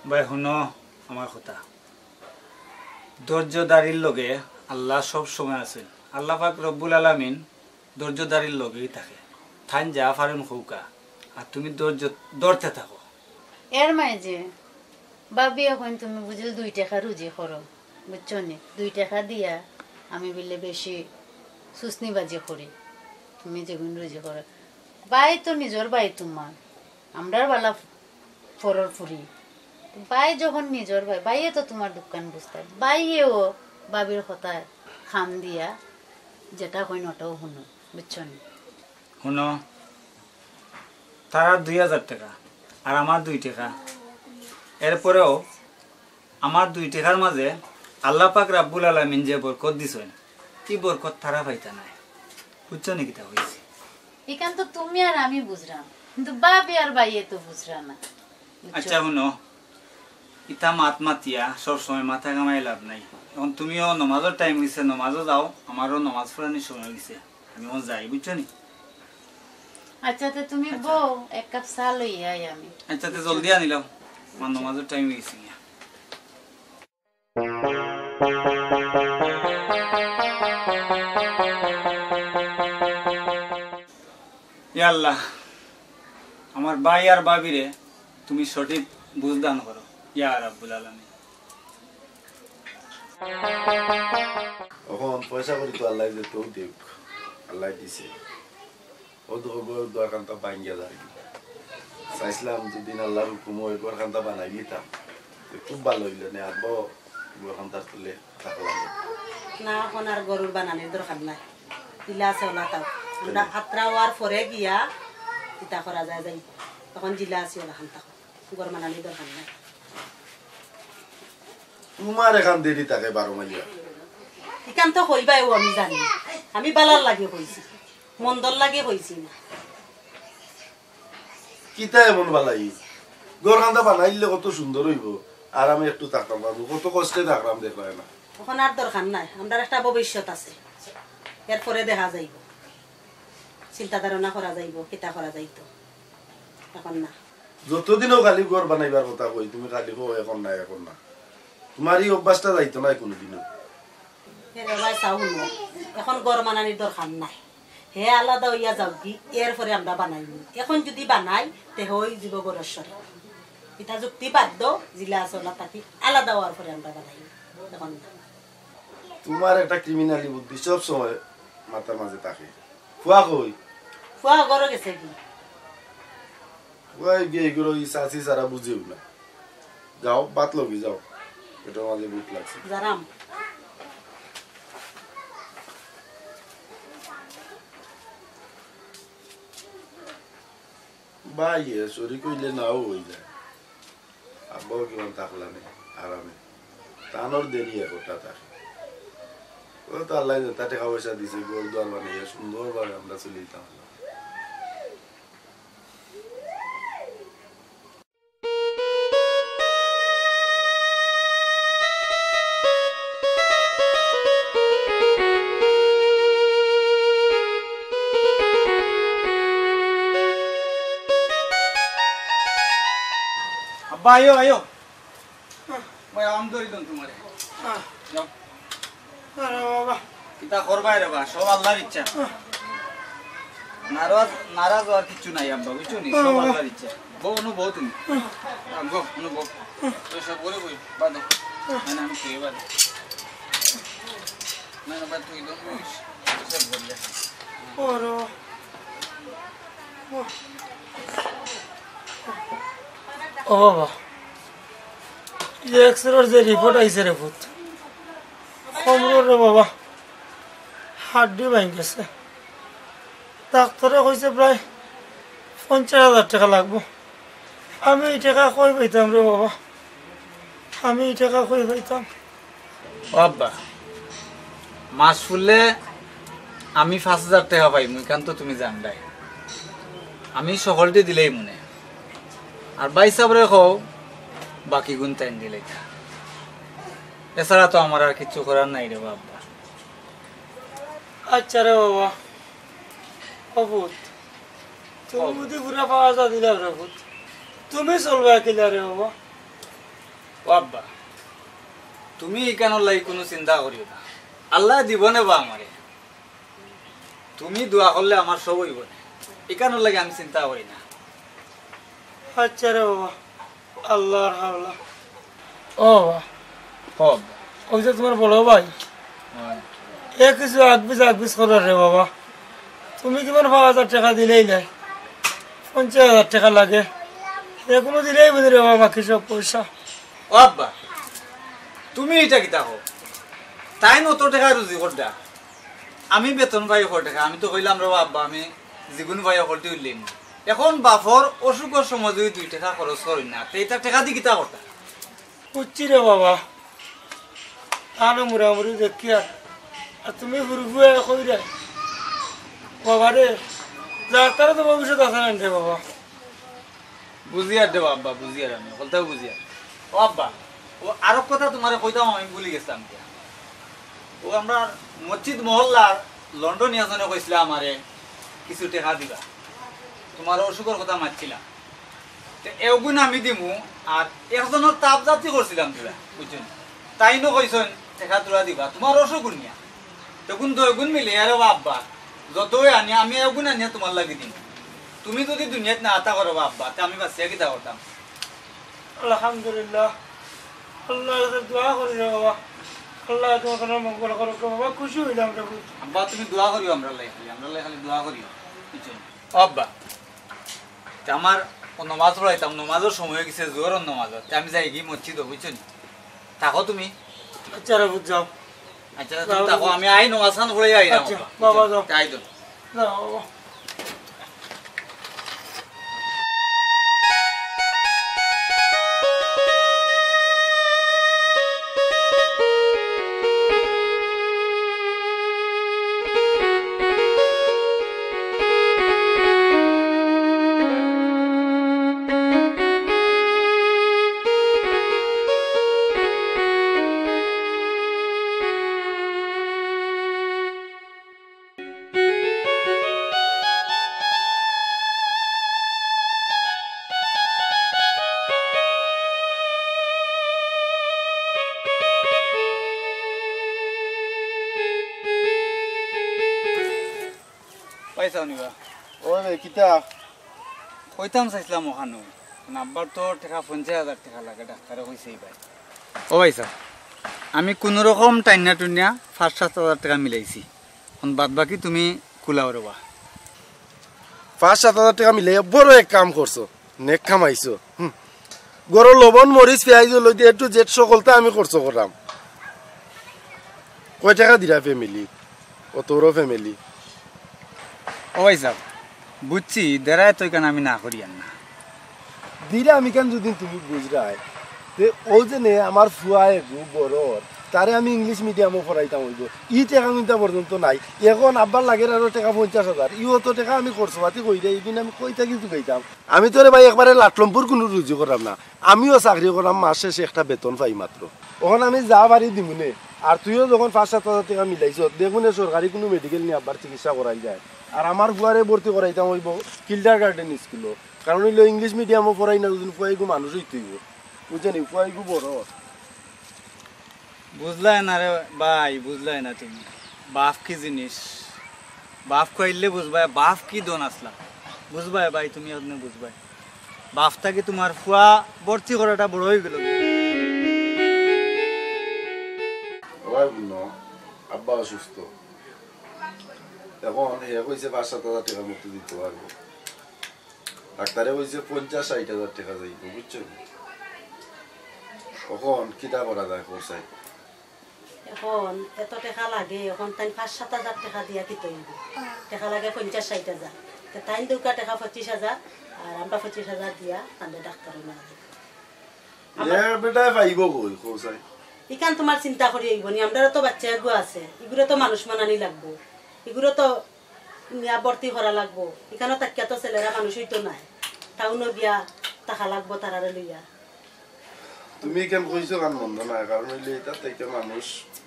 ভাই হুনো আমার কথা, ধৈর্যধারীর লগে আল্লাহ সব সময় আছইন। আল্লাহ পাক রব্বুল আলামিন ধৈর্যধারীর লগেউ থাকে। তাইন যা পারইন কউক্কা, আর তুমি ধৈর্য ধরতে থাকো। এর মাঝে ভাবিয়ে কইন তুমি বুঝিল দুই টেকা রুজি করো, বুঝছো নি? দুই টেকা দিয়া আমি বিলে বেশি চুছনিবাজি করি, তুমি যেগুন রুজি করো। ভাই তো নিজর ভাই তুমার, আমরার বালা পরর ফুরি। ভাই যখন নিজর ভাই, ভাইয়ে তো তুমার দুঃখখান বুঝতায়। ভাইয়েও ভাবির কথায় খান দিয়া যেটা কইন ওটাউ হুনো, বুঝছো নি? হুনো, তারার দুই হাজার টেকা আর আমার দুই টেকা, এরপরেও আমার দুই টেকার মাঝে আল্লাহ পাক রাব্বুল আলামিন যে বরকত দিছইন, ই বরকত তারা পাইতা নায়। বুঝছো নি কিতা কইছি? ইখান তো তুমি আর আমি বুঝরাম, কিন্তু ভাবি আর ভাইয়ে তো বুঝরা না। বুঝছো? আচ্ছা হুনো, ইতা মাত মাতিয়া সব সময় মাথা ঘামাই লাভ নাই। এখন তুমিও নমাজর টাইম অইছে, নমাজো যাও, আমারও নমাজ পড়ানির সময় অইছে, আমি এখন যাই, বুঝছো নি? আচ্ছা, তে তুমি আচ্ছা। বও, এক কাপ চা লইয়া আই আমি। আচ্ছা, তে জলদি আনিলাও, আমার নমাজর টাইম অইছে গিয়া। ইয়া আল্লাহ, আমার ভাই আর ভাবিরে তুমি সঠিক বুঝ দান করো, ইয়া রাব্বুল আলামিন। অখন পয়সা করি তো আল্লায় যে তৌফিক আল্লায় দিছে। ও তো ঘর দুয়ারখানতা ভাঙ্গিয়া যার। চাইছলাম যদি আল্লার হুকুম অয় ঘরখানতা বানাই নিতাম, তে খুব ভালা অইলো নে। আর বউ ঘরখানতার তলে থাকলাম। না, অখন আর ঘর বানানির দরকার নাই। ইলা আছে অলা থাক। আমরা আত্রা অওয়ার পরে গিয়া ইতা করা যায় যাই। অখন জিলা আছে অলাখান থাক। ঘর বানানির দরকার নাই। তুমার এখান দেরি থাকে বারো মাইয়া। ইখান তো কইবায়উ আমি জানি। আমি বালার লাগি কইছি। মন্দর লাগি কইছি না। কিতা এমন বালাই? ঘরখানতা বানাইলে কত সুন্দর অইবো, আরামে একটু থাকতাম পারমু, কত কষ্টে থাকরাম দেখরায় না। অখন আর দরকার নাই, আমরার একটা ভবিষ্যৎ আছে, এরপরে দেখা যাইবো, চিন্তা ধারণা করা যাইবো, কিতা করা যাইতো, অখন না। যতদিনও খালি ঘর বানাইবার কথা কই, তুমি খালি কও অখন না, অখন না। তুমার ই অভ্যাসটা যাইতো নায় কুনুদিনও। এরে ভাই, চাও হুনো, অখন ঘর বানানির দরকার নাই। হে আলাদা অইয়া যাউকগি, এরপরে আমরা বানাইমু। অখন যুদি বানাই, তে অই যিবো ঘরর সরে। ইটা যুক্তিবাদ্য, জিলা আছে অলা থাকি আলাদা অওয়ার পরে আমরা বানাইমু। অখন না। তুমার একটা criminally বুদ্ধি সব সময় মাথার মাঝে থাকে। ফুয়া কই? ফুয়া ঘরো গেছেগি। ফুয়া গিয়া ইগুরে ই চাচি ছাড়া বুঝেউ না। যাও, ভাত লওগি যাও। পেটর মাঝে ভুক লাগছে। যারাম। ভাই, এ শরিক অইলে নাও অই যায়। আব্বাও কিমান থাকলা নে, আরামে। তানর দেরি একটা থাকে। ও তো আল্লায় যেতা টেকা পয়সা দিছে, ঘর দুয়ার বানাইয়া সুন্দরভাবে আমরা চলিতাম। আইও, আইও। ভাই, আম ধরি দেন তোমারে। যাও। আরে বাবা। কিতা করবায় রে বা, সব আল্লাহর ইচ্ছা। নারাজ, নারাজ অওয়ার কিচ্ছু নাই আব্বা, বুঝছো নি? সব আল্লাহর ইচ্ছা। বও, অনু বও তুমি। আ, বও, অনু বও। তো সব করে বই, বাদে। মানে আমি খেয়ে বাদে। না, না, বাদ তুই দম করিস। সব বললে। ওরে। ও বাবা, এই যে এক্সরের যে রিপোর্ট আইছে রে পুত, কমরর রে বাবা, হাড্ডি ভাঙি গেছে। ডাক্তরে কইছে প্রায় পঞ্চাশ হাজার টেকা লাগবো। আমি ই টেকা কই পাইতাম রে বাবা, আমি ই টেকা কই পাইতাম? ও আব্বা, মাস ফুরলে আমি পাঁচ হাজার টেকা পাইমু, ইখান তো তুমি জানরায়। আমি সকলটি দিলেই মনে। আর ভাইসাবরে কও, বাকিগুন তাইন দিলে। এছাড়া তো আমার আর কিচ্ছু করার নাই রে বা আব্বা। আচ্ছা রে বাবা, ও পুত, তুমি ও। যদি পুরা পাওয়া যা দিলাও রে পুত, তুমি চলবায় কিলা রে বাবা? ও আব্বা, তুমি ইখানর লাগি কুনু চিন্তা করিও না, আল্লায় দিবনে বা আমারে। তুমি দোয়া করলে আমার সব অইবনে, ইখানর লাগি আমি চিন্তা করি না। আচ্ছা রে বাবা, আল্লাহর হাওলা। ও বাবা, ও আব্বা। ওই যে তোমার বড় ভাই, হয়। এ কিছু আগবিজ আগবিজ করার রে বাবা। তুমি কিমান পাঁচ হাজার টেকা দিলেই নাই, পঞ্চাশ হাজার টেকা লাগে, এখনো দিলেই বুঝি রে বাবা বাকি সব পয়সা। ও আব্বা, তুমি ইটা কিতা কও? তাইন অত টেকা রুজি কররা, আমি বেতন পাই অত টেকা। আমি তো কইলাম রে আব্বা, আমি যেগুন পাই অকলটি উল্লেম। এখন বাপর অসুখর সময় যদি দুই টেকা খরচ করইন না, তে ইতা টেকা দি কিতা করতা? বুঝছি রে বাবা, তানো মুড়ামুড়ি দেখি আর, আর তুমি হুরুফুয়ে কইরে বাবা রে, যার তারা তো ভবিষ্যৎ আছে না রে বাবা। বুঝিয়ার দে আব্বা, বুঝিয়ার, আমি হকলতাউ বুঝিয়ার। ও আব্বা, ও আরক কথা তোমারে কইতাম, আমি ভুলি গেছিলাম গিয়া। ও আমরার মসজিদ মহল্লার লন্ডনিয়া জনে কইছিলা আমারে কিছু টেকা দিবা, তোমার অসুখর কথা মাতছিলা। তে এগুন আমি দিমু, আর একজনর তাপ জাতি করছিলাম তুরা, বুঝছো নি? তাইনও কইছইন টেকা তুরা দিবা, তোমার অসুখ নিয়া। তখন দুইগুন মিলে, আরে আব্বা, যতই আনি, আমি এগুন আনিয়া তোমার লাগি দিমু। তুমি যদি দুনিয়াত না আতা করো আব্বা, তে আমি বাঁচিয়া কিতা করতাম? আলহামদুলিল্লাহ। আল্লাহর কাছে দোয়া করি রে বাবা, আল্লাহ তোমার মঙ্গল করুক রে বাবা, খুশি অইলাম রে বাবা। আব্বা, তুমি দোয়া করিও আমরার লাগি খালি, আমরার লাগি খালি দোয়া করিও, বুঝছো নি? ও আব্বা, তে আমার ও নমাজ পড়াইতাম, নমাজর সময় অই গেছে, জোহরর নমাজ, তে আমি যাইগি মসজিদো, বুঝছো নি? থাকো তুমি। আচ্ছা রে পুত, যাও। আচ্ছা, তুমি যাও থাকো, রে। আমি আই নমাজ খান পড়াই আইরাম আচ্ছা, আব্বা। বাবা, যাও। তে আই তো। যাও বাবা। পাইছাও নি বা? ও রে, কিতা? কইতাম চাইছিলাম অখানো। আব্বার তো টেকা পঞ্চাশ হাজার টেকা লাগে, ডাক্তরে কইছে ইবায়। ও ভাইসাব, আমি কুনুরকম টাইন্না টুন্না পাঁচ সাত হাজার টেকা মিলাইছি। অখন বাদ বাকি তুমি কুলাও রে বা। পাঁচ সাত হাজার টেকা মিলাইয়া বড় এক কাম করছো, নেক কামাইছো। হুম। ঘরর লবণ, মরিচ, পিয়াইজ, হলদি, A to Z হকলতা আমি খরচ করলাম। কয় টেকা দিরা family? অত বড় family। ও ভাইসাব, বুঝছি, দেরায় তো ইখান আমি না করিয়ার না। দিরাম ইখান যদি তুমি বুঝরায়, তে অউ যে নে আমার ফুয়া এগু বড়র, তারে আমি English medium-ও পড়াইতাম অইবো। ই টেকা কুন্তা পর্যন্ত নাই। অখন আব্বার লাগের আরো টেকা পঞ্চাশ হাজার। ই অত টেকা আমি খরচ পাতি করিয়া, ইদিন আমি কই থাকি জুগাইতাম? আমি তো রে ভাই একবারে লাটলম্পুর কুনু রুজি কররাম না। আমিও চাকরি কররাম, মাস শেষে একটা বেতন পাই মাত্র। অখন আমি যা পারি দিমুনে। আর তুইও যখন পাঁচ সাত হাজার টেকা মিলাইছস, দেখমুনে সরকারি কুনু medical নি আব্বার চিকিৎসা করাইল যায়। আর আমার ফুয়ারে ভর্তি করাইতাম অইবো kindergarten school-ও। কারণ অইলো English medium-ও পড়াই না, যদি ফুয়া এগু মানুষ অইতে অইবো। বুঝছনি, ফুয়া ইগু বড়। বুঝলায় না রে ভাই, বুঝলায় না তুমি। বাফ কি জিনিস? বাফ খুয়াইলে বুঝবায়, বাফ কি ধন আছলা। বুঝবায় ভাই, তুমি অখনে বুঝবায়। বাফ থাকি তুমার ফুয়া ভর্তি করাটা বড় অইগেলো। ও ভাই, হুনো, আব্বা অসুস্থ। অখন হে কইছে পাঁচ সাত হাজার টেকার মতো দিতো পারবো। ডাক্তারে কইছে পঞ্চাশ ষাইট হাজার টেকা যাইবো, বুঝছো? অখন কিতা করা যায়, কও চাই? অখন এত টেকা লাগে, অখন তাইন পাঁচ সাত হাজার টেকা দিয়া কিতা অইবো? টেকা লাগে পঞ্চাশ ষাইট হাজার। তে তাইন দেউক্কা টেকা পঁচিশ হাজার, আর আমরা পঁচিশ হাজার দিয়া তানরে ডাক্তারো নিয়া যাই। এ বেটায় পাইবো কই, কও চাই? ইখান তুমার চিন্তা করি অইবো নি, আমরারও তো বাইচ্চা এগু আছে, ইগুরে তো মানুষ বানানি লাগবো, ইগুরে তো নিয়া ভর্তি করা লাগবো। ইখানো থাকিয়া তো ছেলেরা মানুষ অইতো নায়, টাউনো গিয়া থাকা লাগবো তারারে লইয়া। তুমি ইখান কইছো কান মন্দ নায়, কারণ অইলে ইতা থাকি মানুষ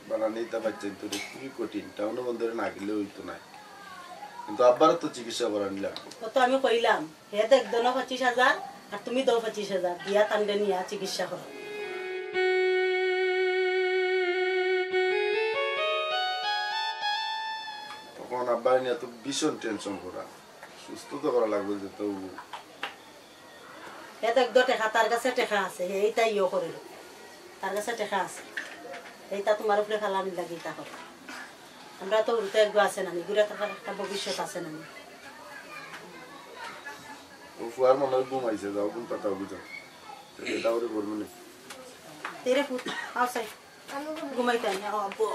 বানানি, ইতা বাইচ্চাইন্তরে খুবই কঠিন, টাউনো বন্দরে না গেলে অইতো নায়, কিন্তু আব্বারও তো চিকিৎসা করানি লাগবো। ও তো আমি কইলাম, হে দেখ দোনো পঁচিশ হাজার, আর তুমি দেও পঁচিশ হাজার, দিয়া তানরে নিয়া চিকিৎসা করো। অখন আব্বারে নিয়া তো ভীষণ টেনশন করা, সুস্থ তো করা লাগবো যে তবু। হে দেখ দো টেকা, তার কাছে টেকা আছে, হে ইতা ইয়ো করে, তার কাছে টেকা আছে, হে ইতা তুমার উপরে ফালানি লাগি ইতা করে। আমরা তো হুরুতে এগু আছে নানি, ইগুরে থাকার একটা ভবিষ্যৎ আছে নানি। ও ফুয়ার মনে অয় ঘুম আইছে, যাও ঘুম পাতাও বুঝো। এটা ওরে করবো না। তেরে ফুত, আও চাই। ঘুমাইতে আনি, আও আব্বু।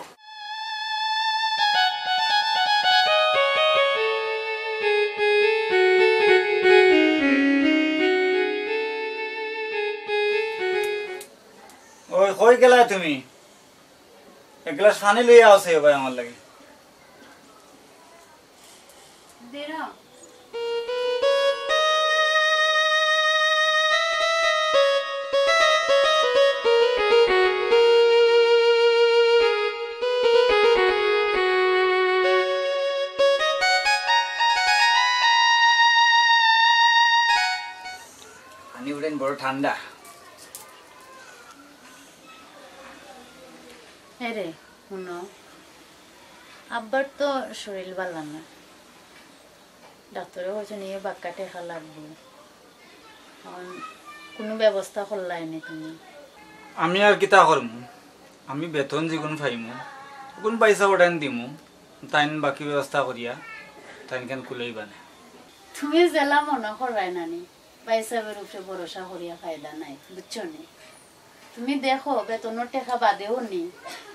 ওই, কই গেলায় তুমি? এক গ্লাস পানি লইয়া আও চাই ভাই আমার লাগি। দেরা। পানি উঠেন বড় ঠান্ডা। এরে, হুনো, আব্বার তো শরীর ভালা না। ডাক্তারে কইছইন, ইয়ে বাক্কা টেকা লাগবো। অখন কুনু ব্যবস্থা করলায় নি তুমি? আমি আর কিতা করমু? আমি বেতন যেগুন পাইমু, ওগুন পয়সা উঠাইন দিমু, তাইন বাকি ব্যবস্থা করিয়া, তাইন কেন কুলাইবা না। তুমি যেলা মনো কররায় নানি, ভাইসাবর উপরে ভরসা করিয়া ফায়দা নাই, বুঝছো নি? তুমি দেখো, বেতনর টেকা বাদেও নি,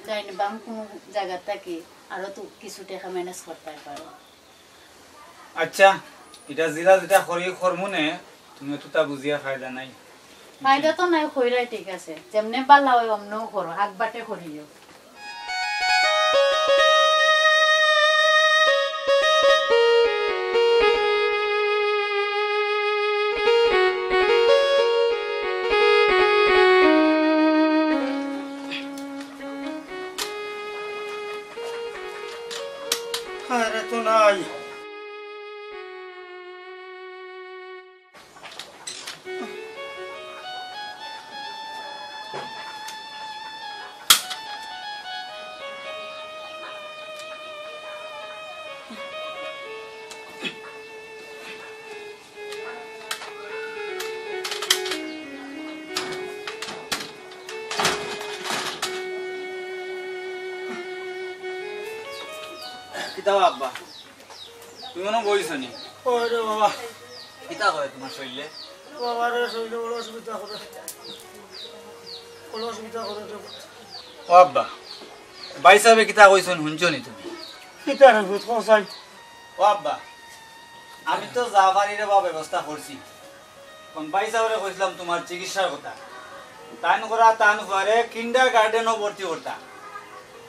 ডাইন বাম কুনু জাগা থাকি আরো তো কিছু টেকা manage করতায় পারো। আচ্ছা, ইটা জিরা যেটা করি করমু নে, তুমি তো তা বুঝিয়া ফায়দা নাই। ফায়দা তো নাই, কইরায় ঠিক আছে, যেমনে বালা অয় অমনেউ করো, আগ বাটে করিও। আরে তো নাই। কিতা বা আব্বা? তুমি মনো বইছো নি? ওরে বাবা। কিতা করে তুমার শরীরে? বাবা রে, শরীরে বড় অসুবিধা করে। বড় অসুবিধা করে রে। ও আব্বা, ভাইসাবে কিতা কইছইন হুনছো নি তুমি? কিতা রে পুত, কও চাই। ও আব্বা, আমি তো যা পারি রে বা ব্যবস্থা করছি। অখন ভাইসাবরে কইছলাম তুমার চিকিৎসার কথা। তাইন করা তান ফুয়ারে কিন্ডারগার্ডেনো ভর্তি করতা।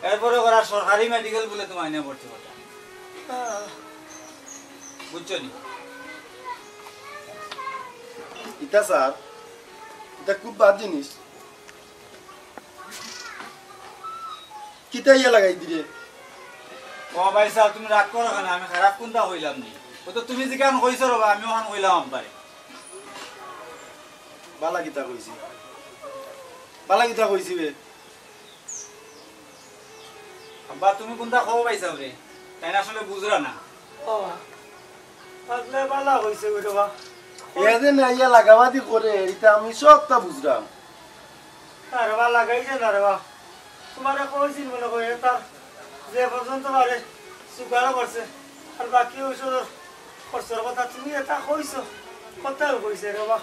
এরপরে করা সরকারি মেডিকেল বুলে তুমার এনে ভর্তি করতা। বুঝছো নি? ইতা স্যার, ইতা খুব বাদ জিনিস। কিতা ইয়া লাগাই দিরে? ও ভাইসাব, তুমি রাগ করো কেনে? আমি খারাপ কুনটা কইলাম নি? ও তো তুমি যেখান কইছো রে বা, আমি ওখান কইলাম আব্বারে। বালা কিতা কইছি? বালা কিতা কইছি বে? আব্বা, তুমি কুনটা কও ভাইসাবরে? তাইন আসলে বুঝরা না। ও, পাগলে বালা কইছে গো রে বা। এ যে না ইয়া লাগাবাদি করে, ইটা আমি সবটা বুঝরাম। আরে বা, লাগাইছে না রে বা। তুমারে কইছিল মনে করি, তার যে পর্যন্ত পারে সুগারও করছে, আর বাকি ঔষধর খরচর কথা তুমি ইটা কইছো, কথাও কইছে রে বা।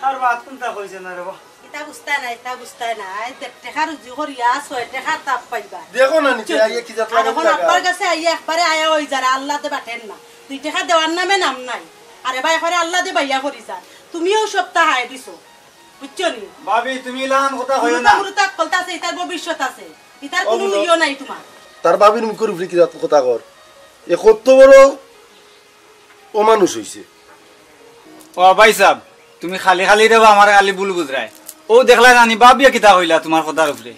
আর বাদ কুনটা কইছে না রে বা। ইতা বুঝতায় না, ইতা বুঝতায় না। আই দেড় টেকা রুজি করিয়া ছয় টেকার তাপ পাইবা। দেখো না নিচে আইয়া কি জাত আর লাগে এখন টাকা। আব্বার গেছে আইয়া একবারে আয়া অই যারা, আল্লাদে বাটের না। দুই টেকা দেওয়ার নামে নাম নাই। আরে বা, একবারে আল্লাদে বাইয়া করি যার। তুমিও সবটা হায় দিছো। বুঝছো নি? ভাবি, তুমি ইলান কথা কইও না। মুরুতা মুরুতা আক্কলতা আছে, ইতার ভবিষ্যৎ আছে। ইতার ও কুনু বুঝো। ইয়ো নাই তুমার। তার ভাবির মুখর উপরে কি জাত কথা কর? এ কত বড় অমানুষ অইছে। ও ভাইসাব, তুমি খালি খালি রে বা আমারে খালি ভুল বুঝরায়। অউ দেখলায় নানি ভাবিয়ে কিতা কইলা তুমার কথার উপরে।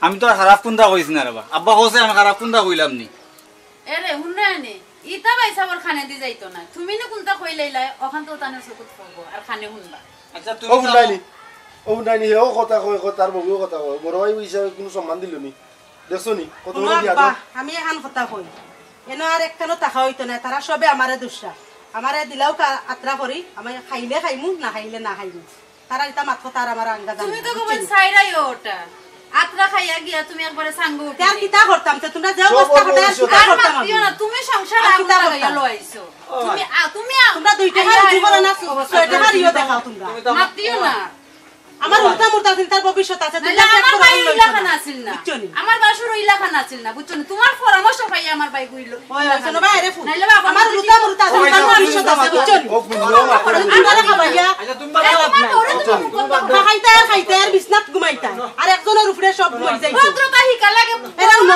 আমি তো আর খারাপ কুনটা কইছি না রে বা। আব্বা কইছে আমি খারাপ কুনটা কইলাম নি। এরে, হুনরায় নি? ইতা ভাইসাবর কানেদি যাইতো না। তুমি নি কুনটা কইলাইলায়, অখান তো তানে চকুত পড়বো, আর কানে হুনবা। আচ্ছা, তুমি ও হুনরায় নি? ও হুনরায় নি? হেও কথা কয়, কয়, তার বউয়েও কথা কয়। বড় ভাই হিসাবে কুনু সম্মান দিল নি? দেখছো নি? কত হুনো বড় আব্বা, বিয়াদব। আমি এখান কথা কই। এনো আর একখানো থাকা অইতো নায়, তারা সবে আমারে দুষরা। আমারে দিলাও কা-, আত্রা করি, আমি খাইলে খাইমু, না খাইলে না খাইমু। তারা ইতা মাত কথা আর আমার আঙ্গা জানে তুমি না, তো বুঝছো গোবন নি? চাইরাই ওটা। আত্রা খাইয়া গিয়া তুমি একবারে সাঙ্গ উঠি তে আর দিলা। কিতা করতাম? তে তুমরা যে সব অবস্থা অল্প ঘটায় আর বয়সে কিতা আর করতাম মাতিও আমি? না, তুমি সংসারে আর আগুন কিতা লাগাইয়া করতাম? লইছো। ও। তুমি, আ, তুমি আ-, তুমরা দুই টেকা আইয়া, রুজি করো না, আইয়া, ছয় টেকা দিও দেখাও তুমরা। তুমি তো আমার মাতিও না। আমার উল্টা মুল্টা চিন্তার ভবিষ্যৎ আছে, নাইলে তুমরা আমার টেকা ভাই করো ওই না। লাখান আছিল না। বুঝছো নি? আমার বাসুর ওই লাখান আছিল না, বুঝছো নি? তুমার পরামর্শ পাইয়া আমার ভাই গইল। ওই, ওই, শোনো ভাই, আরে ফু-, নাইলে বাবা আমার উল্টা মুল্টা চিন্তার ভবিষ্যৎ আছে, বুঝছো নি? ও, বুঝলো, আমার পরামর্শ তুমরা নাই। আচ্ছা, তুমি বাদ দাও। আচ্ছা, তুমি বাদ দাও। খাইতে আর খাইতে আর বিছনাত ঘুমাইতা। আর একজনর উপরে সব ঘুমাই যাইতো। ভদ্রতা হিকা লাগে, এরাও না।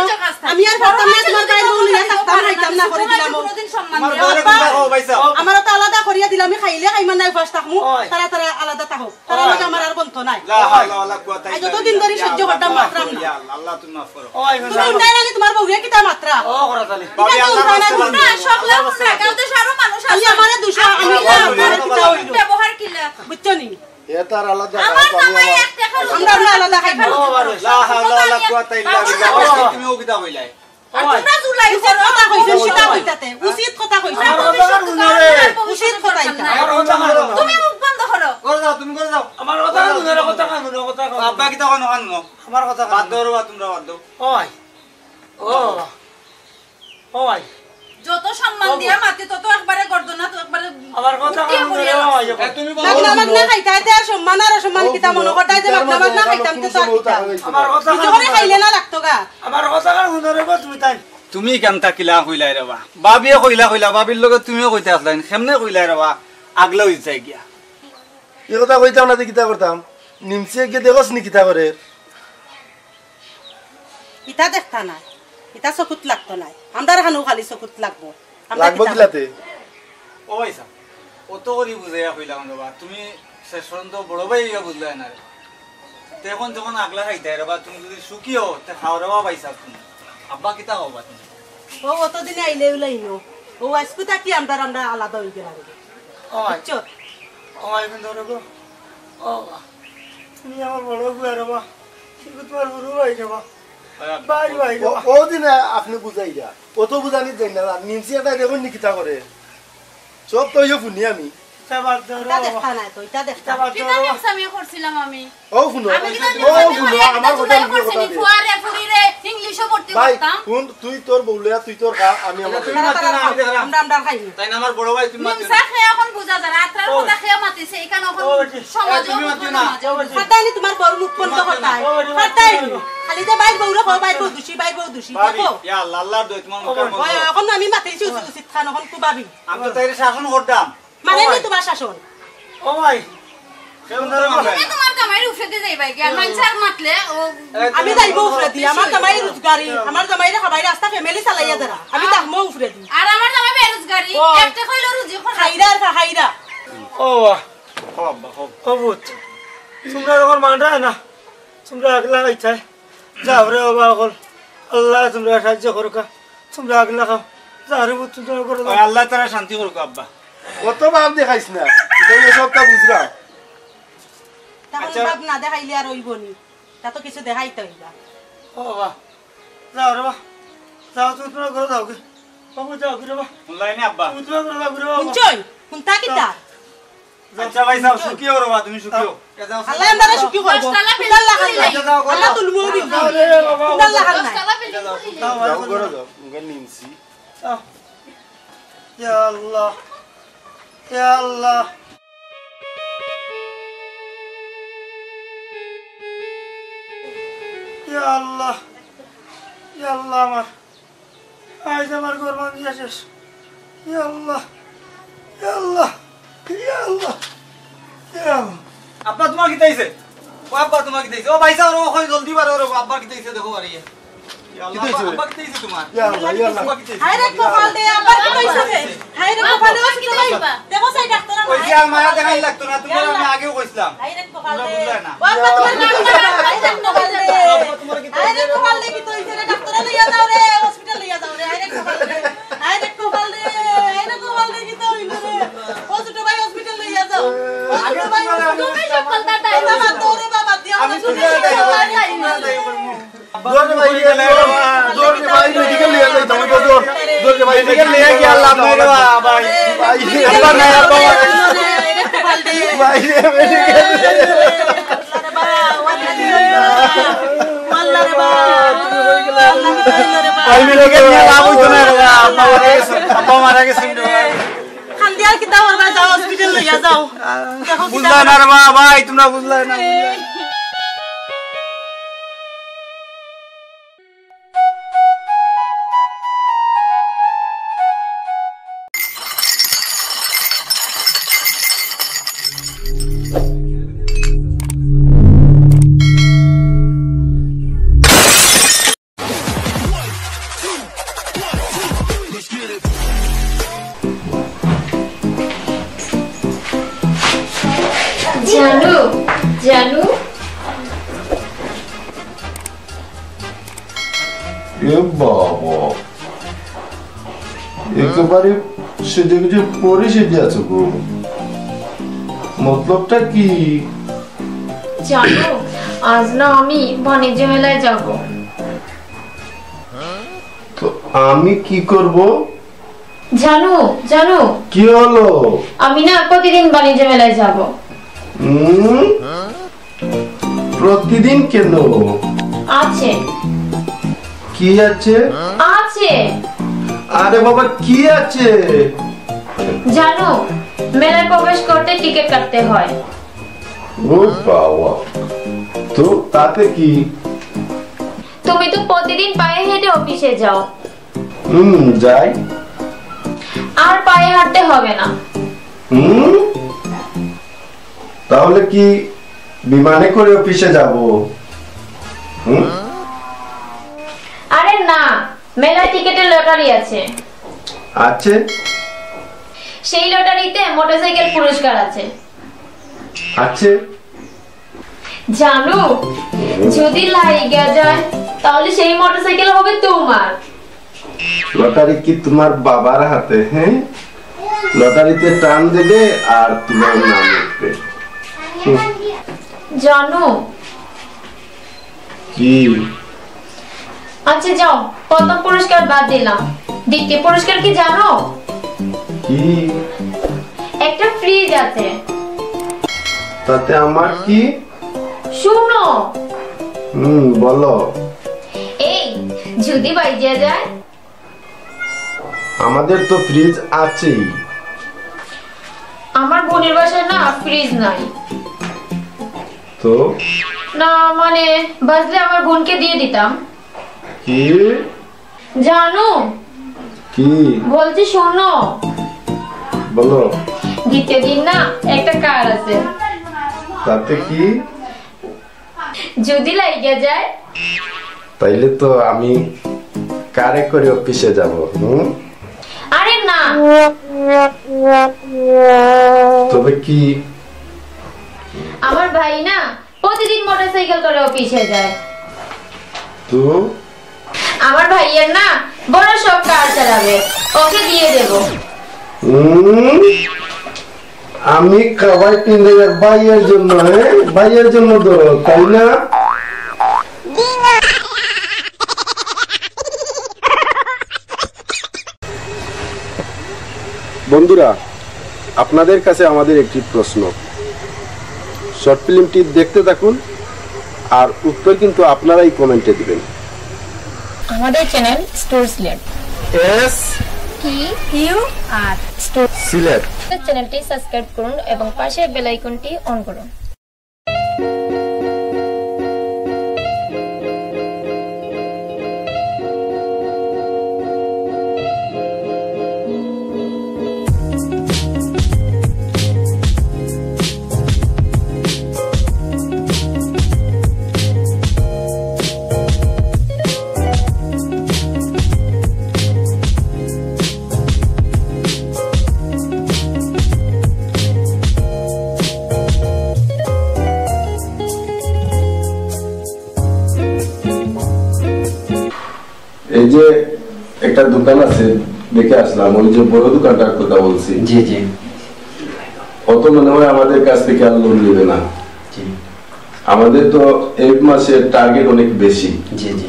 আমি আর পারতাম না, তুমার ভাই বউ নিয়া থাকতাম, খাইতাম না, করে দিলাম। কোনোদিন সম্মান আমার দিও। ঘরে আব্বা, কোনটা খাও, ভাই সাহেব? আমারও তো আলাদা করিয়া দিলাম, আমি খাইলে খাইমা নাই, উপাস থাকমু, ওই। তারা তারা আলাদা থাকো। তারা ওই। লগে আমার আর বন্ধ নাই। লা হাওলা ওয়ালা কুওয়াতা আই ইল্লা যতদিন বিল্লাহ। ধরি সহ্য করতাম, ইয়া মাতরাম না। আল্লাহ, আল্লাহ, তুমি মাফ করো। ওই, তুমি ভাই সাহেব। উল্টাই নানি তুমার বউরে কিতা মাতরা? ও, করা তালি। ভাবি, আল্লাহর উল্টাই রাস্তা নানি। বাদ না, দাও। সকলা আল্লাহর রাস্তা বাদ দাও। কাউতে সারো মানুষ আমি আছে। আমার দুশো, আমি আমার ব্যবহার কিলা? বুঝছো নি? এ তার আলাদা আমার খাও, আমি জামাই আমার এক টাকা আমরা, আমরা আলাদা খাইবো। ও, বাবা রে। লা হাওলা ওয়ালা কুওয়াতা ইল্লা বিল্লাহ। ও। তুমিও কিতা কইলায়? আর তোমরা জুলাই উচিত করো। কথা কইছো, উচিত কথা কইতাতে। উচিত কথা কইছো। আমার কথা হুনো রে। উচিত কথা এটা। আমার কথা হুনো। তুমি মুখ বন্ধ করো। করে যাও, তুমি করে যাও। আমার কথা হুনো রে, কথা হুনো, কথা হুনো। আব্বা কিতা কন, কন, কন। আমার কথা বাদ হুনো। দাও রে বা, তুমরা বাদ দাও। ওই। ও। ও ভাই। যত সম্মান ও দিয়া ভাই। মাতি, তত একবারে গর্দনা তো একবারে আমার কথা উঠিয়া কান ধরে পড়িয়া ও ভাই, যাচ্ছে। এ, তুমি বলো। মাগনা মাগনা খাইতা, এতে আর সম্মান আর অসম্মান ও কিতা মনো করতা, এতে মাগনা মাগনা খাইতাম, তে তো আর কিতা। আমার কথা নিজে কান করে ধরে। খাইলে না লাগতো গা। আমার কথা কান ধরে গো তুমি তাই। তুমি কেমতা কিলা কইলায় রে বা? ভাবিয়ে কইলা কইলা, ভাবির লগে তুমিও কইতে আসলায়, কেমনে কইলায় রে বা? আগলা অই যায় গিয়া। ই কথা কইতাম না, তে কিতা করতাম? নিমসিয়ে গিয়া দেখোস নি কিতা করে? ইতা দেখতা না, ইতা চকুত লাগতো নায়। আমরার খানো খালি চকুত লাগবো। আমরা লাগবো কিতা কিলাতে? ও ভাই সাহেব, অত করি বুঝাইয়া কইলাম রে বা, তুমি শেষ পর্যন্ত বড় ভাই অইয়া বুঝলায় না রে। তে এখন যখন আগলা খাইতায় রে বা, তুমি যদি সুখী অও, তে খাও রে বা ভাই সাহেব তুমি। আব্বা কিতা কও বা তুমি? ও অতদিনে আইলে উলাইনো। ও আইজকু থাকি আমরার আমরা আলাদা অই গেলাম। ও ভাই। বুঝছো? ও ভাই, কিন্তু রে গো। ও বা। তুমি আমার বড় ফুয়া রে বা। কিন্তু তুমার বড় ভাই রে বা। ভাই, ভাই রে ও, বা। ও দিনে আপনে বুঝাইরা। অত বুঝানিত যাইন না। নিমসি এটা দেখইন নি কিতা করে। সব তো অইও হুনি আমি। ইটা বাদ দেও রে ইটা বাবা। দেখতা নায় তো, ইটা দেখতা ইটা বাদ দেও কিতা রে বাবা। দেখছ আমি করছিলাম আমি? ও হুনো, আমি কিতা ও হুনো, আমার কথা হুনো, কথা দে। ফুয়ারে, ফুরিরে, ইংলিশও ভর্তি ভাই, করতাম। হুন, তুই তোর বউ লইয়া, তুই তোর খা, আমি আমার তুমি মাতিও না, আমি দেখলাম। আমরা, আমরা খাই। তাই না আমার বড় ভাই, তুমি মাতিও না। নিমসা খেয়ে এখন বুঝা যায়, রাত্রার ও। কথা খেয়ে মাতিছে, এখানে এখন ও, জি। সমাজে এ, তুমি মাতিও না। ফাটাইনি তোমার বড় মুখ বন্ধ তুমি মাতিও না। করতায়। ও, জি, ফাটাইনি। মাতিও না। খালি যে ভাই বউরে কও, ভাই বউ দুষী, ভাই বউ দুষী। ভাবি, দেখো। ইয়া আল্লাহ, আল্লাহর দোহাই, তোমার মুখের বন্ধ। ওই, এখন আমি মাতিছি উচিত, উচিত খান, এখন খুব ভাবি। আমি তো তাইরে শাসন করতাম। মানে ও নি ভাই। তোমার শাসন। ও ভাই। কেমন ধরে মারবে? তুমি তোমার জামাইর উপরেদি যাইবায় গিয়া, মানষে আর মাতলে, ও এ, আমি তুমি যাইবো বলো, উপরেদি, আমার জামাই রোজগারি, আমার জামাইরে খাবাই রাস্তা ফ্যামিলি চালাইয়া যারা, আমি থাকমু উপরেদি। আর আমার জামাই বেরোজগারি, ও। একটা কইলো রুজি করে। খাইরা আর খাইরা। ও বাহ। ও আব্বা, ও। ও পুত, তোমরা যখন মানরায় না, তোমরা একলা খাইতায়। যাও রে বাবা, অকল আল্লাহ তোমরা সাহায্য করুকা, তোমরা আগলা খাও। যাও রে পুত, তোমরা করে যাও। ওই আল্লাহ তাআলা শান্তি করুক আব্বা। অত ভাব দেখাইস না, এটা সবটা বুঝলাম। তখন আচ্ছা। বাপ না দেখাইলে আর অইবো নি, তা তো কিছু দেখাইতে অইবা। ও বাবা, যাও রে বা, যাও, তুমি তোমার ঘরে যাও গি। বাবু, যাও গি রে বা। হুনলায় নি আব্বা? তুমি তোমার ঘরে যাও গি রে বাবা। হুনছই? হুনতা কিতা? যাও। আচ্ছা ভাই সাহেব, সুখী হও রে বা, তুমি সুখী হও। আল্লাহ আমরারে সুখী করবো। দশতলা বিল্ডিং আল্লাহ খান নাই। আচ্ছা, যাও, আল্লাহ যাও। তুলমুও দিবো। যাও রে বাবা। আল্লাহ খান নাই। দশতলা বিল্ডিং যাও, যাও, যাও, ঘরে যাও। মুখে নিমছি। আহ। ইয়া আল্লাহ, ইয়া আল্লাহ, ইয়া আল্লাহ, ইয়া আল্লাহ, আমার আইজ আমার ঘর ভাঙ্গিয়া শেষ। ইয়া আল্লাহ, ইয়া আল্লাহ, ইয়া আল্লাহ, ইয়া আল্লাহ। আব্বা, তোমার কিতা অইছে? ও আব্বা, তোমার কিতা অইছে? ও ভাই সাহেব, ও কই জলদি বারো রে, আব্বার কিতা অইছে দেখো বাড়িয়ে। ইয়া আল্লাহ, কিতা অইছে? আব্বা, কিতা অইছে তোমার? ইয়া আল্লাহ, ইয়া আল্লাহ। আব্বা, কিতা অইছে? হায় রে কপাল রে, আবার কিতা অইছে রে? হায় রে কপাল রে, ওই যে আলমারি দেখাই লাগতো না, তোমার আমি আগেও কইছিলাম। হায় রে কপাল রে। তোমরা বুঝলে না। ও আব্বা, তোমার কিতা অইছে? হায় রে কপাল রে। আব্বা, তোমার কিতা অইছে? হায় রে কপাল রে, কিতা অইছে রে? ডাক্তার লইয়া যাও রে, হসপিটাল লইয়া যাও রে। হায় রে কপাল রে। হায় রে কপাল রে, হায় রে কপাল রে, কিতা অইলো রে? ও ছোট ভাই, হসপিটাল লইয়া যাও। ও ছোট ভাই, তুমি সকল দাদা। বাবা, তোরে বাবা দিয়া আমি হসপিটাল লইয়া যাও। দৌড় রে ভাই, দৌড় রে ভাই, মেডিকেল লইয়া যাই, তুমি তো দৌড়। দৌড় রে ভাই, মেডিকেল লইয়া গিয়া লাভ নাই রে বা, ভাই। ভাই, আব্বা নাই, আব্বা নাই। ভাই রে, মেডিকেল। ভাই, মেডিকেল নিয়া লাভ অইতো না রে বা, আব্বা মারা গেছে, আব্বা মারা গেছে রে ভাই। কান্দিয়া কিতা করবা, যাও হসপিটাল লইয়া যাও। দেখো কিতা বুঝলা না রে বা, ভাই, তোমরা বুঝলা না। জানু, জানু। এ বাবা, একেবারে সেজে গুজে পরে সেজে আছো গো। মতলবটা কি? জানো, আজ না আমি বাণিজ্য মেলায় যাব। তো আমি কি করব? জানো, জানো, কি হলো? আমি না প্রতিদিন বাণিজ্য মেলায় যাব। হুম? প্রতিদিন কেন? আছে। কি আছে? আছে। আরে বাবা, কি আছে? জানো, মেলায় প্রবেশ করতে টিকিট কাটতে হয়। ও বাবা, তো তাতে কি? তুমি তো প্রতিদিন পায়ে হেঁটে অফিসে যাও। হুম, যাই। আর পায়ে হাঁটতে হবে না। হুম? তাহলে কি বিমানে করে অফিসে যাব? হুম? আরে না, মেলায় টিকিটের লটারি আছে। আছে? সেই লটারিতে মোটরসাইকেল পুরস্কার আছে। আছে? জানো, যদি লাগিয়া যায়, তাহলে সেই মোটরসাইকেল হবে তোমার। লটারি কি তোমার বাবার হাতে? হ্যাঁ, লটারিতে টান দেবে আর তোমার নাম উঠবে। হুম। জানো, কি? আচ্ছা যাও, প্রথম পুরস্কার বাদ দিলাম, দ্বিতীয় পুরস্কার কি জানো? কি? একটা ফ্রিজ আছে। তাতে আমার কি? শুনো। হুম, বলো। এই, যদি বাইজিয়া যায়? আমাদের তো ফ্রিজ আছেই। আমার বোনের বাসায় না ফ্রিজ নাই। তো? না, মানে, বাজলে আমার বোনকে দিয়ে দিতাম। কি? জানো? কি? বলছি শোনো। বলো। দ্বিতীয় দিন না একটা কার আছে। তাতে কি? যদি লাগিয়া যায়? তাইলে তো আমি কারে করে অফিসে যাব, হুম? আরে না। তবে কি? আমার ভাই না প্রতিদিন মোটরসাইকেল করে অফিসে যায়। তো? আমার ভাইয়ের না বড় শখ কার চালাবে, ওকে দিয়ে দেব। হুম? আমি কাবাই পিন্দাইয়ার ভাইয়ের জন্য, হ্যাঁ, ভাইয়ের জন্য ধরো, তাই না? বন্ধুরা, আপনাদের কাছে আমাদের একটি প্রশ্ন। শর্ট ফিল্মটি দেখতে থাকুন, আর উত্তর কিন্তু আপনারাই কমেন্টে দিবেন। আমাদের channel store Sylhet. S T U R store Sylhet. চ্যানেলটি সাবস্ক্রাইব করুন এবং পাশের বেল আইকনটি অন করুন। এই যে একটা দোকান আছে, দেখে আসলাম, ওই যে বড় দোকানটার কথা বলছি। জি, জি। অত মনে হয় আমাদের কাছ থেকে আর লোন নেবে না। জি। আমাদের তো এই মাসের টার্গেট অনেক বেশি। জি, জি।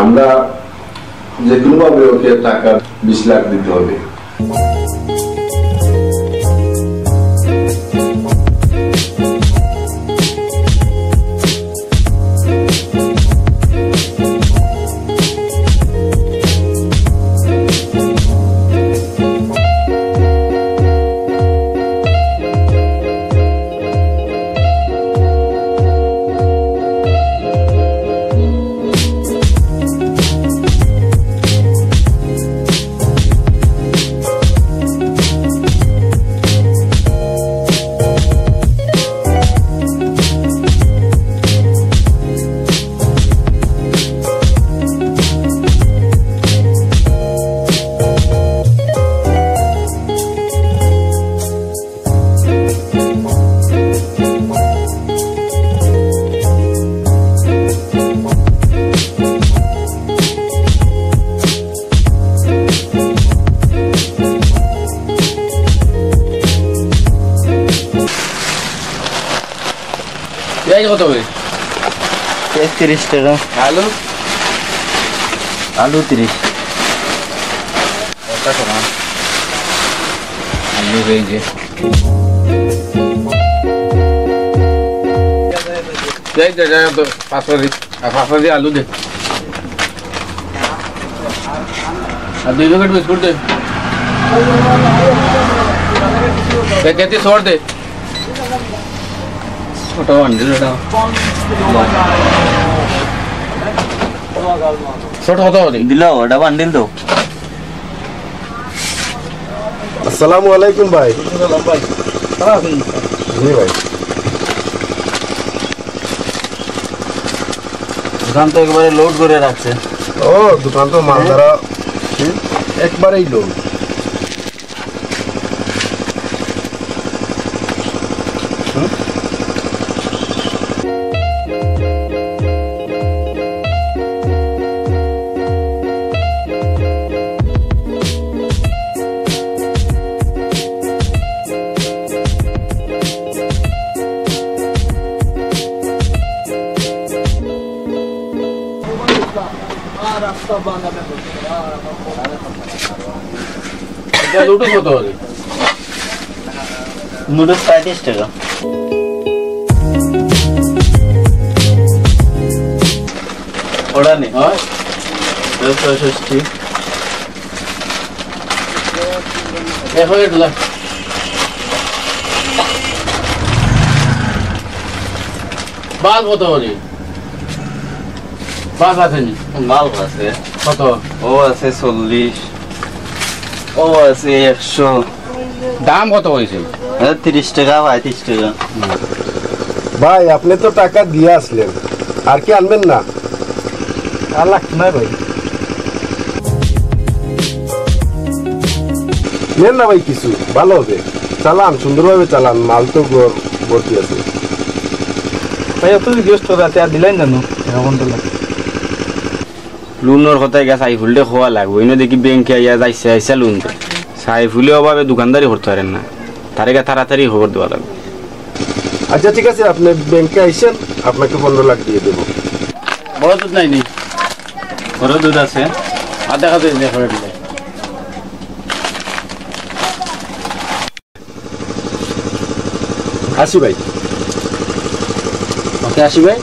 আমরা যে কোনোভাবে ওকে টাকা বিশ লাখ দিতে হবে। পেঁয়াজ কত করে? পেঁয়াজ তিরিশ টাকা। আলু? আলু তিরিশ। কত টাকা? আলু এই যে। পেঁয়াজ দে, দে, দে, পাঁচ কেজি। আর পাঁচ কেজি আলু দে। আর দুই প্যাকেট বিস্কুট দে। এক কেজি সর দে। ছোট বান্ডিল ওটা। ছোট কত হবে? দিলাও, ওটা বান্ডিল দাও। আসসালামু আলাইকুম ভাই। ওয়ালাইকুম সালাম ভাই। কেমন আছেন? জি ভাই। দোকান তো একবারে লোড করে রাখছে। ও, দোকান তো মাল ধরা, হুম, একবারেই লোড। এটা নুডলস কত করে? নুডলস পঁয়ত্রিশ টাকা। ওটা নেই। হ্যাঁ? এটা ছয়ষট্টি। এখন এটা লা। বাল্ব কত করে? বাল্ব আছে নি? বাল্ব আছে। কত? ও আছে চল্লিশ, ও আছে একশো। দাম কত হয়েছে? এ, তিরিশ টাকা, পঁয়ত্রিশ টাকা। ভাই, আপনি তো টাকা দিয়ে আসলেন, আর কি আনবেন না? আর লাগতো না ভাই। নেন না ভাই কিছু, ভালো হবে। চালান, সুন্দরভাবে চালান, মাল তো ঘর ভর্তি আছে। ভাই, অত যদি গেস্ট রাতে আর দিলেন জানো, এরকম তো লাগে। লোনর কথায় গেছে, আই হুলডে খোয়া লাগবো। ইনো দেখি ব্যাংকে আইয়া যাইছে, আইসা লোন দে। সাইফুলে অভাবে দোকানদারি করতে পারেন না, তারে গিয়া তাড়াতাড়ি খবর দেওয়া লাগবে। আচ্ছা, ঠিক আছে, আপনি ব্যাংকে আইসেন, আপনাকে পনেরো লাখ দিয়ে দেবো। বড় দুধ নাই নি? বড় দুধ আছে। আর দেখা যায়, দেখা যায়। আসি ভাই। ওকে, আসি ভাই।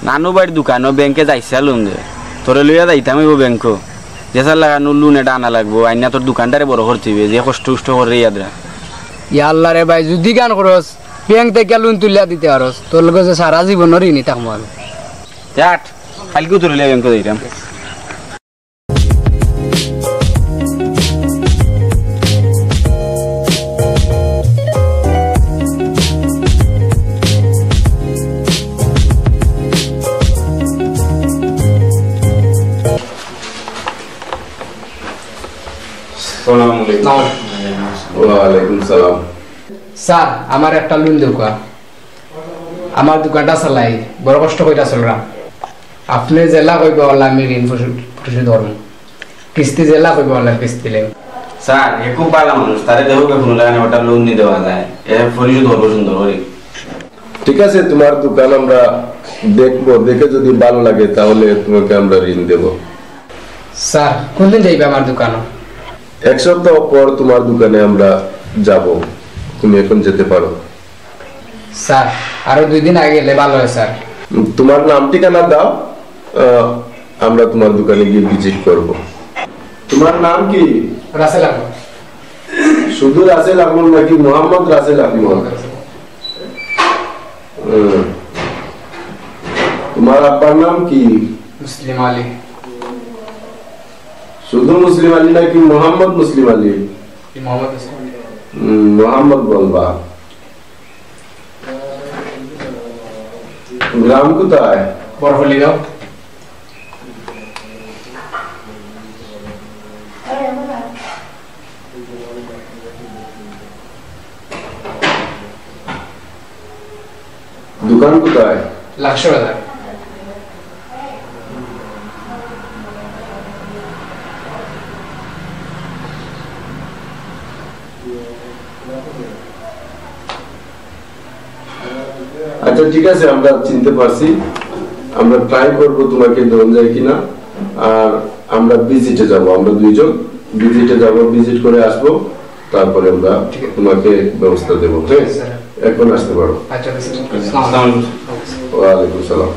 নানু ভাইর দোকানো ব্যাংকে যাইছালুম যে, তোরে লইয়া যাইতাম অইবো ব্যাংকো। যেছার লাখান loan এটা আনা লাগবো, আইনা তোর দোকানটারে বড় করতে অইবে, যে কষ্ট উষ্ট করে ইয়াদরা। ইয়া আল্লাহ রে ভাই, যদি গান করস, ব্যাংক থাকি loan তুলিয়া দিতে পারস, তোর লগে যে সারা জীবন ঋণী থাকমু আমি। যাট, কালকেউ তোরে লইয়া ব্যাংকো যাইতাম। আসসালামু আলাইকুম। ওয়ালাইকুম সালাম। স্যার, আমার একটা loan দেউক্কা। আমার দোকানটা চালাই, বড় কষ্ট করিয়া চলরাম। আপনে যেলা কইবা অলা আমি ঋণ পরিশোধ, পরিশোধ করমু। কিস্তি যেলা কইবা অলা কিস্তি লইমু। স্যার, হে খুব ভালা মানুষ, তারে দেখউক্কা কুনু লাখান একটা loan নি দেওয়া যায়, এ পরিশোধ করবো সুন্দর করি। ঠিক আছে, তোমার দোকান আমরা দেখবো, দেখে যদি ভালো লাগে তাহলে তোমাকে আমরা ঋণ দেব। স্যার, কোনদিন যাইবা আমার দোকানো? এক সপ্তাহ পর তোমার দোকানে আমরা যাব, তুমি এখন যেতে পারো। স্যার, আরো দুই দিন আগে গেলে ভালো হয় স্যার। উম, তোমার নাম ঠিকানা দাও, আহ, আমরা তোমার দোকানে গিয়ে ভিজিট করব। তোমার নাম কি? রাসেল আহমদ। শুধু রাসেল আহমদ নাকি মোহাম্মদ রাসেল আহমদ? হুম। তোমার আব্বার নাম কি? মুসলিম আলী। শুধু মুসলিম আলী নাকি মোহাম্মদ মুসলিম আলী? মোহাম্মদ মুসলিম আলী। হুম, মোহাম্মদ বলবা। গ্রাম কোথায়? বড়পল্লীগাঁও। দোকান কোথায়? লাকসাম বাজার। আচ্ছা, ঠিক আছে, আমরা চিনতে পারছি। আমরা ট্রাই করব তোমাকে দেওয়া যায় কিনা। আর আমরা ভিজিটে যাব, আমরা দুইজন ভিজিটে যাব, ভিজিট করে আসব, তারপরে আমরা ঠিক আছে। তোমাকে ব্যবস্থা দেব। হ্যাঁ, স্যার। এখন আসতে পারো। আচ্ছা, ঠিক আছে। আসসালামু আলাইকুম। ওয়ালাইকুম সালাম।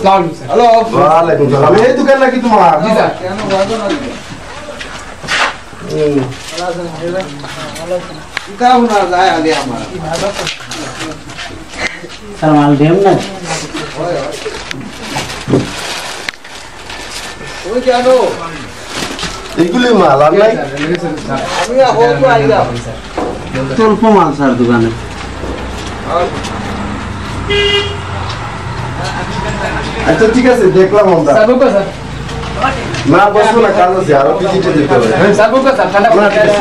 আসসালামু আলাইকুম, স্যার। হ্যালো। ওয়ালাইকুম সালাম। এই দোকান নাকি তোমার? জি, স্যার। হুম। কিতা শোনা যায় আগে আমার? স্যার, মাল দেন না। হয়, হয়। তুমি জানো? এইগুলি মাল আর নাই? আমি এখন তো আইলাম। অল্প মাল স্যার দোকানে। আচ্ছা, ঠিক আছে, দেখলাম আমরা। স্যার, বুঝবো স্যার। না, বসবো না, কাজ আছে, আরো ভিজিটে যেতে হবে। হ্যাঁ? স্যার, বুঝবো স্যার, ঠান্ডা না, ঠিক আছে।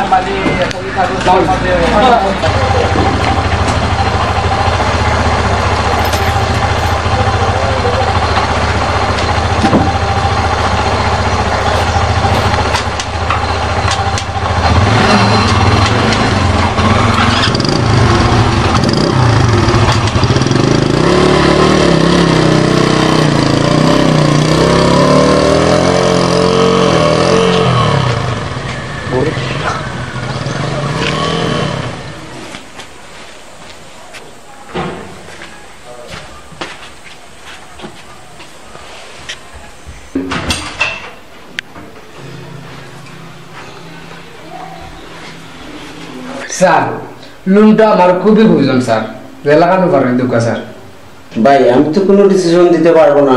স্যার, লোনটা আমার খুবই প্রয়োজন স্যার, যে লাগানো পারেন দোকা স্যার। ভাই, আমি তো কোনো ডিসিশন দিতে পারবো না,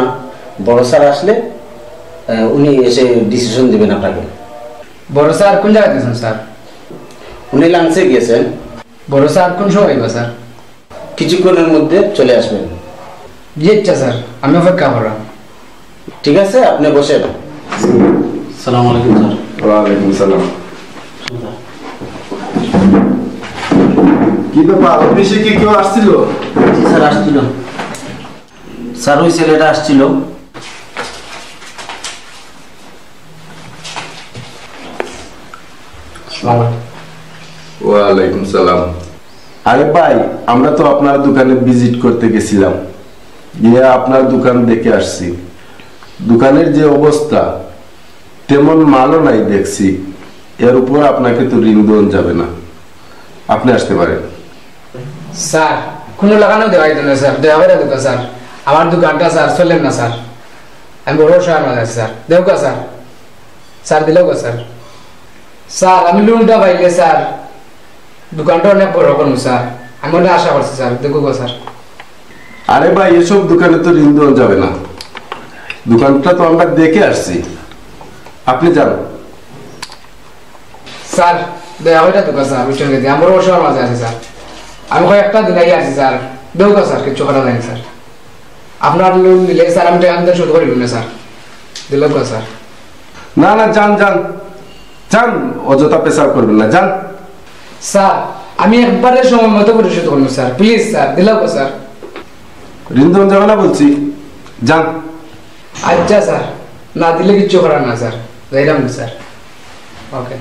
বড় স্যার আসলে, আহ, উনি এসে ডিসিশন দিবেন আপনাকে। বড় স্যার কোন জায়গায় গেছেন স্যার? উনি লাঞ্চে গেছেন। বড় স্যার কোন সময় আইবা স্যার? কিছুক্ষণের মধ্যে চলে আসবেন। জি আচ্ছা স্যার, আমি অপেক্ষা করলাম। ঠিক আছে, আপনি বসেন। সালাম আলাইকুম স্যার। ওয়ালাইকুম সালাম। কি ব্যাপার, অফিসে কি কেউ আসছিল? জি স্যার, আসছিল স্যার, ওই ছেলেটা আসছিল। ওয়ালাইকুম সালাম। আরে ভাই, আমরা তো আপনার দোকানে ভিজিট করতে গেছিলাম, গিয়ে আপনার দোকান দেখে আসছি। দোকানের যে অবস্থা, তেমন মালও নাই দেখছি, এর উপর আপনাকে তো ঋণ দেওয়া যাবে না, আপনি আসতে পারেন। স্যার, কোনো লাগানো দেওয়াই তো না স্যার, দয়া করে দোকা স্যার, আমার দোকানটা স্যার চলের না স্যার, আমি বড় সমস্যার মাঝে আছি স্যার, দেউকা স্যার, স্যার দিলেউকা স্যার। স্যার, আমি লোনটা পাইলে স্যার দোকানটা অনেক বড় করমু স্যার, আমি অনেক আশা করছি স্যার, দেখুকা স্যার। আরে ভাই, এসব দোকানে তো ঋণ দেওয়া যাবে না, দোকানটা তো আমরা দেখে আসছি, আপনি যান। স্যার, দয়া করে দোকা স্যার, বুঝছেন কি, আমরা অসহায় মাঝে আছি স্যার, আমি কয়েকটা দিন আগে আছি স্যার, দেউকা স্যার, কিচ্ছু করা যায়নি স্যার। আপনার লোন নিলে স্যার আমি টাকা শোধ করিব না স্যার, দিলেউকা স্যার। না না, যান যান যান, অযথা পেশাব করবেন না, যান। স্যার, আমি একবারে সময় মতো পরিশোধ করবো স্যার, প্লিজ স্যার, দিলেউকা স্যার। ঋণ দেওয়া যাবে না বলছি, যান। আচ্ছা স্যার, না দিলে কিচ্ছু করার না স্যার, যাইলাম স্যার। ওকে।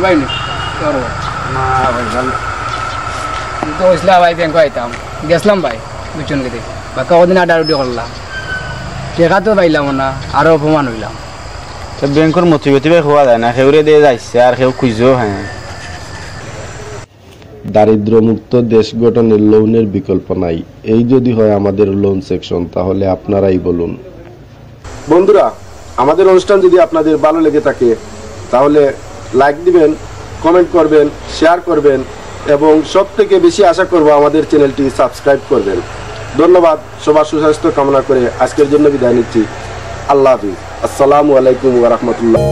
ভাই নি, তোর ভাই। না ভাই, ভাই। আমি তো কইছিলাম ভাই, ব্যাংক আইতাম, গেছিলাম ভাই, বুঝছেন কি, বাক্কা কদিন আড্ডা উড্ডি করলাম, টেকা তো পাইলাম না, আরো অপমান হইলাম। তো ব্যাংকর মতিগতি ভাই হওয়া যায় না, কেউরে দিয়ে যাইছে আর কেউ খুঁজেও, হ্যাঁ। দারিদ্র্যমুক্ত দেশ গঠনের লোনের বিকল্প নাই। এই যদি হয় আমাদের লোন সেকশন, তাহলে আপনারাই বলুন। বন্ধুরা, আমাদের অনুষ্ঠান যদি আপনাদের ভালো লেগে থাকে, তাহলে লাইক দিবেন, কমেন্ট করবেন, শেয়ার করবেন এবং সব থেকে বেশি আশা করব আমাদের চ্যানেলটি সাবস্ক্রাইব করবেন। ধন্যবাদ। সবার সুস্বাস্থ্য কামনা করে আজকের জন্য বিদায় নিচ্ছি। আল্লাহ হাফিজ। আসসালামু আলাইকুম ওয়া রাহমাতুল্লাহ।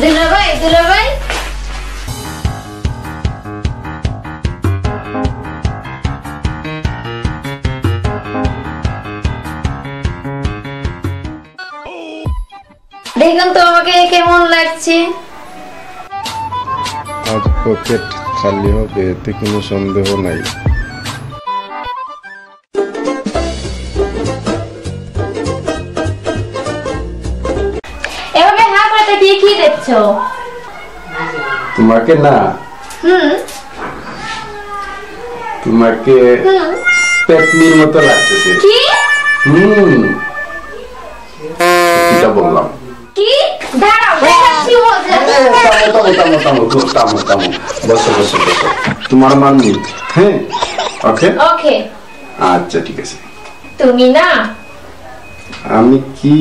দুলাভাই, দুলাভাই। দেখুন তো আমাকে কেমন লাগছে। আজ পকেট খালি হবে, এতে কোনো সন্দেহ নাই। এভাবে হা করে তাকিয়ে কি দেখছো? তোমাকে না, হুম। তোমাকে হুম। পেতনির মতো লাগতেছে। কি? হুম। এটা বললাম। কি? দাঁড়াও, দাঁড়াও, কি বলছো? এ, থামো, থামো, থামো, থামো, থামো, থামো। বসো, বসো, বসো। তোমার মান নেই। হ্যাঁ? ওকে? ওকে। আচ্ছা, ঠিক আছে। তুমি না। আমি কি?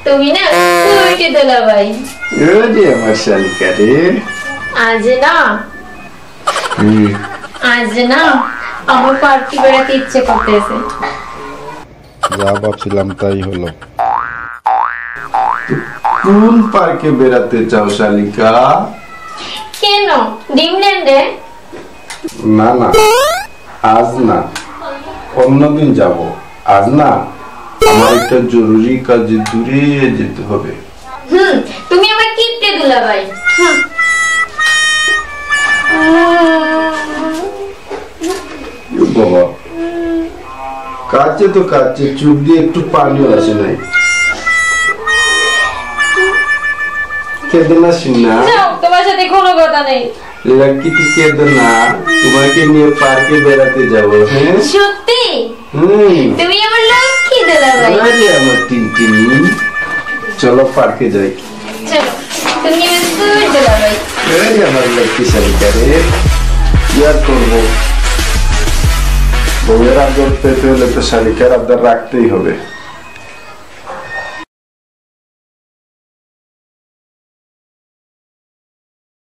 তুমি না, তুমি কি দুলাভাই? ওরে আমার শালিকা রে। আজ না। হুম। আজ না, আমার পার্কে বেড়াতে ইচ্ছে করতেছে। যা ভাবছিলাম তাই হলো। তো কোন পার্কে বেড়াতে চাও শালিকা? কেন? ড্রিমল্যান্ডে? না, না, আজ না। অন্যদিন যাব, আজ না, আমার একটা জরুরি কাজে দূরে যেতে হবে। হুম, তুমি আমার কিপটে দুলাভাই। হুম। ও বাবা, কাঁদছে তো কাঁদছে, চোখ দিয়ে একটু পানিও আসে নাই। কেঁদো না, সোনা। যাও, তোমার সাথে কোনো কথা নেই। লাকি, তুই কেঁদো না, তোমাকে নিয়ে পার্কে বেড়াতে যাবো, হ্যাঁ? সত্যি? হুম। তুমি আমার লক্ষ্মী দুলাভাই। আরে আমার টিনটিনি, চলো পার্কে যাই। চলো, তুমি আমার সুর দুলাভাই। আরে আমার লক্ষ্মী শালিকা রে, কি আর করবো, বউয়ের আদর পেতে হলে তো শালিকার আদর রাখতেই হবে।